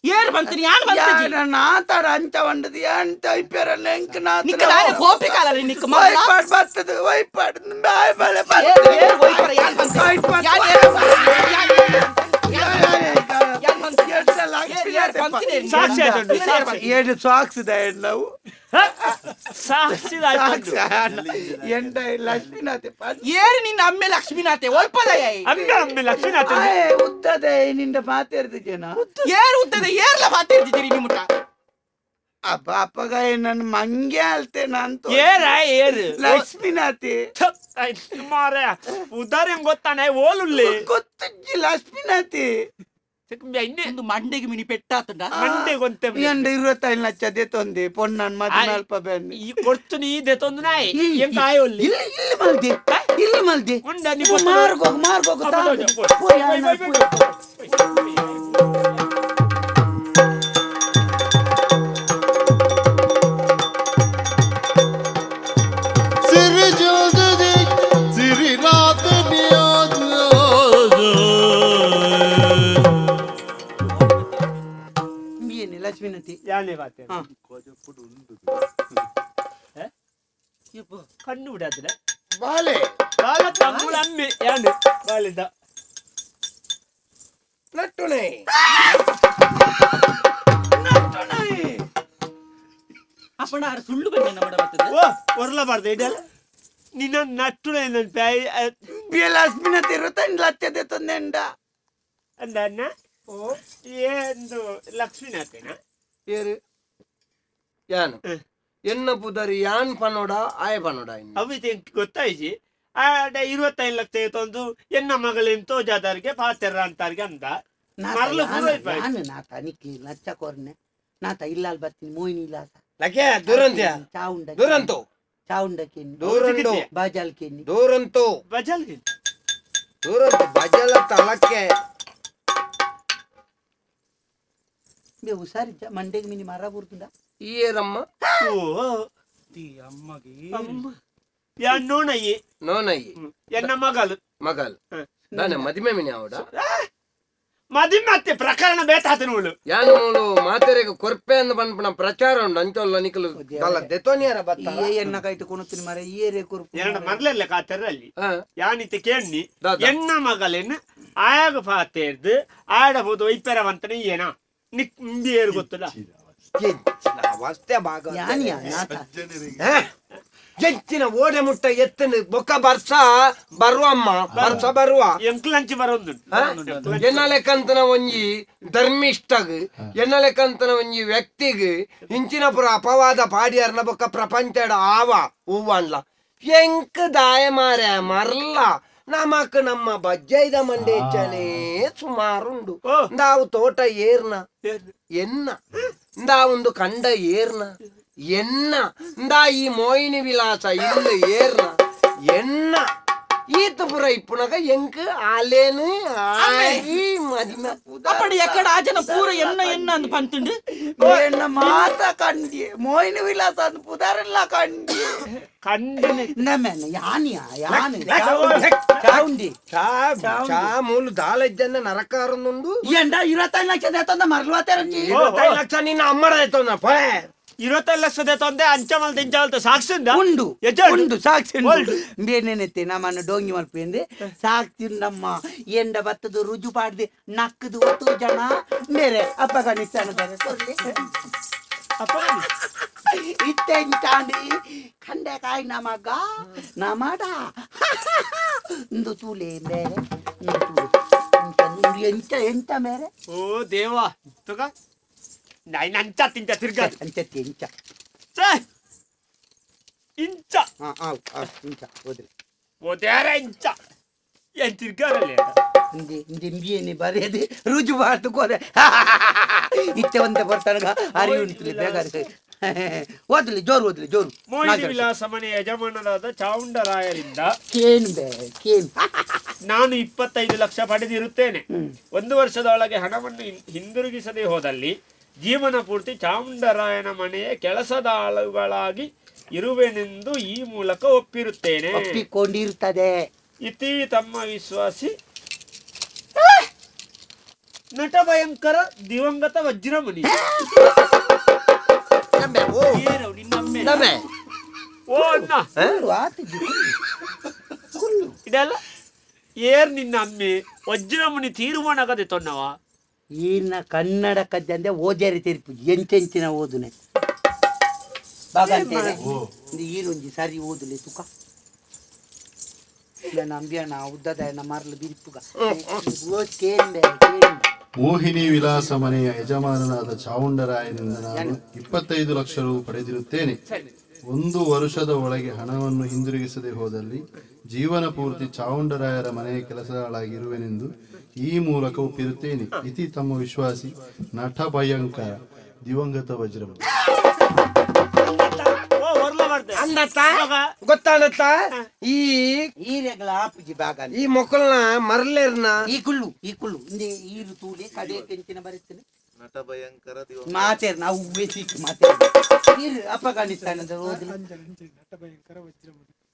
ಏರ್ ಬಂತೀನಿ ಯಾನ್ ಬಂತೀನಿ ನಾತಾಡ ಅಂಚ వండది అంట ಐಪೇರಲ್ಲ ಎಂಕ ನಿಕ್ಕ ದಾನೆ ಕೋಪಿ ಕಾಲಲ್ಲ ನಿಕ್ಕ ಮರ್ಲ ವೈಪಾಡ್ ಬತ್ತದು ವೈಪಾಡ್ ಬಾಯ್ ಬಲೆ ಬತ್ತದು ಏರ್ ವೈಪರ ಯಾನ್ ಬಂತೀನಿ ಯಾನ್ ಯಾನ್ ಬಂತೀನಿ ಸಾಕ್ಷಿ ಆಯ್ತು ಏಳು ಸಾಕ್ಸ್ ನಾವು ಸಾಕ್ಷಿ ಎಂಡ ಲಕ್ಷ್ಮೀನಾಥೆ ಏರು ನಿನ್ನ ಅಮ್ಮೆ ಲಕ್ಷ್ಮೀನಾಥೆ ಒಲ್ಪದಯ ಅಮ್ಮ ಅಮ್ಮೆ ಲಕ್ಷ್ಮೀನಾಥೆ ಉದ್ದದೆ ನಿನ್ನ ಮಾತಾಡ್ದು ಜನ ಏರು ಉದ್ದದೆ ಏರ್ಲ ಮಾತಾಡ್ತಿದ್ದೀರಿ ನಿಮ್ಮಟ ಅಪ್ಪ ಅಪ್ಪಗ ನನ್ನ ಮಂಗೆ ಅಲ್ತೆ ನಾನು ಏರ ಏರು ಲಕ್ಷ್ಮೀನಾಥೆ ಮಾರ ಉದಾರ ಹೆಂಗ್ ಗೊತ್ತಾನೆ ಓಲುಲ್ಲೆ ಗೊತ್ತಿಜ್ಜಿ ಲಕ್ಷ್ಮೀನಾಥೆ ಒಂದು ಮಂಡೆಗೆ ಮಿನಿ ಪೆಟ್ಟಾತುಂಡ ಮಂಡೆಗೆ ಒಂತೆ ಎಂಡ 25 ಲಕ್ಷ ದೆತೊಂದೆ ಪೊನ್ನನ್ ಮದಿನಲ್ಪ ಬೆನ್ನಿ ಈ ಕೊಡ್ತು ನೀ ದೆತೊಂದು ನಾಯಿ ಎಂಕ ಆಯೋಲ್ಲಿ ಇಲ್ಲ ಇಲ್ಲ ಮಲ್ದೆ ಇಲ್ಲ ಮಲ್ದೆ ಉಂಡ ನೀ ಮಾರ್ಗೋಗ ಮಾರ್ಗೋಗ ಸಿರಿ ಜೋಜಿ ಸಿರಿ ರಾತ ನಿಯೋಜ ಲಕ್ಷ್ಮೀನತಿ ಯಾನೇ ಬಾತೆ ಕಣ್ಣು ಬಿಡಾದ್ರೆ ಬಾಲೆ ಬಾಲ ತಮ್ಮುಳ ಅಮ್ಮೆ ಯಾನು ಬಾಲಿದ ನಟ್ಟುನೆ ನಟ್ಟುನೆ ಅಪ್ಪಣ ಆರು ಸುಳ್ಳು ಬಂದೆ ನಮ್ಮ ಬರ್ತದೆ ಓ ಒರ್ಲಬಾರ್ದು ಇದೆಲ್ಲ ನಿನ್ನ ನಟ್ಟುನೆ ನನ್ನ ಪ್ಯಾಯಿ ಲಕ್ಷ್ಮೀನತಿ ಇರುತ್ತಂಡ್ಲ ಅತ್ಯದೆ ತಂದೆಂಡ ಅಂದ ಓ ಏನು ಲಕ್ಷ್ಮೀನಾಥೇನ ಏರು ಯಾನು ಎನ್ನ ಪುದರಿ ಯಾನ್ ಪನೋಡ ಆಯ ಪನೋಡ ಅವು ಗೊತ್ತಾಯ್ಜಿ ಆಡ 25 ಲಕ್ಷ ತಂದು ಎನ್ನ ಮಗಳೇನು ತೋಜಾದಾರಿಗೆ ಪಾತೆರ ಅಂತಾರಿಗೆ ಅಂದ ನಾನು ನಾತ ನಿಕ್ಕಿ ಲಚ್ಚ ಕೊರ್ನೆ ನಾತ ಇಲ್ಲ ಬರ್ತೀನಿ ಮೋಹಿನಿ ಇಲಾಸ ಲಕೆ ದೂರಂತ್ಯ ಚಾವುಂಡ ದೂರಂತು ಚಾವುಂಡ ಕೆನ್ನಿ ದೂರಂತು ಬಾಜಾಲ್ ಕೆನ್ನಿ ದೂರಂತು ಬಜಾಲ್ ದೂರಂತು ಬಜಲ ತಲಕ್ಕೆ ಹುಷಾರಿದ್ದ ಮಂಡೆಗೆ ಮಿನಿ ಮರ ಬರ್ತುಂಡ ಏರಮ್ಮ ಓ ಅಮ್ಮಗೆ ಯಾ ನೋನಯ್ಯಿ ನೋನಯ್ಯಿ ಎನ್ನ ಮಗಲು ಮಗಲ್ ನಾನೇ ಮದಿಮೆ ಮಿನಿ ಅವಡ ಮದಿಮೆ ಅತ್ತೆ ಪ್ರಕರಣ ಬೇತಾತನೋಳು ಯಾನು ಮೂಲು ಮಾತೆರೆಗೆ ಕೊರ್ಪೆ ಅಂದ ಪನ್ಪುನ ಪ್ರಚಾರ ಉಂಡು ಅಂಚೊಲ್ಲ ನಿಕಲು ದಲ ದೆತೋನಿಯರ ಬತ್ತ ಏ ಎನ್ನ ಕೈಟ್ ಕೊಣುತ್ತಿನ ಮರ ಏರೆ ಕೊರ್ಪು ಎನ್ನ ಮರ್ಲೆಲ್ಲ ಕಾತೆರಲ್ಲಿ ಯಾನಿತೆ ಕೇಣ್ಣಿ ಎನ್ನ ಮಗಲೇನು ಆಯಾಗ ಪಾತೇರ್ದು ಆಡಬಹುದು ವೈಪೆರವಂತನೇ ಏನ ನಿಕ್ ಏರು ಗೊತ್ತಲ್ಲ ಅವಸ್ಥೆ ಭಾಗ ಜಂಚಿನ ಓಡೆ ಮುಟ್ಟ ಎತ್ತನ ಬೊಕ್ಕ ಬರ್ಸ ಬರುವಮ್ಮ ಬರ್ಸ ಬರುವ ಎಂಕ್ಲಂಚಿ ಬರೋದು ಎನ್ನ ಲೆಕ್ಕಂತನ ಒಂಜಿ ಧರ್ಮಿಷ್ಠಗ್ ಎನ್ನ ಲೆಕ್ಕಂತನ ಒಂಜಿ ವ್ಯಕ್ತಿಗ್ ಇಂಚಿನ ಪುರ ಅಪವಾದ ಪಾಡಿಯರ್ನ ಬೊಕ್ಕ ಪ್ರಪಂಚಡ ಆವ ಹೂವನ್ಲ ಎಂಕ್ ದಾಯ ಮಾರ ಮರ್ಲ ನಮಕ್ ನಮ್ಮ ಬಜ್ಜೈದ ಮಂಡೇಚನೆ ಸುಮಾರುಂಡು ನಾವು ತೋಟ ಏರ್ನ ಎನ್ನ ಒಂದು ಕಂಡ ಏರ್ನ ಎನ್ನ ಇಂದಾ ಈ ಮೋಹಿನಿ ವಿಲಾಸ ಇಲ್ಲ ಏರ್ನ ಎನ್ನ ಈತ ಪುರ ಇಪ್ಪುನಗ ಎಂಕ್ ಆಲೇನು ಆಯಿ ಮದಿಮ ಅಪ್ಪಡಿ ಎಕ್ಕಡ ಆಜನ ಪೂರ ಎನ್ನ ಎನ್ನ ಅಂದ್ ಪಂತುಂಡು ಎನ್ನ ಮಾತ ಕಂಡಿ ಮೋಹಿನಿ ವಿಲಾಸ ಅಂದ್ ಪುದಾರೆಲ್ಲ ಕಂಡಿ ಕಂಡಿನ ನಮ್ಮೆನ್ನ ಯಾನಿಯ ಯಾನಿ ಚೌಂಡಿ ಚಾ ಮೂಲು ದಾಲಜ್ಜನ್ನ ನರಕಾರನುಂಡು ಎಂಡ 25 ಲಕ್ಷ ದೇತಂದ ಮರಲ್ವಾತೇರಂಜಿ 25 ಲಕ್ಷ ನಿನ್ನ ಅಮ್ಮಡ ದೇತಂದ ಪೋಯೆ 25 ಲಕ್ಷ ದೇತಂದೆ ಅಂಚಮಲ್ ದಿಂಚಮಲ್ತ ಸಾಕ್ಷಿಂದ ಉಂಡು ಉಂಡು ಸಾಕ್ಷಿ ಉಂಡು ಬೇನೆನೆತ್ತೆ ನಮ್ಮನ್ನು ಡೋಂಗಿ ಮಲ್ಪೆಂದೆ ಸಾಕ್ಷಿ ನಮ್ಮ ಎಂಡ ಬತ್ತದು ರುಜು ಪಾಡ್ದು ನಕ್ಕದು ಒತ್ತು ಜನ ಬೇರೆ ಅಪ್ಪ ಗಣಿಸ್ತಾನ ಬೇರೆ ಕೊರ್ಲಿ ಅಪ್ಪ ಇತ್ತೆಂಚಾಂಡಿ ಖಂಡೆಕಾಯಿ ನಮಗ ನಮಡ ಇಂದು ತೂಲೆ ಬೇರೆ ಇಂದು ತೂಲೆ ಎಂತ ಎಂತ ಮೇರೆ ಓ ದೇವಾ ತುಗ ನೈನ್ ಅಂಚ ತಿಂಚ ತಿರ್ಗ ಅಂಚ ತಿಂಚ ಸೇ ಇಂಚ ಹಾ ಆ ಆ ಇಂಚ ಓದ್ರಿ ಓದ್ಯಾರ ಇಂಚ ಏನ್ ತಿರ್ಗಾರಲ್ಲ ಇಂದಿ ಇಂದಿ ಬರೆಯದೆ ರುಜು ಬಾರ್ದು ಕೋರೆ ಇತ್ತೆ ಒಂತೆ ಬರ್ತಾನಗ ಅರಿ ಉಂಟು ಬೇಗ ಓದ್ಲಿ ಜೋರು ಓದ್ಲಿ ಜೋರು. ಮೋಹಿನಿ ವಿಲಾಸ ಮನೆ ಯಜಮಾನರಾದ ಚಾವುಂಡರಾಯರಿಂದ ಕೇನು ಬೇ ಕೇನು ನಾನು 25 ಲಕ್ಷ ಪಡೆದಿರುತ್ತೇನೆ. ಒಂದು ವರ್ಷದೊಳಗೆ ಹಣವನ್ನು ಹಿಂದಿರುಗಿಸದೆ ಹೋದಲ್ಲಿ ಜೀವನ ಪೂರ್ತಿ ಚಾಮುಂಡರಾಯನ ಮನೆಯ ಕೆಲಸದ ಆಳುಗಳಾಗಿ ಇರುವೆನೆಂದು ಈ ಮೂಲಕ ಒಪ್ಪಿರುತ್ತೇನೆ, ಒಪ್ಪಿಕೊಂಡಿರುತ್ತದೆ. ಇತಿ ತಮ್ಮ ವಿಶ್ವಾಸಿ ನಟ ಭಯಂಕರ ದಿವಂಗತ ವಜ್ರಮುನಿ. ಇದೆಲ್ಲ ಏರ್ ನಿನ್ನ ಅಮ್ಮೆ ವಜ್ರಮುನಿ ತೀರ್ಮಾನಗದೆ ತೊನ್ನವ. ಈನ ಕನ್ನಡ ಕದ್ದೆ ಅಂದ್ರೆ ಓದ್ಯಾರಿ ತೀರ್ಪು ಎಂಚೆಂಚಿನ ಓದುನೆ ಬಾಗಂತೇನೆ ಈರೊಂಜಿ ಸರಿ ಓದುಲೆ ತುಕ ನನ್ನ ಅಂಬಿಯಣ್ಣ ಉದ್ದದ ಮರಲು ಬಿರಿಪುಗ. ಮೋಹಿನಿ ವಿಲಾಸ ಮನೆಯ ಯಜಮಾನನಾದ ಚಾವುಂಡರಾಯನಿಂದ ನಾನು 25 ಲಕ್ಷ ರು ಪಡೆದಿರುತ್ತೇನೆ. ಒಂದು ವರ್ಷದ ಒಳಗೆ ಹಣವನ್ನು ಹಿಂದಿರುಗಿಸದೆ ಹೋದಲ್ಲಿ ಜೀವನ ಪೂರ್ತಿ ಚಾವುಂಡರಾಯರ ಮನೆಯ ಕೆಲಸಗಳಾಗಿರುವೆನೆಂದು ಈ ಮೂಲಕ ಒಪ್ಪಿರುತ್ತೇನೆ. ಇತಿ ತಮ್ಮ ವಿಶ್ವಾಸಿ ನಟ ಭಯಂಕರ ದಿವಂಗತ ವಜ್ರಮ. ಗೊತ್ತಾನತ್ತ ಈ ಈ ಮೊಕ್ಕಲ್ನ ಮರಲೇರ್ನ ಈ ಕುಳ್ಳು ಈ ಕುಳ್ಳು ಈರು ತೂಲೆ ಕಡೆ ಕೆಂಚಿನ ಬರುತ್ತೇನೆ ನಟ ಭಯಂಕರ ಮಾತೇರ್ ನಾವು ಮಾತೇರ್ ಅಪ್ಪ ಕಾಣಿಸ್ತಾನೆ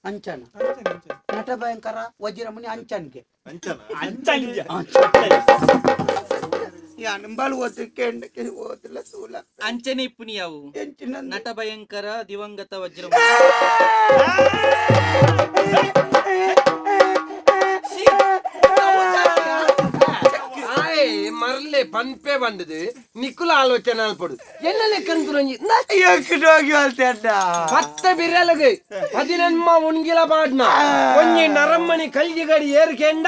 ಅಂಚನ ನಟ ಭಯಂಕರ ವಜ್ರಮುನಿ ಅಂಚನ್ಗೆ ಅಂಚನೆ ಇಪ್ಪುನಿಯಾವು ನಟ ಭಯಂಕರ ದಿವಂಗತ ವಜ್ರಮುನಿ. ಮರಲೆ ಪನ್ಪೆ ಬಂದದು ನಿಕ್ಕುಲ ಆಲೋಚನೆ ಅಲ್ಪಡು ಎನ್ನ ಲೆಕ್ಕಂತು ಪತ್ತ ಬಿರಲಗೆ 18 ಉಣ್ಗಿಲ ಪಾಡ್ನ ಒಂಜಿ ನರಮ್ಮನಿ ಕಲ್ಜಿಗಡಿ ಏರ್ಕೆಂಡ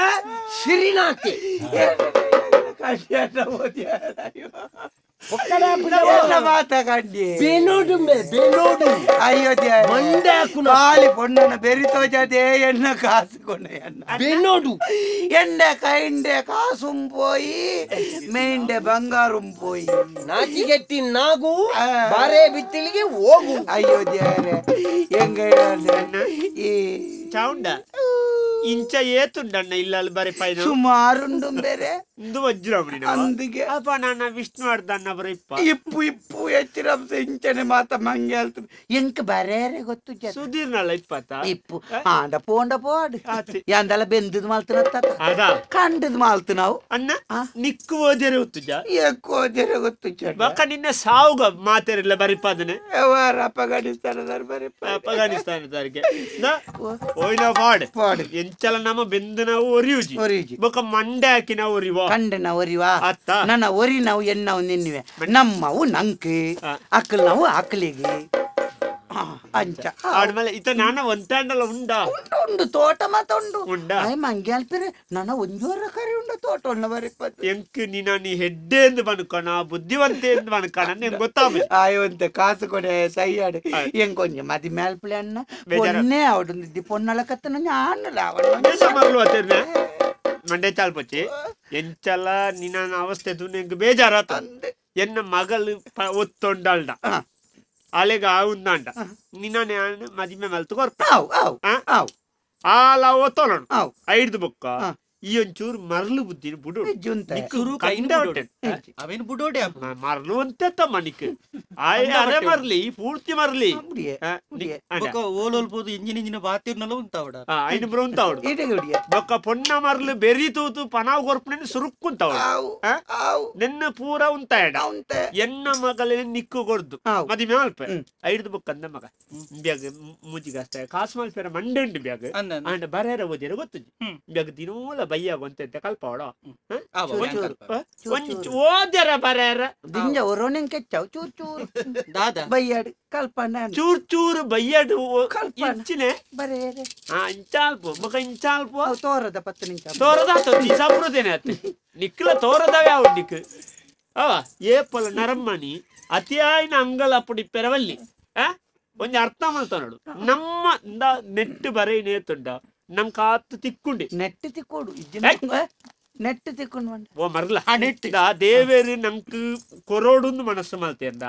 ಸಿರಿನಾತೆ పొన్నన బెరితోజదే ఎన్న కాసుకొనే ಬೆನೋಡು ಎಂಡೆ ಕೈಂಡೆ ಕಾಸುಂ ಪೋಯಿ ಮೇಂಡೆ ಬಂಗಾರುಂ ಪೋಯಿ ನಾಚಿಗೆಟ್ಟಿ ನಾಗು ಬಾರೆ ಬಿತ್ತಿಲಿಗೆ ಹೋಗು. ಅಯ್ಯೋ ದೇವರೇ ಎಂಗ ಈ ಚೌಂಡ ಇಂಚ ಏತುಂಡಣ್ಣ ಇಲ್ಲ ಬರೆ ಪೈನ ಸುಮಾರುಂಡು ಬೇರೆ ಇಂದು ವಜ್ರಮುನಿ ಅಂದಿಗೆ ಅಪ್ಪ ನನ್ನ ವಿಷ್ಣುವರ್ಧನ್ ಅವರ ಇಪ್ಪ ಇಪ್ಪು ಇಪ್ಪು ಎಚ್ಚಿರಂಸ ಇಂಚನೆ ಮಾತ ಮಂಗೆ ಹೇಳ್ತು ಎಂಕ್ ಬರೇರೆ ಗೊತ್ತು ಸುಧೀರ್ನಲ್ಲ ಇಪ್ಪತ್ತ ಇಪ್ಪು ಆಂಡ ಪೋಂಡ ಪೋಡು ಯಾಂದಲ ಬೆಂದದ್ ಮಾಲ್ತನ ಕಂಡದ್ ಮಾಲ್ತು ನಾವು ಅಣ್ಣ ನಿಕ್ಕು ಓದಿರೆ ಗೊತ್ತುಜ ಎಕ್ಕು ಓದಿರೆ ಗೊತ್ತು ಬಕ್ಕ ನಿನ್ನ ಸಾವುಗ ಮಾತೇರಿಲ್ಲ ಬರಿಪಾದನೆ ಅಪಘಾನಿಸ್ತಾನ ಬರಿಪ ಅಪಘಾನಿಸ್ತಾನದಾರಿಗೆ ಓಯ್ನ ಪಾಡ್ ಪಾಡು ಎಂಚಲ ನಮ್ಮ ಬೆಂದು ನಾವು ಒರಿಯುಜಿ ಒರಿಯುಜಿ ಬೊಕ್ಕ ಮಂಡೆ ಹಾಕಿ ನಾವು ಒರಿವ ಕಂಡನ ಒರಿವ ನನ್ನ ಒರಿ ನಾವು ಎನ್ನವು ನಿನ್ನುವೆ ನಮ್ಮವು ನಂಕ್ ಅಕ್ಕಲ್ ನಾವು ಅಕ್ಕಲಿಗೆ ಅಂಚ ಆಡ್ಮೇಲೆ ಇತ ನಾನ ಒಂತಾಂಡಲ ಉಂಡ ಉಂಡು ತೋಟ ಮಾತ ಉಂಡು ಉಂಡ ಮಂಗೆ ಅಲ್ಪಿರೆ ನನ್ನ ಒಂಜೋರ ಕರಿ ಉಂಡು ತೋಟ ಉಂಡ ಬರಿಪತ್ತು ಎಂಕ್ ನೀನ ನೀ ಹೆಡ್ಡೆ ಎಂದು ಬನ್ಕಣ ಬುದ್ಧಿವಂತೆ ಎಂದು ಬನ್ಕಣ ನಿಂಗೆ ಗೊತ್ತಾಗ ಆಯೊಂತೆ ಕಾಸು ಕೊಡೆ ಸೈಯಾಡು ಎಂಕೊಂಜ ಮದಿ ಮೇಲ್ಪುಳಿ ಅಣ್ಣ ಪೊನ್ನೆ ಅವಡು ಪೊನ್ನಳ ಕತ್ತನ ಆಣಲ್ಲ ಮಗಳು ಅತ್ತಿರ್ನ ಮಂಡೆ ಚಾಲ್ಪಚ್ಚಿ ಎಂಚಲ ನಿನ್ನ ಅವಸ್ಥೆ ದುನ್ನೆಂಗ್ ಬೇಜಾರಾತ ಎನ್ನ ಮಗಳು ಒತ್ತೊಂಡಲ್ಡ ಅಲೆಗ ಆವುಂದಾಂಡ ನಿನ್ನ ನಾನು ಮದಿಮೆ ಮಲ್ತು ಕೊರ್ಪ ಆವ್ ಆವ್ ಆವ್ ಆಲ ಒತ್ತೋಲಣ ಆವ್ ಐಡ್ದು ಬೊಕ್ಕ ಈ ಒಂಚೂರು ಮರಳು ಬುದ್ಧಿನ ಬುಡು ಅವೇನು ಬುಡೋಡೆ ಮರಳು ಅಂತ ಮನಿಕ್ ಅರೆ ಮರಲಿ ಪೂರ್ತಿ ಮರಲಿ ಓಲೋಲ್ ಪೋದು ಇಂಜಿನ ಇಂಜಿನ ಬಾತಿರ್ನಲ್ಲ ಉಂತಾವಡ ಐನು ಬ್ರ ಉಂತಾವಡು ಬೊಕ್ಕ ಪೊನ್ನ ಮರಲು ಬೆರಿ ತೂತು ಪನಾವ್ ಕೊರ್ಪುನ ಸುರುಕ್ಕುಂತಾವಡು ನಿನ್ನ ಪೂರ ಉಂತಾಯಡ ಎನ್ನ ಮಗಲೇ ನಿಕ್ಕು ಕೊಡ್ದು ಮದಿಮೆ ಮಲ್ಪ ಐಡ್ದು ಬೊಕ್ಕ ಅಂದ ಮಗ ಬ್ಯಾಗ್ ಮೂಜಿಗಾಸ್ತ ಕಾಸು ಮಲ್ಪೆರ ಮಂಡೆ ಉಂಡು ಬ್ಯಾಗ್ ಅಂಡ ಬರೇರ ಓದಿರ ಗೊತ್ತು ಬ್ಯಾಗ್ ದಿನೋಲ ಬಯ್ಯ ಕಲ್ಪವಡ ಓದ್ಯರ ಬರೇರ ದಿಂಜ ಒರೋನೆಂ ಕೆಚ್ಚಾವ್ ಚೂರ್ ಚೂರ್ ದಾದಾ ಬಯ್ಯಾಡು ಕಲ್ಪನ ಚೂರ್ ಚೂರ್ ಬಯ್ಯಾಡು ಇಂಚಿನೆ ಬರೇರೆ ಆ ಇಂಚಾಲ್ಪು ಮಗ ಇಂಚಾಲ್ಪು ತೋರದ 10 ನಿಮಿಷ ತೋರದ ಸಾಪ್ರದೇನೆ ಅತ್ತೆ ನಿಕ್ಲ ತೋರದವೇ ಅವು ನಿಕ್ ಅವ ಏಪಲ ನರಮ್ಮನಿ ಅತಿಯಾಯಿನ ಅಂಗಲ ಅಪ್ಪಡಿ ಪೆರವಲ್ಲಿ ಆ ಒಂಜಿ ಅರ್ಥ ಮಲ್ತನೋಡು ನಮ್ಮ ನೆಟ್ಟು ಬರೇ ನೇತುಂಡ ನಮ್ ಕಾತು ತಿಕ್కుంಡಿ ನೆಟ್ಟು ತಿಕ್ಕೋಡು ನೆಟ್ಟು ತಿಕ್ಕೊಂಡು ಓ ಮರ್ಲ ನೆಟ್ಟು ದೇವೇರು ನಂಕ್ ಕೊರೋಡುಂದು ಮನಸ್ಸು ಮಲ್ತೇರ್ದ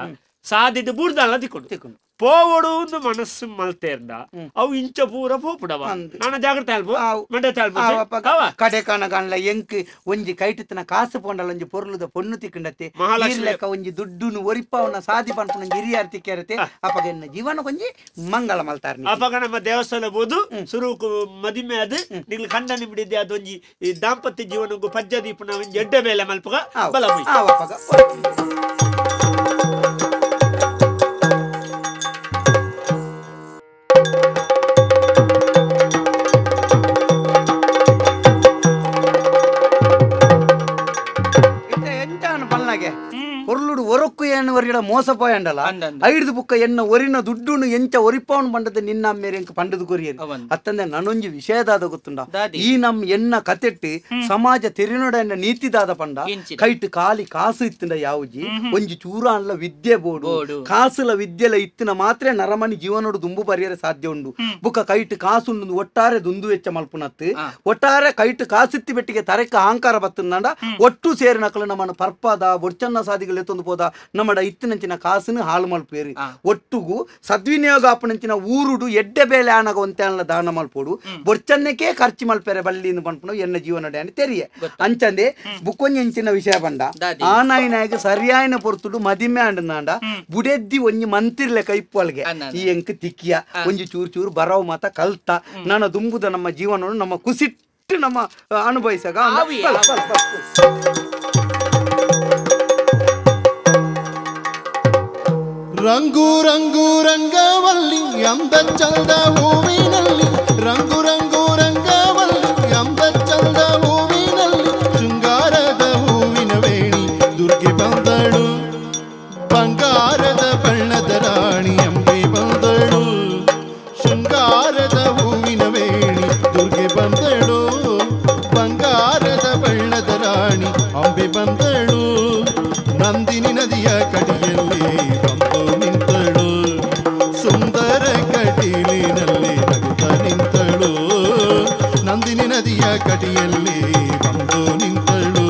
ಸಾದಿಟ್ಟು ಬೂರ್ದಲ್ಲ ತಿಕ್ಕೊಂಡು ತಿಕ್ಕೊಂಡು ಪೋವಡು ಒಂದು ಮನಸ್ಸು ಮಲ್ತೇರ್ದ ಅವು ಇಂಚ ಪೂರ ಪೋಪುಡವ ನಾನು ಜಾಗ್ರತೆ ಅಲ್ಪ ಮಂಡೆ ಅಲ್ಪ ಕಡೆ ಕಾಣಗಾಣಲ ಎಂಕ್ ಒಂಜಿ ಕೈಟಿತ್ತನ ಕಾಸು ಪೋಂಡಲ ಒಂಜಿ ಪೊರ್ಲುದ ಪೊಣ್ಣು ತಿಕ್ಕಂಡತ್ತೆ ಮಹಾಲಕ್ಷ್ಮಿ ಲೆಕ್ಕ ಒಂಜಿ ದುಡ್ಡುನು ಒರಿಪವನ ಸಾದಿ ಪನ್ಪುನ ಹಿರಿಯಾರ್ ತಿಕ್ಕೇರತೆ ಅಪಗ ಎನ್ನ ಜೀವನ ಒಂಜಿ ಮಂಗಳ ಮಲ್ತಾರ ಅಪಗ ನಮ್ಮ ದೇವಸ್ಥಾನ ಬೋದು ಸುರುಕು ಮದಿಮೆ ಅದು ನಿಗ್ಲು ಕಂಡ ನಿಬಿಡಿದ್ದೆ ಅದೊಂಜಿ ದಾಂಪತ್ಯ ಜೀವನಕ್ಕೂ ಪಜ್ಜ ದೀಪನ ಒಂಜಿ ಎಡ್ಡೆ ಮೇಲೆ ಮಲ್ಪಗ ಬಲ ಅಪಗ ಪೊರ್ಲುಡು ಒರಕ್ಕು ಏನು ಒರಿಡ ಮೋಸ ಪೋಯಂಡಲ ಐದು ಬುಕ್ಕ ಎನ್ನ ಒರಿನ ದುಡ್ಡುನು ಎಂಚ ಒರಿಪವನ್ ಪಂಡದ ನಿನ್ನ ಮೇರೆ ಎಂಕ ಪಂಡದ ಕೊರಿಯರು ಅತ್ತಂದೆ ನನೊಂಜಿ ವಿಷಯದಾದ ಗೊತ್ತುಂಡ ಈ ನಮ್ ಎನ್ನ ಕತೆಟ್ಟು ಸಮಾಜ ತೆರಿನೊಡ ಎನ್ನ ನೀತಿದಾದ ಪಂಡ ಕೈಟ್ ಖಾಲಿ ಕಾಸು ಇತ್ತಿನ ಯಾವುಜಿ ಒಂಜಿ ಚೂರಾನ್ಲ ವಿದ್ಯೆ ಬೋಡು ಕಾಸುಲ ವಿದ್ಯೆಲ ಇತ್ತಿನ ಮಾತ್ರ ನರಮನಿ ಜೀವನೋಡು ದುಂಬು ಪರಿಯರೆ ಸಾಧ್ಯ ಉಂಡು ಬುಕ್ಕ ಕೈಟ್ ಕಾಸುಂಡು ಒಟ್ಟಾರೆ ದುಂದು ವೆಚ್ಚ ಮಲ್ಪುನತ್ತು ಒಟ್ಟಾರೆ ಕೈಟ್ ಕಾಸಿತ್ತಿ ಬೆಟ್ಟಿಗೆ ತರಕ ಅಹಂಕಾರ ಬತ್ತಂದ ಒಟ್ಟು ಸೇರಿ ನಕಲು ನಮ್ಮನ್ನು ಪರ್ಪದ ಒಡ್ಚನ್ನ ಸಾದಿಗಳು ಎತ್ತೊಂದು ಪೋದ ನಮ್ಮಡ ಇತ್ತಿನಂಚಿನ ಕಾಸುನು ಹಾಳು ಮಲ್ಪೇರಿ ಒಟ್ಟುಗು ಸದ್ವಿನಿಯೋಗ ಅಪ್ಪನಂಚಿನ ಊರುಡು ಎಡ್ಡೆ ಬೇಲೆ ಆನಗ ಒಂತೆ ದಾನ ಮಲ್ಪೋಡು ಬೊರ್ಚನ್ನಕ್ಕೆ ಖರ್ಚು ಮಲ್ಪೇರೆ ಬಳ್ಳಿ ಪನ್ಪುನ ಎನ್ನ ಜೀವನ ಡ್ಯಾನಿ ತೆರಿಯೆ ಅಂಚಂದೆ ಬುಕ್ಕೊಂಜಿ ಎಂಚಿನ ವಿಷಯ ಬಂಡ ಆ ನಾಯಿನಾಯಕ ಸರಿಯಾಯನ ಪೊರ್ತುಡು ಮದಿಮೆ ಅಂಡನಾಂಡ ಬುಡೆದ್ದಿ ಒಂಜಿ ಮಂತಿರ್ಲೆ ಕೈಪೊಲ್ಗೆ ಈ ಎಂಕ್ ತಿಕ್ಕಿಯ ಒಂಜಿ ಚೂರು ಚೂರು ಬರವು ಮಾತ ಕಲ್ತ ನನ್ನ ದುಂಬುದ ನಮ್ಮ ಜೀವನವನ್ನು ನಮ್ಮ ಕುಸಿಟ್ಟು ನಮ್ಮ ಅನುಭವಿಸಾಗ ರಂಗು ರಂಗು ರಂಗವಲ್ಲಿ ಅಂದ ಚಂದ ಹೂವಿನಲ್ಲಿ ರಂಗು ರಂಗು ರಂಗವಲ್ಲಿ ಅಂದ ಚಂದ ಹೂವಿನಲ್ಲಿ ಶೃಂಗಾರದ ಹೂವಿನ ವೇಣಿ ದುರ್ಗೆ ಬಂದಳು ಬಂಗಾರದ ಬಣ್ಣದ ರಾಣಿ ಅಂಬೆ ಬಂದಳು ಶೃಂಗಾರದ ಹೂವಿನ ವೇಣಿ ದುರ್ಗೆ ಬಂದಳು ಬಂಗಾರದ ಬಣ್ಣದ ರಾಣಿ ಅಂಬೆ ಬಂದಳು ನಂದಿನಿ ನದಿಯ ಕಡಿಯಲ್ಲಿ ಬಂದು ನಿಂತಳು ಸುಂದರ ಕಟೀಲಿನಲ್ಲಿ ನಗುತ್ತ ನಿಂತಳು ನಂದಿನಿ ನದಿಯ ಕಡಿಯಲ್ಲಿ ಬಂದು ನಿಂತಳು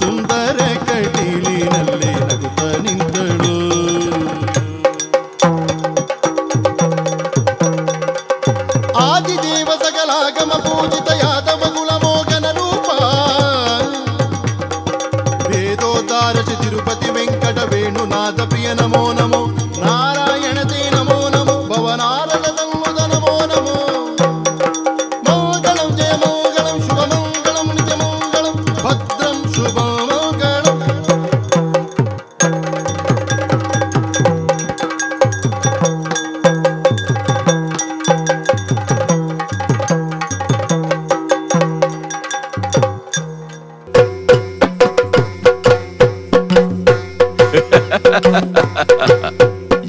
ಸುಂದರ ಕಟೀಲಿನಲ್ಲಿ ನಗುತ್ತ ನಿಂತಳು ಆದಿದೇವ ಸಕಲಾಗಮ ಪೂಜಿತ ಯಾದವ ಕುಲಮೋಗನ ರೂಪ ವೇದೋದ್ಧಾರಚ ತಿರುಪತಿ ವೆಂಕಟ ವೇಣುನಾಥ ಪ್ರಿಯ ನಮೋ ನಮೋ ನಾರಾಯಣ ತೇ ನಮೋ ನಮೋ ಭವನಾರದ ಸನ್ಮುದ ನಮೋ ನಮೋ ಮಂಗಳಂ ಜಯ ಮಂಗಳಂ ಶುಭ ಮಂಗಳಂ ನಿತ್ಯ ಮಂಗಳಂ ಭದ್ರಂ ಶುಭ ಮಂಗಳಂ.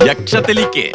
ಯಕ್ಷ ತೆಲಿಕೆ.